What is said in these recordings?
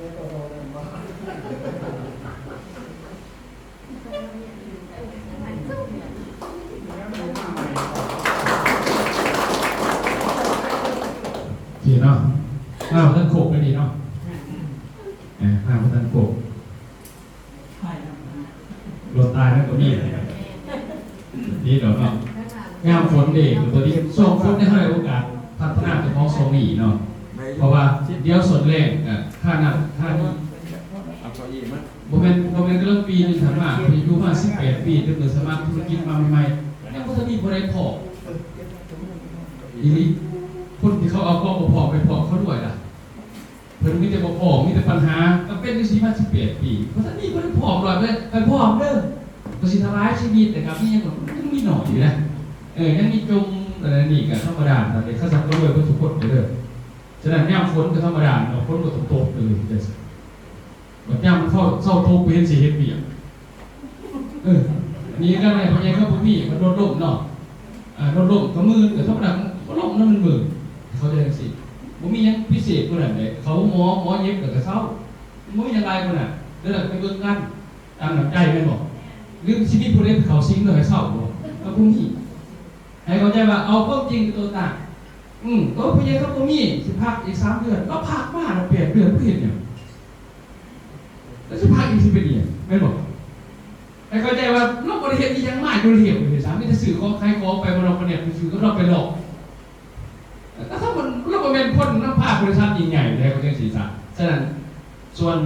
ໂອເຄເນາະ ມາບໍ່ທັນຄົບໄປນີ້ເນາະ ເອີ ມາບໍ່ທັນຄົບ ລົດຕາຍມັນກໍມີ ດີດອກເນາະ ຍາມຝົນເດ້ ຕົວນີ້ຊ່ວງຝົນໄດ້ໃຫ້ໂອກາດພັດທະນາເຈົ້າຂອງຊ່ວງນີ້ເນາະ ເພາະວ່າດຽວຊ່ວງແລ້ງກໍທ່ານັ້ນທ່ານີ້ ເອົາເກົ້າอี้ມາ ບໍ່ແມ່ນ ບໍ່ແມ່ນກຳລັງປີໜຶ່ງຫັ້ນມາ ຂ້ອຍຢູ່ມາສິບແປດປີ ຕັ້ງແຕ່ສະໝັກທຸລະກິດມາໃໝ່ໆ ຍັງບໍ່ທັນມີຜູ້ໃດພ້ອມ ອີ່ຫຼີ ຄົນທີ່ເຂົາເອົາຄວາມບໍ່ພ້ອມໄປພ້ອມເຂົາດ້ວຍລະ ເພິ່ນມີແຕ່ບໍ່ພ້ອມ ມີແຕ່ບັນຫາ ກໍເປັນຈັ່ງຊີ້ມາສິບແປດປີ ບໍ່ທັນມີຜູ້ໃດພ້ອມຮ້ອຍເປີເຊັນ ຂ້ອຍພ້ອມເດີ ກໍຊິທະລາຍຊີວິດ ແຕ່ກໍມີຫຍັງ ມັນຍັງມີໜ້ອຍຢູ່ນະ ເອີ ຍັງມີຈົມ ອັນນັ້ນນີ້ກໍທຳມະດາ ແຕ່ເຂົາສັກກໍລວຍເບິດທຸກຄົນເດີ ສະນັ້ນຍາມຝົນກໍທຳມະດາເນາະ ຝົນກໍຕ້ອງຕົກເດີ ຈັ່ງຊີ້ ບັດຍາມມັນເຊົາ ເຊົາຕົກ ບໍ່ເຫັນຊິເຮັດວຽກ ເອີ ອັນນີ້ກໍໄດ້ ພໍ່ໃຫຍ່ເຂົາບໍ່ມີ ມັນລົດລົ້ມເນາະ ອ່າ ລົດລົ້ມກໍມື ກໍທຳມະດາ ມັນລົ້ມແລ້ວມັນມື ເຂົາເຈົ້າຈັ່ງຊີ້ ບໍ່ມີຫຍັງພິເສດກວ່ານັ້ນເດ້ ເຂົາໝໍ ໝໍເຢັບແລ້ວກໍເຊົາ ບໍ່ມີຫຍັງຫຼາຍກວ່ານັ້ນ ແລ້ວກໍໄປເບິ່ງກັນຕາມນ້ຳໃຈແມ່ນບໍ່ ຫຼືຊິມີຜູ້ໃດໄປເຂົ້າສິງແລ້ວໃຫ້ເຊົາບໍ່ ກໍບໍ່ມີ ໃຫ້ເຂົ້າໃຈວ່າເອົາຄວາມຈິງເປັນຕົວຕັ້ງ ອືມ ໂຕຜູ້ໃຫຍ່ເຂົາບໍ່ມີ ຊິພັກອີກສາມເດືອນ ລາວພັກມາແລ້ວແປດເດືອນ ບໍ່ເຮັດຫຍັງ ແລ້ວຊິພັກອີກຊິເປັນອີ່ຫຍັງ ແມ່ນບໍ່? ໃຫ້ເຂົ້າໃຈວ່າລາວບໍ່ໄດ້ເຮັດອີ່ຫຍັງມາຢູ່ລະບຽບເລີຍຊ້ຳ ມີແຕ່ຊື້ຂອງຂາຍຂອງໄປ ບໍ່ລອກບໍ່ແນບ ຄືກັບລາວໄປຫຼອກ ແຕ່ຖ້າມັນ ລາວບໍ່ແມ່ນຄົນນຳພາບໍລິສັດຍິ່ງໃຫຍ່ໃດ ເຂົາຈັ່ງຊີ້ຊະ. ສະນັ້ນ ສ່ວນ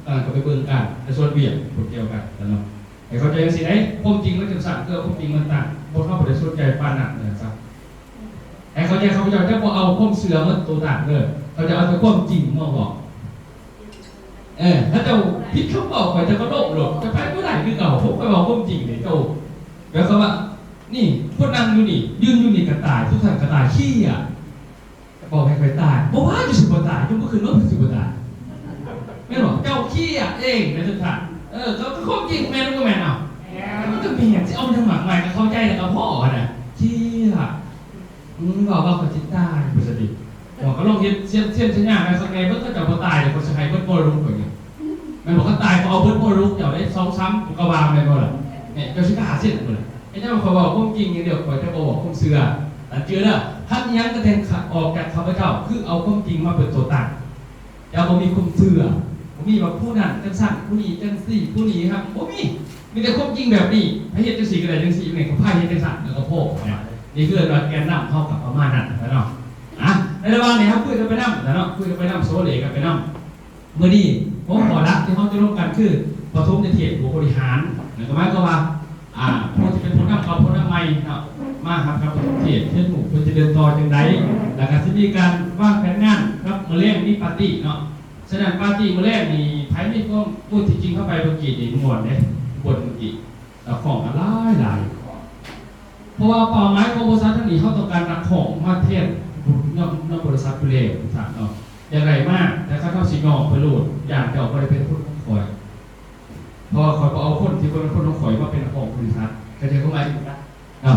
ເອີ ກໍໄປເບິ່ງກັນ ແຕ່ສ່ວນວຽກບໍ່ກ່ຽວກັນເນາະ ໃຫ້ເຂົ້າໃຈຈັ່ງຊີ້ໄດ໋. ຄວາມຈິງມັນຈັ່ງຊັ້ນ ຄືຄວາມຈິງມັນຕ່າງ ພວກເຮົາບໍ່ໄດ້ສົນໃຈປານນັ້ນວ່າຊັ້ນ. ໃຫ້ເຂົ້າໃຈ ຂ້າພະເຈົ້າຈະບໍ່ເອົາຄວາມເຊື່ອມາໂຕຕັ້ງເດີ ຂ້າພະເຈົ້າເອົາແຕ່ຄວາມຈິງມາເວົ້າ. ເອີ ຖ້າເຈົ້າຜິດຄຳເວົ້າຂ້ອຍ ເຈົ້າກໍລົບໂລດ ເຈົ້າໄປບໍ່ໄດ້ຄືເກົ່າ. ພວກຂ້ອຍເວົ້າຄວາມຈິງນີ້ ເຈົ້າ ແບບຄຳວ່າ ນີ້ ຄົນນັ່ງຢູ່ນີ້ ຢືນຢູ່ນີ້ກໍຕາຍ ທຸກທ່ານກໍຕາຍ ເຄຍ ເວົ້າໃຫ້ຂ້ອຍຕາຍ ບໍ່ວ່າເຈົ້າຊິບໍ່ຕາຍ ເຈົ້າບໍ່ຂຶ້ນລົດ ເຈົ້າຊິບໍ່ຕາຍ ແມ່ນບໍ່? ເຈົ້າເຄຍເອງນະທຸກທ່ານ. ເອີ ກໍ ກໍຄວາມຈິງແມ່ນບໍ່ແມ່ນ? ເອົ້າ ມັນກໍແມ່ນ ຊິເອົາຫຍັງມາກມາຍ ກໍເຂົ້າໃຈແລ້ວກໍພໍຫັ້ນນະ ເຄຍ. ອືມ ເວົ້າວ່າຂ້ອຍຊິຕາຍ ວ່າຊັ້ນຕິ ເຈົ້າກໍລອງເຮັດ ເຊັນ ເຊັນສັນຍາໃຫ້ຂ້ອຍແດ່ເບິ່ງ ຄັນເຈົ້າບໍ່ຕາຍ ຂ້ອຍຊິໃຫ້ເບິດມໍລະດົກຂ້ອຍນີ້ ແມ່ນບໍ່? ຄັນຕາຍ ຂ້ອຍເອົາເບິດມໍລະດົກເຈົ້າເດ້ ສອງສາມ ກໍວ່າແມ່ນບໍ່ລະ? ແມ່ນ ເຈົ້າຊິກ້າເຊັນບໍ່ລະ? ເຈົ້າ ຂ້ອຍເວົ້າຄວາມຈິງຢ່າງດຽວ ຂ້ອຍຈະບໍ່ເວົ້າຄວາມເຊື່ອ. ຕັດເຈື່ອເດີ ຄັນອີ່ຫຍັງກໍແຕ່ງອອກຈາກຂ້າພະເຈົ້າ ຄືເອົາຄວາມຈິງມາເປັນຕົວຕັ້ງ. ເຈົ້າບໍ່ມີຄວາມເຊື່ອ ບໍ່ມີວ່າຜູ້ນັ້ນຈັ່ງຊັ້ນ ຜູ້ນີ້ຈັ່ງຊີ້ ຜູ້ນີ້ຫັ້ນ ບໍ່ມີ. ມີແຕ່ຄວາມຈິງແບບນີ້ ໃຜເຮັດຈັ່ງຊີ້ກໍໄດ້ຈັ່ງຊີ້ ແມ່ນ ໃຜເຮັດຈັ່ງຊັ້ນ ແລ້ວກໍພໍນະ. ນີ້ຄືວ່າແກນນຳເຮົາກໍປະມານນັ້ນແຫຼະເນາະ. ອ່ະ ໃນລະຫວ່າງນີ້ເຮົາຄຸຍກັນໄປນຳນະເນາະ ຄຸຍກັນໄປນຳ ໂຊເລກັນໄປນຳ. ມື້ນີ້ຫົວຂໍ້ຫຼັກທີ່ເຮົາຈະລົມກັນຄືປະຖົມນິເທດບົວບໍລິຫານ ນັ້ນກໍໝາຍຄວາມວ່າ ອ່າ ຜູ້ທີ່ເປັນຜູ້ນຳເກົ່າຜູ້ນຳໃໝ່ເນາະ ມາຮັບການປະຖົມນິເທດ ຮຽນຮູ້ເພິ່ນຈະເດີນຕໍ່ຈັ່ງໃດ ແລ້ວກໍຊິມີການວາງແຜນງານກັບມື້ແລງມີປາຕີ້ເນາະ. ສະນັ້ນປາຕີ້ມື້ແລງນີ້ ໃຜມີຄວາມ ໂອ້ຍ ທີ່ຈິງເຮົາໄປເມື່ອກີ້ນີ້ມ່ວນເດ້ ບ່ອນເມື່ອກີ້ ນັກຮ້ອງກໍຫຼາຍໆ ເພາະວ່າເປົ້າໝາຍຂອງບໍລິສັດເຮົານີ້ ເຮົາຕ້ອງການນັກຮ້ອງມາແທນນຳ ນຳບໍລິສັດຢູ່ແລ້ວ ທ່ານເນາະ ຢາກໄດ້ມາ ແຕ່ຄັນເຮົາຊິຍ້ອງໄປໂລດ ຢ້ານເຈົ້າບໍ່ໄດ້ເປັນຄົນຂອງຂ້ອຍ ເພາະວ່າຂ້ອຍບໍ່ເອົາຄົນທີ່ບໍ່ແມ່ນຄົນຂອງຂ້ອຍມາເປັນນັກຮ້ອງບໍລິສັດ ເຂົ້າໃຈຄວາມໝາຍ? ເນາະ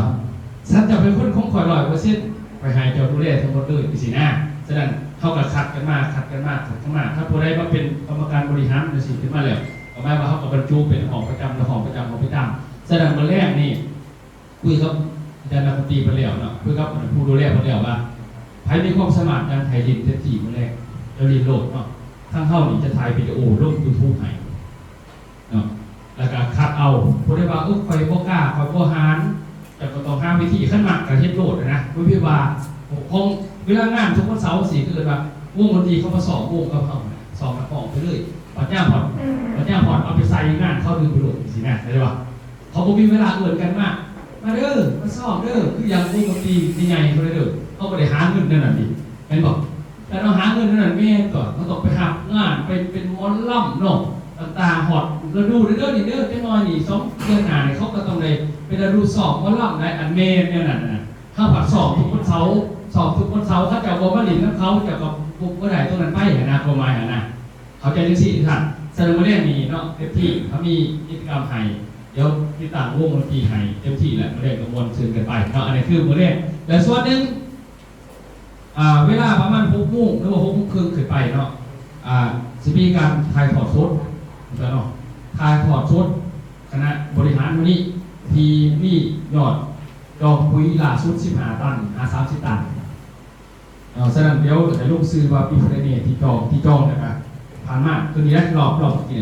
ສັນເຈົ້າເປັນຄົນຂອງຂ້ອຍຮ້ອຍເປີເຊັນ ຂ້ອຍໃຫ້ເຈົ້າດູແລທັງໝົດເລີຍ ຈັ່ງຊີ້ນະ. ສະນັ້ນເຮົາກໍຄັດກັນມາ ຄັດກັນມາ ຄັດກັນມາ ຖ້າຜູ້ໃດມາເປັນກຳມະການບໍລິຫານຈັ່ງຊີ້ຂຶ້ນມາແລ້ວ ກໍໝາຍວ່າເຮົາກໍບັນຈຸເປັນຫ້ອງປະຈຳ ຫ້ອງປະຈຳ ຫ້ອງປະຈຳ. ສະນັ້ນມື້ແລງນີ້ ຄຸຍກັບອາຈານນັກດົນຕີເພິ່ນແລ້ວເນາະ ຄຸຍກັບຜູ້ດູແລເພິ່ນແລ້ວວ່າ ໃຜມີຄວາມສາມາດຫຍັງໃຫ້ຫຼິ້ນເຕັມທີ່ມື້ແລງ ເຈົ້າຫຼິ້ນໂລດເນາະ. ທາງເຮົານີ້ຈະຖ່າຍວິດີໂອລົງຢູທູບໃຫ້ເນາະ ແລ້ວກໍຄັດເອົາ ຜູ້ໃດວ່າ ໂອ້ ຂ້ອຍບໍ່ກ້າ ຂ້ອຍບໍ່ຫານ ເຈົ້າກໍຕ້ອງຫາວິທີ ຄັນມັກກໍເຮັດໂລດນະ. ບໍ່ແມ່ນວ່າຂອງເວລາງານທຸກວັນເສົາຊີ້ ຄືວ່າວົງດົນຕີເຂົາມາຊ້ອມວົງກັບເຮົານະ ຊ້ອມນັກຮ້ອງໄປເລີຍ ບັດຍາມຮອດ ບັດຍາມຮອດເອົາໄປໃສ່ງານເຂົາ ດຶງໄປໂລດ ຈັ່ງຊີ້ນະ ເຂົ້າໃຈບໍ່? ເຂົາບໍ່ມີເວລາເອີ້ນກັນມາ ມາເດີ ມາຊ້ອມເດີ ຄືຢ່າງວົງດົນຕີໃຫຍ່ໆເຂົາເດີ ເຮົາບໍ່ໄດ້ຫາເງິນແນວນັ້ນເດ ແມ່ນບໍ່? ແຕ່ເຮົາຫາເງິນແນວນັ້ນແມ່ນຕົວະ ເຮົາຕ້ອງໄປຮັບງານ ໄປເປັນໝໍລຳເນາະ ຕ່າງໆ ຮອດລະດູເດີ ນີ້ເດີ ຈັກໜ້ອຍນີ້ ສອງເດືອນໜ້ານີ້ ເຂົາກໍຕ້ອງໄດ້ເປັນລະດູຊ້ອມໝໍລຳໄດ໋ ອັນແມ່ນແນວນັ້ນນະ. ເຮົາພັດຊ້ອມທຸກວັນເສົາ ຊ້ອມທຸກວັນເສົາ ເຂົາເຈົ້າບໍ່ມາຫຼິ້ນນຳເຂົາ ເຈົ້າກໍບໍ່ ບໍ່ໄດ້ຕົງນັ້ນໄປຫັ້ນນະ ຄວາມໝາຍຫັ້ນນະ. ເຂົ້າໃຈຈັ່ງຊີ້ທ່ານ. ສະນັ້ນມື້ແລງນີ້ເນາະ ເຕັມທີ່ ເຮົາມີກິດຈະກຳໃຫ້ ດຽວຕິດຕັ້ງວົງດົນຕີໃຫ້ເຕັມທີ່ແຫຼະ ມື້ແລງກໍມ່ວນຊື່ນກັນໄປເນາະ. ອັນນີ້ຄືມື້ແລງ ແລະສ່ວນໜຶ່ງ ອ່າ ເວລາປະມານຫົກໂມງ ຫຼືວ່າຫົກໂມງເຄິ່ງຂຶ້ນໄປເນາະ ອ່າ ຊິມີການຖ່າຍທອດສົດເນາະ ຖ່າຍທອດສົດຄະນະບໍລິຫານມື້ນີ້ ທີ່ມີຍອດຈອງປຸ໋ຍລ່າສຸດສິບຫ້າຕັນ ຫາສາມສິບຕັນເນາະ. ສະນັ້ນ ດຽວໃຫ້ລົງຊື່ວ່າມີຜູ້ໃດແດ່ທີ່ຈອງ ທີ່ຈອງແລ້ວກະຜ່ານມາ ຄືນີ້ແຫຼະ ຮອບ ຮອບເມື່ອກີ້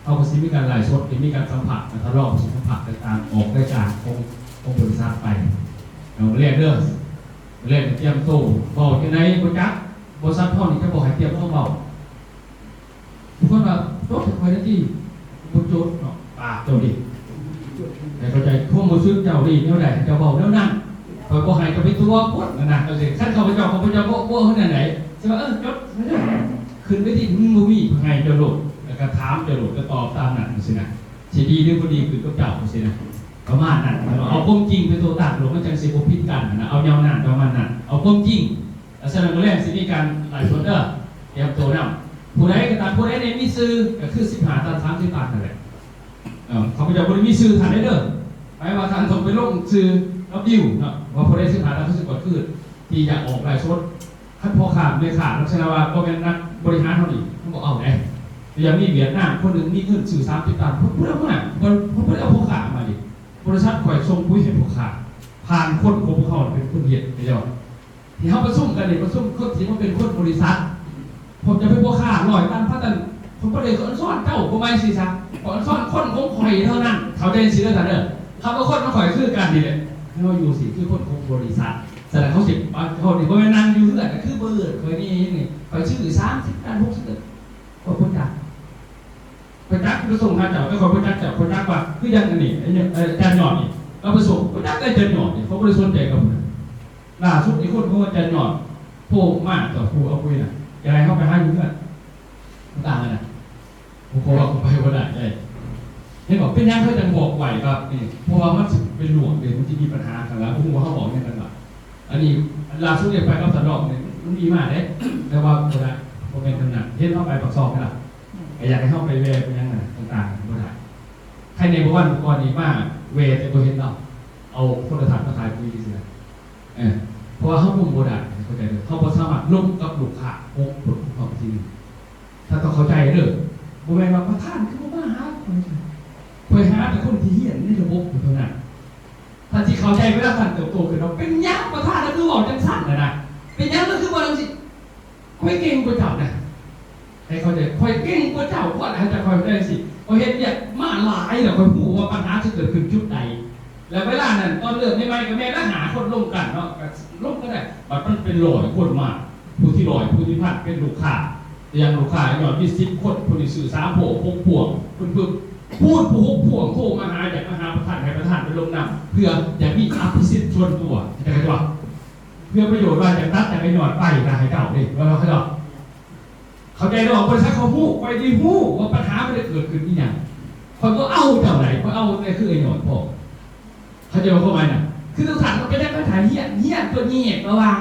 ເຮົາກໍຊິມີການໄລຟ໌ສົດ ມີການສຳພາດ ແລ້ວກໍລອງສຳພາດຕ່າງໆ ອອກລາຍການຂອງ ຂອງບໍລິສັດໄປເນາະ. ແລກເດີ ແລກຕຽມໂຕ ເວົ້າຈັ່ງໃດບໍ່ຈັກ ບໍລິສັດເຮົານີ້ຈະບໍ່ໃຫ້ຕຽມຄວາມເວົ້າ. ບາງຄົນວ່າ ຈົດໃຫ້ຂ້ອຍແດ່ຕິ ບໍ່ຈົດເນາະ ປາກເຈົ້ານີ້ ໃຫ້ເຂົ້າໃຈຄວາມຮູ້ສຶກເຈົ້ານີ້ ແນວໃດໃຫ້ເຈົ້າເວົ້າແນວນັ້ນ ຂ້ອຍບໍ່ໃຫ້ເຈົ້າໄປຕົວະຄົນຫັ້ນນະ. ຄັນຂ້າພະເຈົ້າ ຂ້າພະເຈົ້າບໍ່ ບໍ່ເຮັດແນວໃດ ຊິວ່າ ເອີ ຈົດ ຂຶ້ນເວທີ ມັນບໍ່ມີໃຫ້ເຈົ້າໂລດ ແລ້ວກໍຖາມເຈົ້າໂລດ ກໍຕອບຕາມນັ້ນ ຈັ່ງຊີ້ນະ. ຊິດີຫຼືບໍ່ດີຂຶ້ນກັບເຈົ້າ ຈັ່ງຊີ້ນະ ປະມານນັ້ນ. ເອົາຄວາມຈິງເປັນຕົວຕັ້ງໂລດ ມັນຈັ່ງຊິບໍ່ຜິດກັນນະ ເອົາແນວນັ້ນປະມານນັ້ນ ເອົາຄວາມຈິງ. ສະນັ້ນ ມື້ແລງຊິມີການໄລຟ໌ສົດເດີ ຕຽມໂຕນຳ. ຜູ້ໃດກໍຕາມ ຜູ້ໃດໄດ້ມີຊື່ ກໍຄືສິບຫ້າຕັນ ສາມສິບຕັນນັ້ນແຫຼະ. ເອີ ຂ້າພະເຈົ້າບໍ່ໄດ້ມີຊື່ທ່ານເດີ ໝາຍວ່າທ່ານຕ້ອງໄປລົງຊື່ກັບດິວເນາະ ວ່າຜູ້ໃດສິບຫ້າຕັນ ຄືຊິກວດຄື ທີ່ຢາກອອກໄລຟ໌ສົດ. ຄັນພໍ່ຄ້າແມ່ຄ້າລັກສະນະວ່າບໍ່ແມ່ນນັກບໍລິຫານເຮົານີ້ ມັນບໍ່ເອົາເດ້. ຢ່າງມີຫວຽດນາມຄົນໜຶ່ງມີເງິນຊື້ສາມສິບຕັນ ເພິ່ນບໍ່ໄດ້ເອົາມາ ເພິ່ນ ເພິ່ນບໍ່ໄດ້ເອົາພໍ່ຄ້າມາເດ້. ບໍລິສັດຂ້ອຍສົ່ງປຸ໋ຍໃຫ້ພໍ່ຄ້າ ຜ່ານຄົນຂອງພວກເຮົາເປັນຄົນເຮັດ ເຈົ້າ ທີ່ເຮົາປະຊຸມກັນນີ້ ປະຊຸມຄົນທີ່ມາເປັນຄົນບໍລິສັດ. ພວກເຈົ້າເປັນພໍ່ຄ້າຮ້ອຍຕັນ ພັນຕັນ ຂ້ອຍບໍ່ໄດ້ສອນເຈົ້າ ຄວາມໝາຍຊີ້ຊະ ຂ້ອຍສອນຄົນຂອງຂ້ອຍເທົ່ານັ້ນ ເຂົ້າໃຈຊີ້ເດີທ່ານເດີ. ຄຳວ່າຄົນຂອງຂ້ອຍຄືກັນນີ້ແຫຼະ ເຮົາຢູ່ຊີ້ຄືຄົນຂອງບໍລິສັດ. ສະນັ້ນເຮົາຊິ ເຮົານີ້ບໍ່ແມ່ນນັ່ງຢູ່ເຮືອນ ຄືເບີດຂ້ອຍນີ້ ຂ້ອຍຊື້ສາມສິບຕັນ ຫົກສິບຕັນ ຂ້ອຍບໍ່ຈັກ ຂ້ອຍຈັກໄປສົ່ງຫາເຈົ້າ ແຕ່ຂ້ອຍບໍ່ຈັກເຈົ້າ ຂ້ອຍຈັກວ່າ ຄືຢ່າງອັນນີ້ ອາຈານຍອດນີ້ ລາວໄປສົ່ງ ຂ້ອຍຈັກແຕ່ອາຈານຍອດນີ້ ຂ້ອຍບໍ່ໄດ້ສົນໃຈກັບຜູ້ນັ້ນ. ລ່າສຸດນີ້ຄົນຂອງອາຈານຍອດໂທມາ ເຈົ້າຜູ້ເອົາປຸ໋ຍນະ ຢາກໃຫ້ເຮົາໄປຫາຢູ່ເຮືອນ ຕ່າງກັນນະ ບໍ່ ເພາະວ່າຂ້ອຍໄປບໍ່ໄດ້ເດ້. ເຫັນບໍ່ ເປັນຫຍັງເຂົາຈັ່ງບອກໄວກັບນີ້ ເພາະວ່າມັນຊິເປັນລວງເດ້ ມັນຊິມີບັນຫາກັນ ແລ້ວບໍ່ຮູ້ວ່າເຮົາເວົ້າຫຍັງກັນວ່າ ອັນນີ້ລ່າສຸດໄດ້ໄປກັບທ່ານຮອງນີ້ ມັນມີມາເດ້ ແຕ່ວ່າບໍ່ໄດ້ ບໍ່ແມ່ນທາງນັ້ນ ເຫັນເຮົາໄປປາກຊ່ອງນັ້ນລະ ກໍຢາກໃຫ້ເຮົາໄປແວ່ໄປຫຍັງນັ້ນຕ່າງໆ ບໍ່ໄດ້. ໃຄແນ່ບໍ່ ວັນກ່ອນນີ້ມາແວ່ແຕ່ບໍ່ເຫັນລາວ ເອົາໂທລະທັດມາຂາຍປຸ໋ຍຊື່ໆ ເອີ ເພາະວ່າເຮົາລົມບໍ່ໄດ້ ເຂົ້າໃຈເດີ ເຮົາບໍ່ສາມາດລົມກັບລູກຄ້າຫົກຄົນຂອງເຮົາທີ່ນີ້. ທ່ານຕ້ອງເຂົ້າໃຈເດີ ບໍ່ແມ່ນວ່າປະທານຄືບໍ່ມາຫາຂ້ອຍ ຂ້ອຍຫາແຕ່ຄົນທີ່ຮຽນໃນລະບົບເທົ່ານັ້ນ. ທ່ານຊິເຂົ້າໃຈເວລາທ່ານເຕີບໂຕຂຶ້ນວ່າ ເປັນຫຍັງປະທານລະຄືເວົ້າຈັ່ງຊັ້ນນະ ເປັນຫຍັງລະຄືເວົ້າຈັ່ງຊີ້. ຂ້ອຍເກັ່ງກວ່າເຈົ້ານະ ໃຫ້ເຂົ້າໃຈ ຂ້ອຍເກັ່ງກວ່າເຈົ້າ ເພາະອາດຈະຂ້ອຍເປັນຈັ່ງຊີ້ ຂ້ອຍເຮັດວຽກມາຫຼາຍແລ້ວ ຂ້ອຍຮູ້ວ່າບັນຫາຊິເກີດຂຶ້ນຈຸດໃດ ແລ້ວເວລານັ້ນຕອນເລີ່ມໃໝ່ໆ ກໍແມ່ນລະຫ້າຄົນລົມກັນເນາະ ກໍລົມກັນໄດ້ ບັດມັນເປັນຮ້ອຍຄົນມາ ຜູ້ທີຮ້ອຍ ຜູ້ທີພັນເປັນລູກຄ້າ ຢ່າງລູກຄ້າຍອດມີສິບຄົນ ຜູ້ນີ້ຊື້ສາມພວງ ຫົກພວງ ປຶບໆ ຜູ້ຫົກພວງໂທມາຫາ ຢາກມາຫາປະທານ ໃຫ້ປະທານໄປລົງນຳ ເພື່ອຢາກມີອະພິສິດສ່ວນຕົວ ເຂົ້າໃຈບໍ່? ເພື່ອປະໂຫຍດວ່າຢາກຕັດຢາກໄອ້ຍອດໄປນະ ໃຫ້ເຈົ້າເດ້ ວ່າເຂົາເຈົ້າ ເຂົ້າໃຈແລ້ວບໍ່? ບໍລິສັດເຂົາຮູ້ ຂ້ອຍໄດ້ຮູ້ວ່າບັນຫາມັນໄດ້ເກີດຂຶ້ນອີ່ຫຍັງ. ຂ້ອຍບໍ່ເອົາເຈົ້າໃດ ຂ້ອຍເອົາແຕ່ຄືໄອ້ຍອດພໍ. ເຂົ້າໃຈບໍ່ຄວາມໝາຍນະ? ຄືທຸກທ່ານເປັນຫຍັງໄປຖ່າຍຮຽນ ຮຽນຕົວແຍກລະຫວ່າງ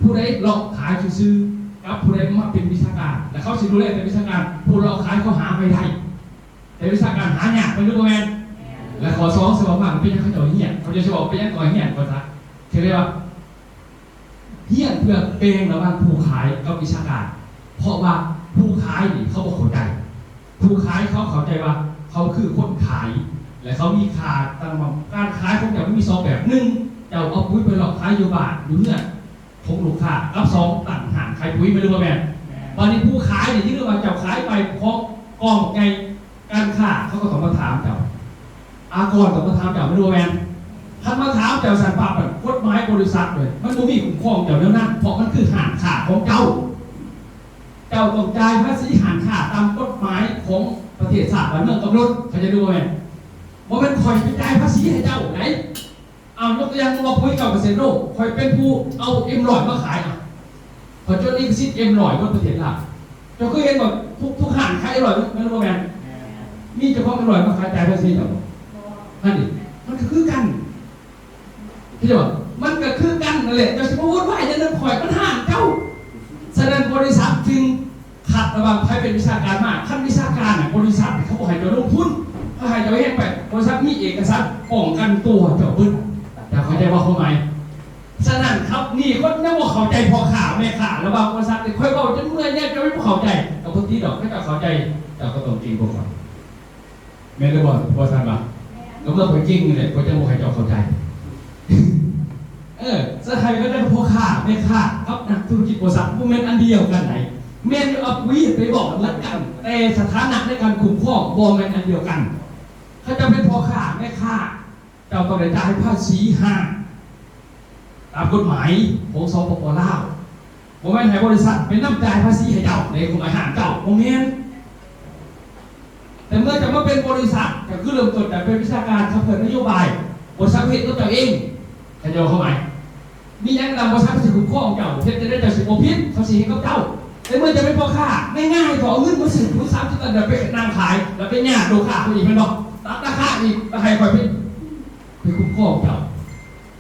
ຜູ້ໃດເລາະຂາຍຊື່ໆ ກັບຜູ້ໃດມາເປັນວິຊາການ ແລ້ວເຂົາຊິດູແລແຕ່ວິຊາການ ຜູ້ເລາະຂາຍເຂົາຫາໄປໄດ້ ແຕ່ວິຊາການຫາຍາກ ແມ່ນຫຼືບໍ່ແມ່ນ? ແລະ ຂໍ້ສອງ ສະບາບມາເປັນຫຍັງເຂົາເຈົ້າຮຽນ ເຂົາເຈົ້າຊິບອກເປັນຫຍັງກໍຮຽນ ເຂົາຈະ ຄືໄດ້ວ່າ ຮຽນເພື່ອແບ່ງລະຫວ່າງຜູ້ຂາຍກັບວິຊາການ ເພາະວ່າຜູ້ຂາຍນີ້ເຂົາບໍ່ເຂົ້າໃຈ ຜູ້ຂາຍເຂົາເຂົ້າໃຈວ່າເຂົາຄືຄົນຂາຍ ແລະ ເຂົາມີຄ່າຕ່າງຫາກ. ການຂາຍຂອງເຈົ້າມັນມີສອງແບບ ໜຶ່ງ ເຈົ້າເອົາປຸ໋ຍໄປລອກຂາຍຢູ່ບ້ານຢູ່ເຮືອນຂອງລູກຄ້າ ກັບ ສອງ ຕັ້ງຮ້ານຂາຍປຸ໋ຍ ແມ່ນຫຼືບໍ່ແມ່ນ? ບາດນີ້ຜູ້ຂາຍນີ້ ຖືວ່າເຈົ້າຂາຍໄປຂອງກອງໃຫຍ່ ການຄ້າເຂົາກໍຕ້ອງມາຖາມເຈົ້າ ອາກອນຕ້ອງມາຖາມເຈົ້າ ແມ່ນຫຼືບໍ່ແມ່ນ? ຄັນມາຖາມເຈົ້າຊັ້ນປາບ ກົດໝາຍບໍລິສັດເລີຍ ມັນບໍ່ມີຄຸ້ມຄອງເຈົ້າແນວນັ້ນ ເພາະມັນຄືຮ້ານຄ້າຂອງເຈົ້າ ເຈົ້າຕ້ອງຈ່າຍພາສີຮ້ານຄ້າຕາມກົດໝາຍຂອງປະເທດຊາດບ້ານເມືອງກຳນົດ ເຂົ້າໃຈຫຼືບໍ່ແມ່ນ? ບໍ່ແມ່ນຂ້ອຍໄປຈ່າຍພາສີໃຫ້ເຈົ້າໃດ. ເອົາ ຍົກຕົວຢ່າງວ່າປຸ໋ຍເຈົ້າກະເສດໂລ ຂ້ອຍເປັນຜູ້ເອົາເອັມຮ້ອຍມາຂາຍ ເອົາ ຂ້ອຍຈົດລິຂະສິດເອັມຮ້ອຍໝົດປະເທດລາວ ເຈົ້າເຄີຍເຫັນບໍ່? ທຸກ ທຸກຮ້ານຂາຍເອັມຮ້ອຍ ແມ່ນບໍ່ແມ່ນ? ມີເຈົ້າຂອງເອັມຮ້ອຍມາຂາຍ ຈ່າຍພາສີເຈົ້າບໍ່? ຫັ້ນນີ້ ມັນກະຄືກັນ ເຫັນບໍ່? ມັນກະຄືກັນນັ້ນແຫຼະ ເຈົ້າຊິມາວຸ່ນວາຍຫຍັງນຳຂ້ອຍ ມັນຮ້ານເຈົ້າ. ສະນັ້ນ ບໍລິສັດຈຶ່ງ ຄັດລະຫວ່າງໃຜເປັນວິຊາການມາ ຄັນວິຊາການນະ ບໍລິສັດເຂົາບໍ່ໃຫ້ເຈົ້າລົງທຶນ ເຂົາໃຫ້ເຈົ້າແຮງໄປ ບໍລິສັດມີເອກະສານປ້ອງກັນຕົວເຈົ້າເບິດ ເຈົ້າເຂົ້າໃຈບໍ່ຄວາມໝາຍ? ສະນັ້ນຄັບ ນີ້ຄົນຍັງບໍ່ເຂົ້າໃຈ ພໍ່ຄ້າແມ່ຄ້າລະຫວ່າງບໍລິສັດ ຂ້ອຍເວົ້າຈົນເມື່ອຍແຍງ ເຈົ້າຍັງບໍ່ເຂົ້າໃຈ ກະ ຄົນທີ່ດອກ ເຂົາເຈົ້າເຂົ້າໃຈ ເຈົ້າກໍຕ້ອງເກັ່ງກວ່າຂ້ອຍ ແມ່ນຫຼືບໍ່? ບໍ່ຊັ້ນວະ? ກໍເມື່ອຂ້ອຍເກັ່ງນີ້ແຫຼະ ຂ້ອຍຈັ່ງບໍ່ໃຫ້ເຈົ້າເຂົ້າໃຈ. ເອີ ສະໄຄກໍໄດ້ ພໍ່ຄ້າແມ່ຄ້າກັບນັກທຸລະກິດບໍລິສັດ ບໍ່ແມ່ນອັນດຽວກັນໃດ. ແມ່ນຢູ່ ອາ ອຸຍ ໄປເວົ້າເໝືອນກັນ ແຕ່ສະຖານະໃນການຄຸ້ມຄອງບໍ່ແມ່ນອັນດຽວກັນ. ເຂົາເຈົ້າເປັນພໍ່ຄ້າແມ່ຄ້າ ເຈົ້າຕ້ອງໄດ້ຈ່າຍພາສີຫ້າງຕາມກົດໝາຍຂອງ ສປປ ລາວ. ບໍ່ແມ່ນໃຫ້ບໍລິສັດໄປນຳຈ່າຍພາສີໃຫ້ເຈົ້າ ໃນກົດໝາຍຫ້າງເຈົ້າ ບໍ່ແມ່ນ. ແຕ່ເມື່ອເຈົ້າມາເປັນບໍລິສັດ ເຈົ້າຄືເລີ່ມຕົ້ນຈາກເປັນວິຊາການ ຂັບເຄື່ອນນະໂຍບາຍ ບໍລິສັດເຮັດກັບເຈົ້າເອງ ເຂົາເຈົ້າເຂົ້າໃຈ. ມີຫຍັງນຳບໍລິສັດຊິຄຸ້ມຄອງເຈົ້າ ເຮັດຈັ່ງໃດເຈົ້າຊິບໍ່ຜິດ ເຂົາຊິເຮັດກັບເຈົ້າ. ໃນເມື່ອເຈົ້າເປັນພໍ່ຄ້າ ງ່າຍໆ ກໍເອົາເງິນມາຊື້ໝູສາມສິບຕັນ ແລ້ວໄປນາງຂາຍ ແລ້ວໄປຍາດລູກຄ້າຜູ້ນີ້ ແມ່ນບໍ່? ຕັດລາຄາອີກ ແລ້ວໃຫ້ຂ້ອຍໄປ ໄປຄຸ້ມຄອງເຈົ້າ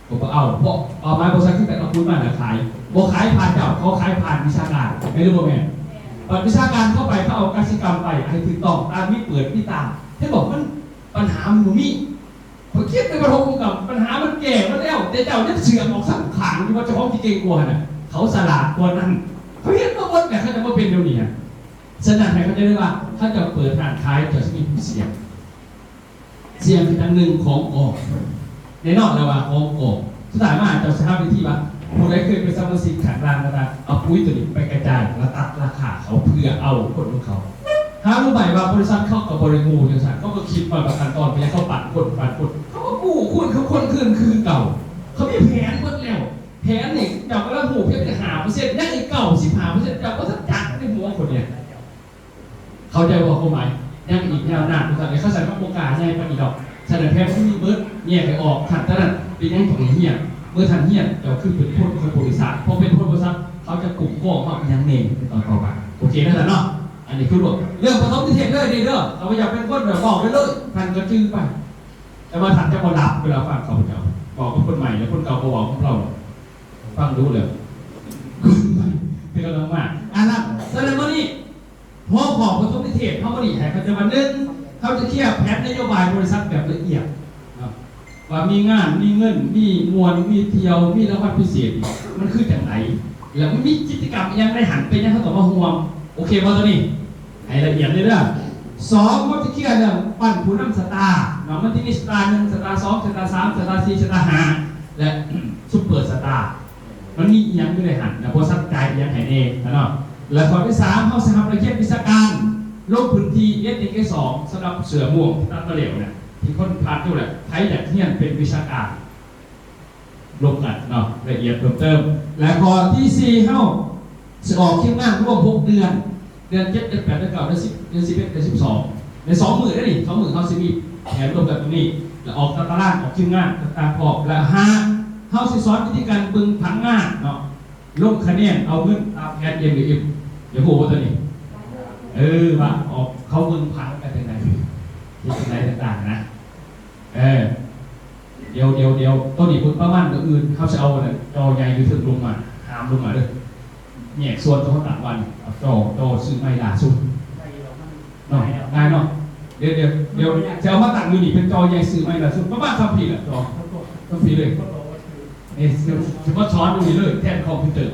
ກໍບໍ່ເອົາ ເພາະເປົ້າໝາຍບໍລິສັດຄືກັນ ເອົາປຸນມາແລ້ວຂາຍ ບໍ່ຂາຍຜ່ານເຈົ້າ ເຂົາຂາຍຜ່ານວິຊາການ ແມ່ນຫຼືບໍ່ແມ່ນ? ບັດວິຊາການເຂົ້າໄປ ເຂົາເອົາກະສິກຳໄປ ໃຫ້ຖືກຕ້ອງຕາມມີເປີດມີຕາມ ເຫັນບໍ່? ມັນ ບັນຫາມັນບໍ່ມີ. ຂ້ອຍຄິດໃນປະຖົມກຳ ບັນຫາມັນແກ້ໝົດແລ້ວ ແຕ່ເຈົ້າຍັງເຊື່ອມອອກສັງຂານຢູ່ວ່າເຈົ້າຂອງຊິເກັ່ງກວ່າຫັ້ນນະ. ເຂົາສະຫຼາດກວ່ານັ້ນ ເຂົາເຮັດມາໝົດແລ້ວ ເຂົາຈະມາເປັນແນວນີ້. ສະນັ້ນໃຫ້ເຂົາໃຈໄດ້ວ່າ ເຂົາເຈົ້າເປີດຮ້ານຂາຍ ເຈົ້າຊິມີຄວາມສ່ຽງ ສ່ຽງຄືອັນໜຶ່ງຂອງກອງ ແນ່ນອນແລ້ວວ່າຂອງກອງ. ສຸດທ້າຍມາເຈົ້າຊິຫາວິທີວ່າ ຜູ້ໃດເຄີຍເປັນສະມາຊິກຂັ້ນລ່າງກໍຕາມ ເອົາປຸ໋ຍໂຕນີ້ໄປກະຈາຍ ແລ້ວຕັດລາຄາເຂົາ ເພື່ອເອົາຄົນຂອງເຂົາ. ຫາຮູ້ໄໝວ່າບໍລິສັດເຂົາກໍບໍ່ໄດ້ໂງ່ຈັ່ງຊັ້ນ ເຂົາກໍຄິດມາວ່າຂັ້ນຕອນເປັນຫຍັງເຂົາປັ່ນຄົນ ປັ່ນຄົນ ເຂົາກໍກູ້ຄູນເຂົາຄົນຄືນຄືເກົ່າ. ເຂົາມີແຜນໝົດແລ້ວ ແຜນນີ້ເຈົ້າກຳລັງຮູ້ພຽງແຕ່ຫ້າເປີເຊັນ ຍັງອີກເກົ້າສິບຫ້າເປີເຊັນ ເຈົ້າບໍ່ທັນຈັກໃນຫົວຄົນນີ້. ເຂົ້າໃຈບໍ່ຄວາມໝາຍ? ຍັງອີກຍາວນານ ເຂົາໃສ່ມາບໍ່ກ້າໃຫຍ່ປານນີ້ດອກ. ສະນັ້ນແຜນທີ່ມີເບິດ ແຍກໃຫ້ອອກ ຂັ້ນຕອນນັ້ນເປັນຫຍັງຕ້ອງຮຽນ. ເມື່ອທ່ານຮຽນ ເຈົ້າຄືເປັນຄົນຂອງບໍລິສັດ ເພາະເປັນຄົນບໍລິສັດ ເຂົາຈະຄຸ້ມຄອງເຮົາອີ່ຫຍັງແນ່ໃນຕອນຕໍ່ໄປ. ໂອເຄນະທ່ານເນາະ? ອັນນີ້ຄືເລື່ອງປະຖົມນິເທດເລີຍນີ້ເດີ. ເຮົາບໍ່ຢາກເປັນຄົນແບບເວົ້າໄປເລີຍ ທ່ານກໍຈື່ໄປ. ແຕ່ວ່າທ່ານຈະບໍ່ຫຼັບເວລາຟັງຂ້າພະເຈົ້າເວົ້າກັບຄົນໃໝ່ ແລະ ຄົນເກົ່າບໍ່ເວົ້າກັບເຮົາ ຟັງດູແລ້ວ ເປັນກຳລັງມາ. ອັນນັ້ນ ສະນັ້ນມື້ນີ້ ຫົວຂໍ້ປະຖົມນິເທດເຮົາມື້ນີ້ໃຫ້ເຂົ້າໃຈວ່າ ໜຶ່ງ ເຮົາຈະເຄຍແຜນນະໂຍບາຍບໍລິສັດແບບລະອຽດເນາະ ວ່າມີງານ ມີເງິນ ມີມ່ວນ ມີທ່ຽວ ມີລາງວັນພິເສດ ມັນຄືຈັ່ງໃດ ແລ້ວມັນມີກິດຈະກຳອີ່ຫຍັງໃນຫັ້ນ ເປັນຫຍັງເຮົາຕ້ອງມາຮ່ວມ. ໂອເຄບໍ່ໂຕນີ້? ໃຫ້ລະອຽດເລີຍເດີ. ສອງ ມັນຈະເຄຍເລື່ອງປັ້ນຜູ້ນຳສະຕາເນາະ ມັນຈະມີສະຕາໜຶ່ງ ສະຕາສອງ ສະຕາສາມ ສະຕາສີ່ ສະຕາຫ້າ ແລະ ຊຸບເປີສະຕາ. ມັນມີອີ່ຫຍັງຢູ່ໃນຫັ້ນ ແລະ ບໍລິສັດຈ່າຍອີ່ຫຍັງໃຫ້ແດ່ເນາະ. ແລະ ຂໍ້ທີສາມ ເຮົາຊິຮັບນັກຮຽນວິຊາການລົງພື້ນທີ່ ເອັດໜຶ່ງ ເອັດສອງ ສຳລັບເສື້ອມ່ວງທີ່ຕັດມາແລ້ວນະ ທີ່ຄົນຜ່ານຢູ່ແລ້ວ ໃຜຢາກຮຽນເປັນວິຊາການ ລົງກັນເນາະ ລະອຽດເພີ່ມເຕີມ. ແລະ ຂໍ້ທີສີ່ ເຮົາຊິອອກຄິວງານລວມຫົກເດືອນ ເດືອນເຈັດ ເດືອນແປດ ເດືອນເກົ້າ ເດືອນສິບ ເດືອນສິບເອັດ ເດືອນສິບສອງ ໃນສອງມື້ເດ້ນີ້ ສອງມື້ເຮົາຊິມີແຜນລວມກັນຕົງນີ້ ແລະ ອອກຕາຕະລາງ ອອກຄິວງານຕ່າງໆພ້ອມ. ແລະ ຫ້າ ເຮົາຊິສອນວິທີການເບິ່ງຜັງງານເນາະ ລົງຄະແນນເອົາເງິນຕາມແຜນ ເອັມ ເອັມ ຢາກຮູ້ບໍ່ໂຕນີ້? ເອີ ວ່າອອກເຂົາເບິ່ງຜັງກັນຈັ່ງໃດ ເຮັດຈັ່ງໃດຕ່າງໆນະ. ເອີ ດຽວ ດຽວ ດຽວ ໂຕນີ້ເບິ່ງປະມານມື້ອື່ນ ເຮົາຊິເອົາອັນນັ້ນ ຈໍໃຫຍ່ຢູ່ເທິງລົງມາ ຫາມລົງມາເດີ ແຍກສ່ວນໂຕເຮົາຕັ້ງວັນ ເອົາຈໍ ຈໍຊື້ໃໝ່ລ່າສຸດເນາະ ງ່າຍເນາະ. ດຽວ ດຽວ ດຽວຊິເອົາມາຕັ້ງຢູ່ນີ້ ເປັນຈໍໃຫຍ່ຊື້ໃໝ່ລ່າສຸດ ປະມານສ່ຳພີ້ແຫຼະ ຈໍສ່ຳພີ້ເລີຍ. ເອີ ຊິ ຊິມາສອນຢູ່ນີ້ເລີຍ ແທນຄອມພິວເຕີ.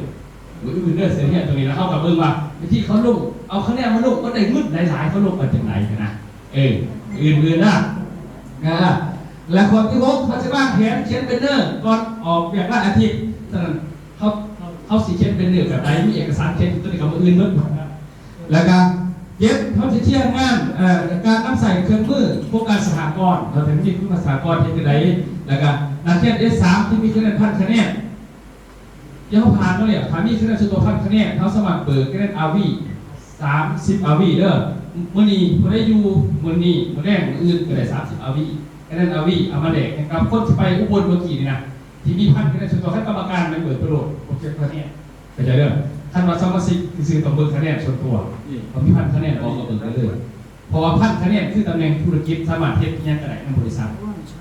ມື້ອື່ນເດີ ຊິຮຽນຕົງນີ້ ແລ້ວເຮົາກໍເບິ່ງວ່າວິທີເຂົາລົງ ເອົາຄະແນນມາລົງ ມັນໄດ້ເງິນຫຼາຍໆ ເຂົາລົງກັນຈັ່ງໃດນະ. ເອີ ມື້ອື່ນ ມື້ອື່ນນະ ອ່າ ແລະ ຂໍ້ທີຫົກ ເຮົາຈະວາງແຜນຂຽນແບນເນີກ່ອນອອກວຽກລາຍອາທິດ. ສະນັ້ນ ເຮົາ ເຮົາຊິຂຽນແບນເນີແບບໃດ ມີເອກະສານຂຽນຕົວນີ້ກໍມື້ອື່ນໝົດ. ແລ້ວກໍເຈັດ ເຮົາຊິຂຽນງານ ເອີ ການນຳໃຊ້ເຄື່ອງມືໂຄງການສະຫະກອນ ເຮົາຈະມີໂຄງການສະຫະກອນເຮັດຈັ່ງໃດ. ແລ້ວກໍນັກຮຽນເອສາມ ທີ່ມີຄະແນນພັນຄະແນນ ທີ່ເຮົາຜ່ານມາແລ້ວ ຖ້າມີຄະແນນສ່ວນຕົວພັນຄະແນນ ເຮົາສາມາດເບີກຄະແນນອາວີ ສາມສິບອາວີເດີ. ມື້ນີ້ຜູ້ໃດຢູ່ ມື້ນີ້ ມື້ແລງ ມື້ອື່ນກໍໄດ້ສາມສິບອາວີ ຄະແນນອາວີ ເອົາມາແລກໃຫ້ກັບຄົນທີ່ໄປອຸບົນເມື່ອກີ້ນີ້ນະ ທີ່ມີພັນຄະແນນສ່ວນຕົວ. ຄັນກຳມະການແມ່ນເບີກໄປໂລດ ບໍ່ເກັບຄະແນນ ເຂົ້າໃຈເດີ. ຄັນວ່າສະມາຊິກຊື່ໆ ຕ້ອງເບິ່ງຄະແນນສ່ວນຕົວ ເຂົາມີພັນຄະແນນ ອອກກໍເບິ່ງໄດ້ເລີຍ. ເພາະວ່າພັນຄະແນນຄືຕຳແໜ່ງທຸລະກິດ ສາມາດເຮັດອີ່ຫຍັງກໍໄດ້ນຳບໍລິສັດ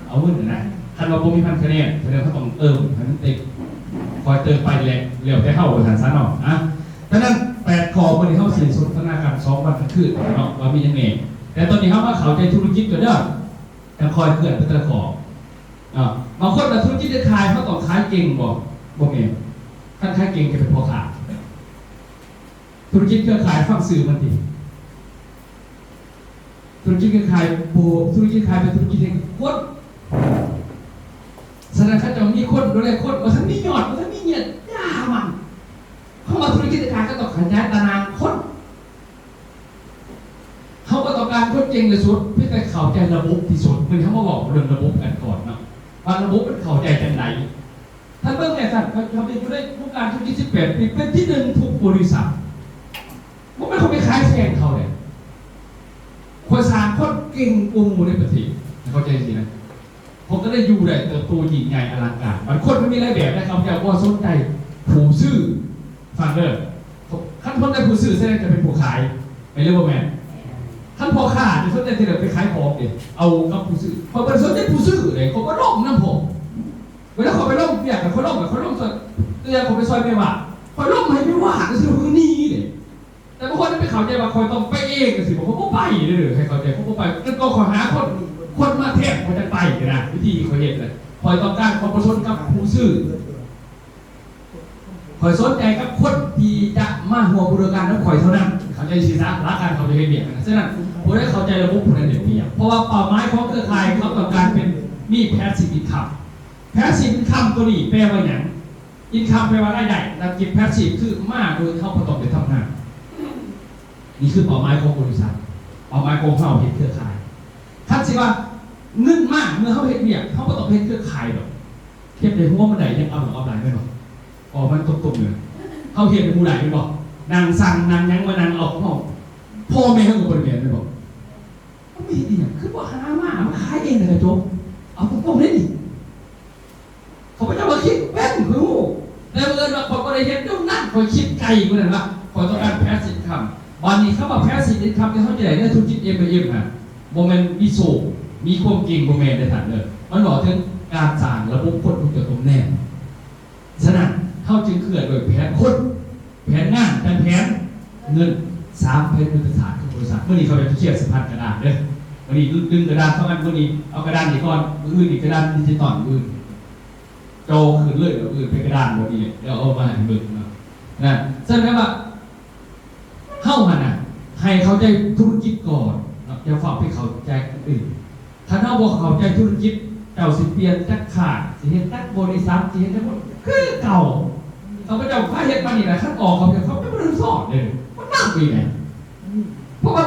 ເອົາເງິນຫັ້ນນະ. ຄັນວ່າບໍ່ມີພັນຄະແນນ ສະແດງວ່າເຮົາຕ້ອງເຕີມໃຫ້ມັນເຕັມ ຄ່ອຍເຕີມໄປແຫຼະ ແລ້ວແຕ່ເຮົາວ່າຊັ້ນຊະເນາະ. ອາ ສະນັ້ນ ແປດຂໍ້ມື້ນີ້ເຮົາຊິສົນທະນາກັນສອງວັນກາງຄືນເນາະ ວ່າມີຫຍັງແດ່. ແຕ່ຕອນນີ້ເຮົາມາເຂົ້າໃຈທຸລະກິດກ່ອນເດີ ຈັ່ງຄ່ອຍເຄື່ອນໄປແຕ່ລະຂໍ້ເນາະ. ບາງຄົນວ່າທຸລະກິດໄດ້ຂາຍ ເຮົາຕ້ອງຂາຍເກັ່ງບໍ່? ບໍ່ແມ່ນ. ຄັນຂາຍເກັ່ງກໍເປັນພໍ່ຄ້າ. ທຸລະກິດເຄືອຂ່າຍ ຟັງຊື່ມັນຕິ ທຸລະກິດເຄືອຂ່າຍ ໂອ້ ທຸລະກິດເຄືອຂ່າຍເປັນທຸລະກິດແຫ່ງຄົນ. ສະນັ້ນ ເຂົາເຈົ້າມີຄົນ ດູແລຄົນ ບໍ່ທັນມີຍອດ ບໍ່ທັນມີເຫຍື່ອ ຢ່າມັນ. ເພາະວ່າທຸລະກິດເຄືອຂ່າຍ ເຂົາຕ້ອງຂະຫຍາຍຕາໜ່າງຄົນ. ເຮົາບໍ່ຕ້ອງການຄົນເກັ່ງທີ່ສຸດ ພຽງແຕ່ເຂົ້າໃຈລະບົບທີ່ສຸດ. ມື້ນີ້ເຮົາມາເວົ້າເລື່ອງລະບົບກັນກ່ອນເນາະ ວ່າລະບົບມັນເຂົ້າໃຈຈັ່ງໃດ. ທ່ານເບິ່ງແນ່ທ່ານ ຂ້ອຍເຂົ້າໄປຢູ່ໃນວົງການທຸລະກິດສິບແປດປີ ເປັນທີໜຶ່ງທຸກບໍລິສັດ. ບໍ່ແມ່ນຂ້ອຍໄປຂາຍແຂ່ງເຂົາເດ້. ຂ້ອຍສ້າງຄົນເກັ່ງກວ່າໝູ່ໃນປະເທດ ໃຫ້ເຂົ້າໃຈຈັ່ງຊີ້ນະ. ເຂົາກໍໄດ້ຢູ່ໄດ້ເຕີບໂຕຍິ່ງໃຫຍ່ອະລັງການ. ບັດຄົນມັນມີຫຼາຍແບບນະ ເຂົາເຈົ້າບໍ່ສົນໃຈຜູ້ຊື້. ຟັງເດີ ຄັນສົນໃຈຜູ້ຊື້ ສະແດງຈະເປັນຜູ້ຂາຍ ແມ່ນຫຼືບໍ່ແມ່ນ? ຄັນພໍ່ຄ້າຈະສົນໃຈທີ່ຈະໄປຂາຍຂອງເດ້ ເອົາກັບຜູ້ຊື້. ຂ້ອຍບໍ່ໄດ້ສົນໃຈຜູ້ຊື້ເດ້ ຂ້ອຍບໍ່ລົມນຳພວກ ເວລາຂ້ອຍໄປລົມວຽກ ຂ້ອຍລົມ ຂ້ອຍລົມຊ່ອຍ ເວລາຂ້ອຍໄປຊ່ອຍແມ່ວາດ ຂ້ອຍລົມໃຫ້ແມ່ວາດ ຊື່ໆ ຄືໜີເດ້. ແຕ່ບາງຄົນໄປເຂົ້າໃຈວ່າຂ້ອຍຕ້ອງໄປເອງ ຈັ່ງຊີ້ ຂ້ອຍບໍ່ໄປເດີ ໃຫ້ເຂົ້າໃຈ ຂ້ອຍບໍ່ໄປ. ຈົນກວ່າຂ້ອຍຫາຄົນ ຄົນມາແທນ ຂ້ອຍຈັ່ງໄປນະ. ວິທີທີ່ຂ້ອຍເຮັດນະ ຂ້ອຍຕ້ອງການຄວາມປະສົນກັບຜູ້ຊື້. ຂ້ອຍສົນໃຈກັບຄົນທີ່ຈະມາຮ່ວມອຸດົມການນຳຂ້ອຍເທົ່ານັ້ນ. ເຂົ້າໃຈຊີ້ຊະ ຫຼັກການເຂົ້າໃຈເຮັດວຽກນະ. ສະນັ້ນ ຜູ້ໃດເຂົ້າໃຈລະບົບ ຜູ້ນັ້ນໄດ້ປຽບ. ເພາະວ່າເປົ້າໝາຍຂອງເຄືອຂ່າຍ ເຂົາຕ້ອງການເປັນ ມີ passive income. Passive income ຕົວນີ້ແປວ່າຫຍັງ? Income ແປວ່າລາຍໄດ້ ແລະ ເກັບ passive ຄືມາໂດຍເຮົາບໍ່ຕ້ອງໄປທຳງານ. ນີ້ຄືເປົ້າໝາຍຂອງບໍລິສັດ ເປົ້າໝາຍຂອງເຮົາເຮັດເຄືອຂ່າຍ. ຄັນຊິວ່າເງິນມາເມື່ອເຮົາເຮັດວຽກ ເຮົາບໍ່ຕ້ອງເຮັດເຄືອຂ່າຍດອກ. ເຮັດໃນຫົວມັນໄດ້ ຍັງເອົາດອກເອົາຫຼາຍແມ່ນບໍ່? ເວົ້າມັນຕົງໆເລີຍ ເຮົາເຮັດໃຫ້ໝູ່ໄດ້ແມ່ນບໍ່? ນັ່ງສັ່ງນັ່ງຫຍັງມານັ່ງເອົາຂອງພໍ່ແມ່ເຮົາກໍບໍ່ໄດ້ແມ່ນແມ່ນບໍ່? ເຮົາໄປເຮັດອີ່ຫຍັງ? ຄືບໍ່ຫາມາ ມາຂາຍເອງແລ້ວກໍຈົບ. ເອົາຕົງໆເດ້ນີ້. ຂ້າພະເຈົ້າກໍຄິດເປັນ ຂ້ອຍຮູ້ ແຕ່ບັງເອີນວ່າຂ້ອຍບໍ່ໄດ້ເຮັດແນວນັ້ນ ຂ້ອຍຄິດໄກກວ່ານັ້ນວ່າ ຂ້ອຍຕ້ອງການ passive income. ບາດນີ້ຄຳວ່າ passive income ທີ່ເຮົາຈະໄດ້ໃນທຸລະກິດ ເອັມແອລເອັມ ຫັ້ນ ບໍ່ແມ່ນມີໂຊກ ມີຄວາມເກັ່ງ ບໍ່ແມ່ນເດີທ່ານເດີ. ມັນເວົ້າເຖິງການສ້າງລະບົບຄົນຮູ້ຈັກຕົວແນມ. ສະນັ້ນ ເຮົາຈຶ່ງເຄື່ອນດ້ວຍແຜນຄົນ ແຜນງານ ແຕ່ແຜນເງິນ ສາມ ແຜນຍຸດທະສາດຂອງບໍລິສັດ. ມື້ນີ້ຂ້າພະເຈົ້າຊິຂຽນໃສ່ພັນກະດານເດີ. ມື້ນີ້ດຶງກະດານສອງອັນ ມື້ນີ້ເອົາກະດານນີ້ກ່ອນ ມື້ອື່ນອີກກະດານດິຈິຕອນ ມື້ອື່ນຈໍຂຶ້ນເລີຍ ມື້ອື່ນເປັນກະດານແບບນີ້ ແລ້ວເອົາມາໃຫ້ເບິ່ງເນາະ. ນະ ສະນັ້ນແປວ່າ ເຮົາຫັ້ນນະ ໃຫ້ເຂົ້າໃຈທຸລະກິດກ່ອນເນາະ ຢ່າຟ້າວໄປເຂົ້າໃຈອັນອື່ນ. ຄັນເຮົາບໍ່ເຂົ້າໃຈທຸລະກິດ ເຈົ້າຊິປ່ຽນຈັກຄ້າຍ ຊິເຮັດຈັກບໍລິສັດ ຊິເຮັດຈັກຄົນ ຄືເກົ່າ. ຂ້າພະເຈົ້າພາເຮັດປານນີ້ລະ ຄັນອອກເຂົາເຈົ້າ ເຂົາເຈົ້າບໍ່ໄດ້ສອນເດ້ ມັນໜັກອີກນະ. ເພາະວ່າ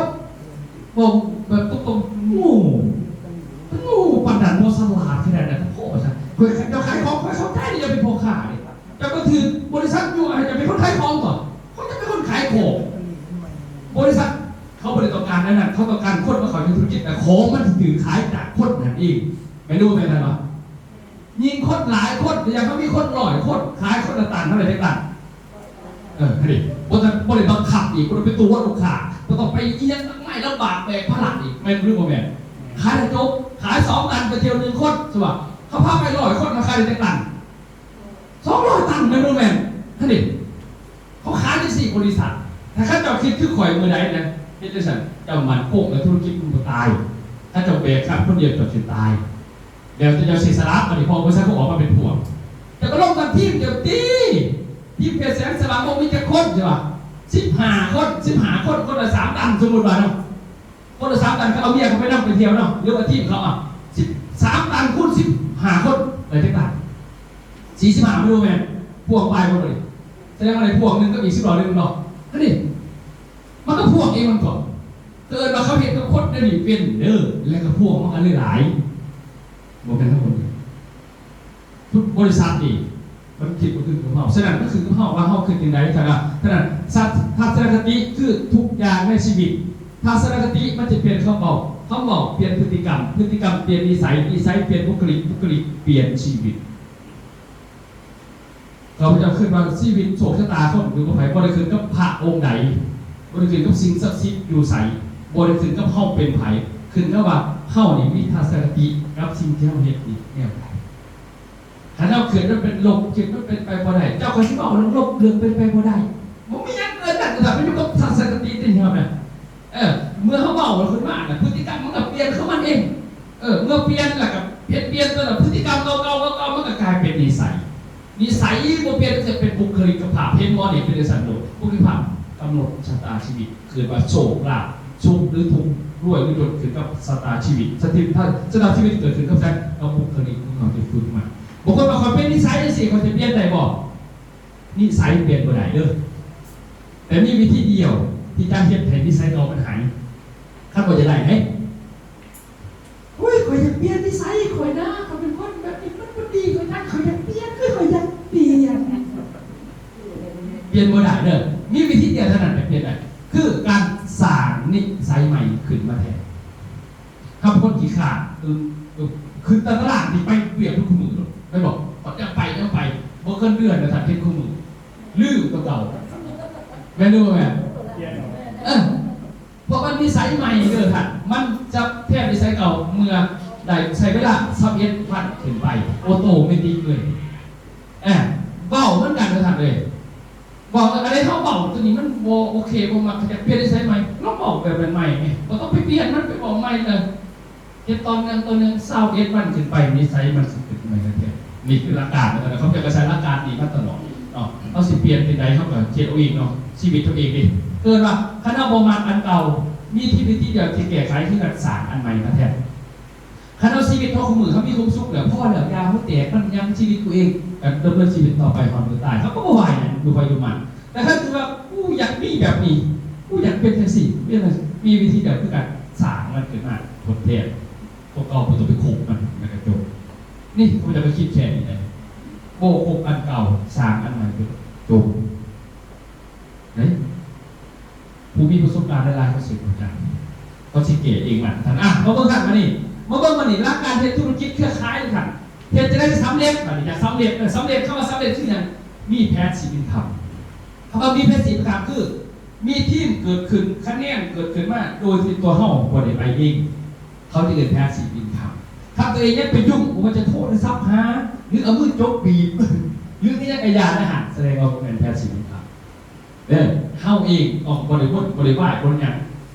ເວົ້າແບບຕົງໆ ໂອ້ ໂອ້ ປານນັ້ນ ບໍ່ສະຫຼາດຂະໜາດນັ້ນ ໂອ້ ວ່າຊັ້ນ. ຂ້ອຍ ເຈົ້າຂາຍຂອງ ຂ້ອຍເຂົ້າໃຈເດ້ ເຈົ້າເປັນພໍ່ຄ້າເດ້ ເຈົ້າກໍຖືກບໍລິສັດຍົວະໃຫ້ເຈົ້າເປັນຄົນຂາຍຂອງຕົວະ ເຂົາຈະເປັນຄົນຂາຍຂອງ. ບໍລິສັດເຂົາບໍ່ໄດ້ຕ້ອງການແນວນັ້ນ ເຂົາຕ້ອງການຄົນມາເຂົ້າໃນທຸລະກິດ ແຕ່ຂອງມັນຖືກຂາຍຈາກຄົນນັ້ນເອງ ແມ່ນຫຼືບໍ່ແມ່ນ? ແມ່ນບໍ່? ຍິ່ງຄົນຫຼາຍຄົນ ຢ່າງເຮົາມີຄົນຮ້ອຍຄົນ ຂາຍຄົນລະຕັນ ເທົ່າໃດຈັກຕັນ? ເອີ ຫັ້ນເດ ບໍ່ຕ້ອງ ບໍ່ໄດ້ບັງຄັບອີກ ບໍ່ຕ້ອງໄປຕົວະລູກຄ້າ ບໍ່ຕ້ອງໄປອີ່ຫຍັງມາກມາຍ ລຳບາກແບກພາລະອີກ ແມ່ນຫຼືບໍ່ແມ່ນ? ຂາຍໃຫ້ຈົບ ຂາຍສອງຕັນໄປທ່ຽວໜຶ່ງຄົນ ສົມມຸດວ່າ ເຂົາພາໄປຮ້ອຍຄົນ ເຂົາຂາຍໄດ້ຈັກຕັນ? ສອງຮ້ອຍຕັນ ແມ່ນບໍ່ແມ່ນ? ຫັ້ນເດ ເຂົາຂາຍຈັ່ງຊີ້ບໍລິສັດ. ຖ້າເຂົາເຈົ້າຄິດຄືຂ້ອຍມື້ໃດນະ ເຮັດຈັ່ງຊັ້ນ ເຈົ້າໝັ້ນຄົງ ແລະ ທຸລະກິດມັນບໍ່ຕາຍ. ເຂົາເຈົ້າແບກຮັບຄົນດຽວ ເຈົ້າຊິຕາຍ. ແລ້ວແຕ່ເຈົ້າຊິສະຫຼາດ ບັດນີ້ພໍບໍລິສັດເຂົາອອກມາເປັນພວກ ເຈົ້າກໍລົງກັບທີມເຈົ້າຕິ. ທີມເພດແສງສະຫວ່າງວົງມີຈັກຄົນ? ຊິວ່າ ສິບຫ້າຄົນ ສິບຫ້າຄົນ ຄົນລະສາມຕັນ ສົມມຸດວ່າເນາະ. ຄົນລະສາມຕັນ ກໍເອົາເມຍເຂົາໄປນຳ ໄປທ່ຽວເນາະ ຫຼືວ່າທີມເຂົາ ເອົາ ສິບສາມຕັນຄູນສິບຫ້າຄົນ ໄດ້ຈັກຕັນ? ສີ່ສິບຫ້າ ບໍ່ຮູ້ແມ່ນ ພວງປາຍຄົນເລີຍ. ສະແດງວ່າໄດ້ພວງໜຶ່ງກັບອີກສິບລ້ອໜຶ່ງເນາະ. ອັນນີ້ ມັນກໍພວງເອງມັນກໍ ເກີດວ່າເຂົາເຮັດກັບຄົນແນວນີ້ເປັນເດີ ແລ້ວກໍພວງມັນກໍເລີຍຫຼາຍ ບໍ່ແມ່ນທັງໝົດ. ທຸກບໍລິສັດນີ້ ມັນຄິດບໍ່ຄືກັບເຮົາ. ສະນັ້ນ ມັນຄືກັບເຮົາວ່າເຮົາຄິດຈັ່ງໃດ. ສະນັ້ນ ສະ ທັດສະນະຄະຕິຄືທຸກຢ່າງໃນຊີວິດ. ທັດສະນະຄະຕິມັນຈະປ່ຽນຄຳເວົ້າ, ຄຳເວົ້າປ່ຽນພຶດຕິກຳ, ພຶດຕິກຳປ່ຽນນິໄສ, ນິໄສປ່ຽນບຸກຄະລິກ, ບຸກຄະລິກປ່ຽນຊີວິດ. ຂ້າພະເຈົ້າຄິດວ່າຊີວິດໂຊກຊະຕາຄົນຢູ່ກັບໃຜ ບໍ່ໄດ້ຂຶ້ນກັບພະອົງໃດ, ບໍ່ໄດ້ຂຶ້ນກັບສິ່ງສັກສິດຢູ່ໃສ, ບໍ່ໄດ້ຂຶ້ນກັບເຮົາເປັນໃຜ, ຂຶ້ນກັບວ່າເຮົານີ້ມີທັດສະນະຄະຕິກັບສິ່ງທີ່ເຮົາເຮັດນີ້ແນວໃດ. ຄັນເຮົາຄິດມັນເປັນລົບ, ຄິດມັນເປັນໄປບໍ່ໄດ້, ເຈົ້າກໍຊິເວົ້າເລື່ອງລົບ, ເລື່ອງເປັນໄປບໍ່ໄດ້. ບໍ່ມີຫຍັງເກີນນັ້ນ, ແຕ່ວ່າມັນຢູ່ກັບທັດສະນະຄະຕິທີ່ເຮົານະ. ເອີ ເມື່ອເຮົາເວົ້າແລ້ວຂຶ້ນມານະ ພຶດຕິກຳມັນກໍປ່ຽນຂອງມັນເອງ. ເອີ ເມື່ອປ່ຽນແລ້ວກໍເຮັດປ່ຽນຕົວະ ພຶດຕິກຳເກົ່າໆ ເກົ່າໆ ມັນກໍກາຍເປັນນິໄສ. ນິໄສບໍ່ປ່ຽນ ຈະເປັນບຸກຄະລິກກະພາບ. ເຫັນບໍ່ນີ້? ເປັນຈັ່ງຊັ້ນໂລດ. ບຸກຄະລິກກະພາບ ກຳນົດຊະຕາຊີວິດ ເກີດວ່າໂຊກລາບ ສຸກຫຼືທຸກ ລວຍຫຼືຈົນ ຂຶ້ນກັບຊະຕາຊີວິດ. ຊະຕາ ຊະຕາຊີວິດເກີດຂຶ້ນກັບໃຜ? ກັບບຸກຄະລິກຂອງເຮົາທີ່ຝຶກມາ. ບາງຄົນວ່າ ຂ້ອຍເປັນນິໄສຈັ່ງຊີ້ ຂ້ອຍຈະປ່ຽນໄດ້ບໍ່? ນິໄສປ່ຽນບໍ່ໄດ້ເດີ້. ແຕ່ມີວິທີດຽວທີ່ຈະເຮັດໃຫ້ນິໄສເກົ່າມັນຫາຍ. ຄັນວ່າຈະໄດ້ເດ້. ໂອ້ຍ ຂ້ອຍຢາກປ່ຽນນິໄສຂ້ອຍນະ ຂ້ອຍເປັນຄົນແບບນີ້ມັນບໍ່ດີ ຂ້ອຍຢາກ ຂ້ອຍຢາກປ່ຽນ ຂ້ອຍຢາກປ່ຽນ. ປ່ຽນບໍ່ໄດ້ເດີ້. ມີວິທີດຽວເທົ່ານັ້ນທີ່ປ່ຽນໄດ້ ຄືການສ້າງນິໄສໃໝ່ຂຶ້ນມາແທນ. ຮັບຄົນຂີ້ຄ້ານ ອືມ ອືມ ຂຶ້ນຕະຫຼາດນີ້ໄປວຽກທຸກມື້ໂລດ ແມ່ນບໍ່? ຢາກໄປ ຢາກໄປ ບໍ່ເກີນເດືອນ ວ່າຊັ້ນ ເຮັດຄູ່ມື້ ລືມຕົວເກົ່າ ແມ່ນຫຼືບໍ່ແມ່ນ? ເອີ ເພາະມັນນິໄສໃໝ່ເດີທ່ານ ມັນຈະແທນນິໄສເກົ່າເມື່ອໄດ້ໃຊ້ເວລາຊາວເອັດວັນຂຶ້ນໄປ ໂອໂຕເມຕິກເລີຍ. ເອີ ເວົ້າເໝືອນກັນເດີທ່ານເອີຍ ເວົ້າ ອັນໃດເຮົາເວົ້າຕົວນີ້ມັນບໍ່ໂອເຄ ບໍ່ມັກ ຢາກປ່ຽນນິໄສໃໝ່ ລອງເວົ້າແບບໃໝ່ແໝ່ ບໍ່ຕ້ອງໄປປ່ຽນມັນ ໄປເວົ້າໃໝ່ເລີຍ. ເຮັດຕໍ່ເນື່ອງ ຕໍ່ເນື່ອງ ຊາວເອັດວັນຂຶ້ນໄປ ນິໄສມັນຊິເປັນໃໝ່ທັນທີ. ນີ້ຄືຫຼັກການນະ ເຂົາເຈົ້າກໍໃຊ້ຫຼັກການນີ້ມາຕະຫຼອດເນາະ. ເຮົາຊິປ່ຽນຈັ່ງໃດ ເຮົາກໍເຮັດເອົາເອງເນາະ ຊີວິດເຮົາເອງເດ້. ເອີ້ນວ່າ ຄັນເຮົາບໍ່ມັກອັນເກົ່າ ມີທີ່ວິທີດຽວທີ່ແກ້ໄຂ ຄືການສ້າງອັນໃໝ່ມາແທນ. ຄັນເຮົາ ຊີວິດເຮົາຄູ່ມື້ ເຮົາມີຄວາມສຸກແລ້ວ ພໍແລ້ວ ຢາເຮົາແຕກ ມັນຍັງຊີວິດຕົວເອງ ກໍດຳເນີນຊີວິດຕໍ່ໄປຮອດມື້ຕາຍ ເຮົາກໍບໍ່ວ່າຫຍັງ ຢູ່ໃຜຢູ່ມັນ. ແຕ່ຄັນຄືວ່າ ກູຢາກມີແບບນີ້ ກູຢາກເປັນຈັ່ງຊີ້ ເປັນ ມີວິທີດຽວ ຄືການສ້າງມັນຂຶ້ນມາທົດແທນ ຕົວເກົ່າບໍ່ຕ້ອງໄປຄົບມັນ ແລ້ວກໍຈົບ. ນີ້ ຂ້າພະເຈົ້າກໍຄິດແຄ່ນີ້ແຫຼະ ບໍ່ຄົບອັນເກົ່າ ສ້າງອັນໃໝ່ ຈົບ ເດ້. ຜູ້ມີປະສົບການຫຼາຍໆ ເຂົາຊິເຂົ້າໃຈ ເຂົາຊິແກ້ເອງມັນ. ທ່ານ ອ່ະ ມາເບິ່ງກັນບາດນີ້ ມາເບິ່ງບາດນີ້ ຫຼັກການເຮັດທຸລະກິດເຄືອຂ່າຍນີ້ ທ່ານ ເຮັດຈັ່ງໃດສຳເລັດ? ບາດນີ້ຢາກສຳເລັດ ເອີ ສຳເລັດ ຄຳວ່າສຳເລັດຄືຫຍັງ? ມີ passive income. ຄຳວ່າມີ passive income ຄື ມີທີມເກີດຂຶ້ນ ຄະແນນເກີດຂຶ້ນມາ ໂດຍທີ່ຕົວເຮົາບໍ່ໄດ້ໄປເອງ ເຂົາຈະເອີ້ນ passive income. ຖ້າຕົວເອງຍັງໄປຫຍຸ້ງ ບໍ່ວ່າຈະໂທລະສັບຫາ ຫຼື ເອົາມືຈົກບີບ ຫຼື ອີ່ຫຍັງກະຢ່ານະ ຫັ້ນ ສະແດງວ່າບໍ່ແມ່ນ passive income ເດີ. ເຮົາເອງຕ້ອງບໍລິບົດ ບໍລິວາຍ ບໍ່ຫຍັງ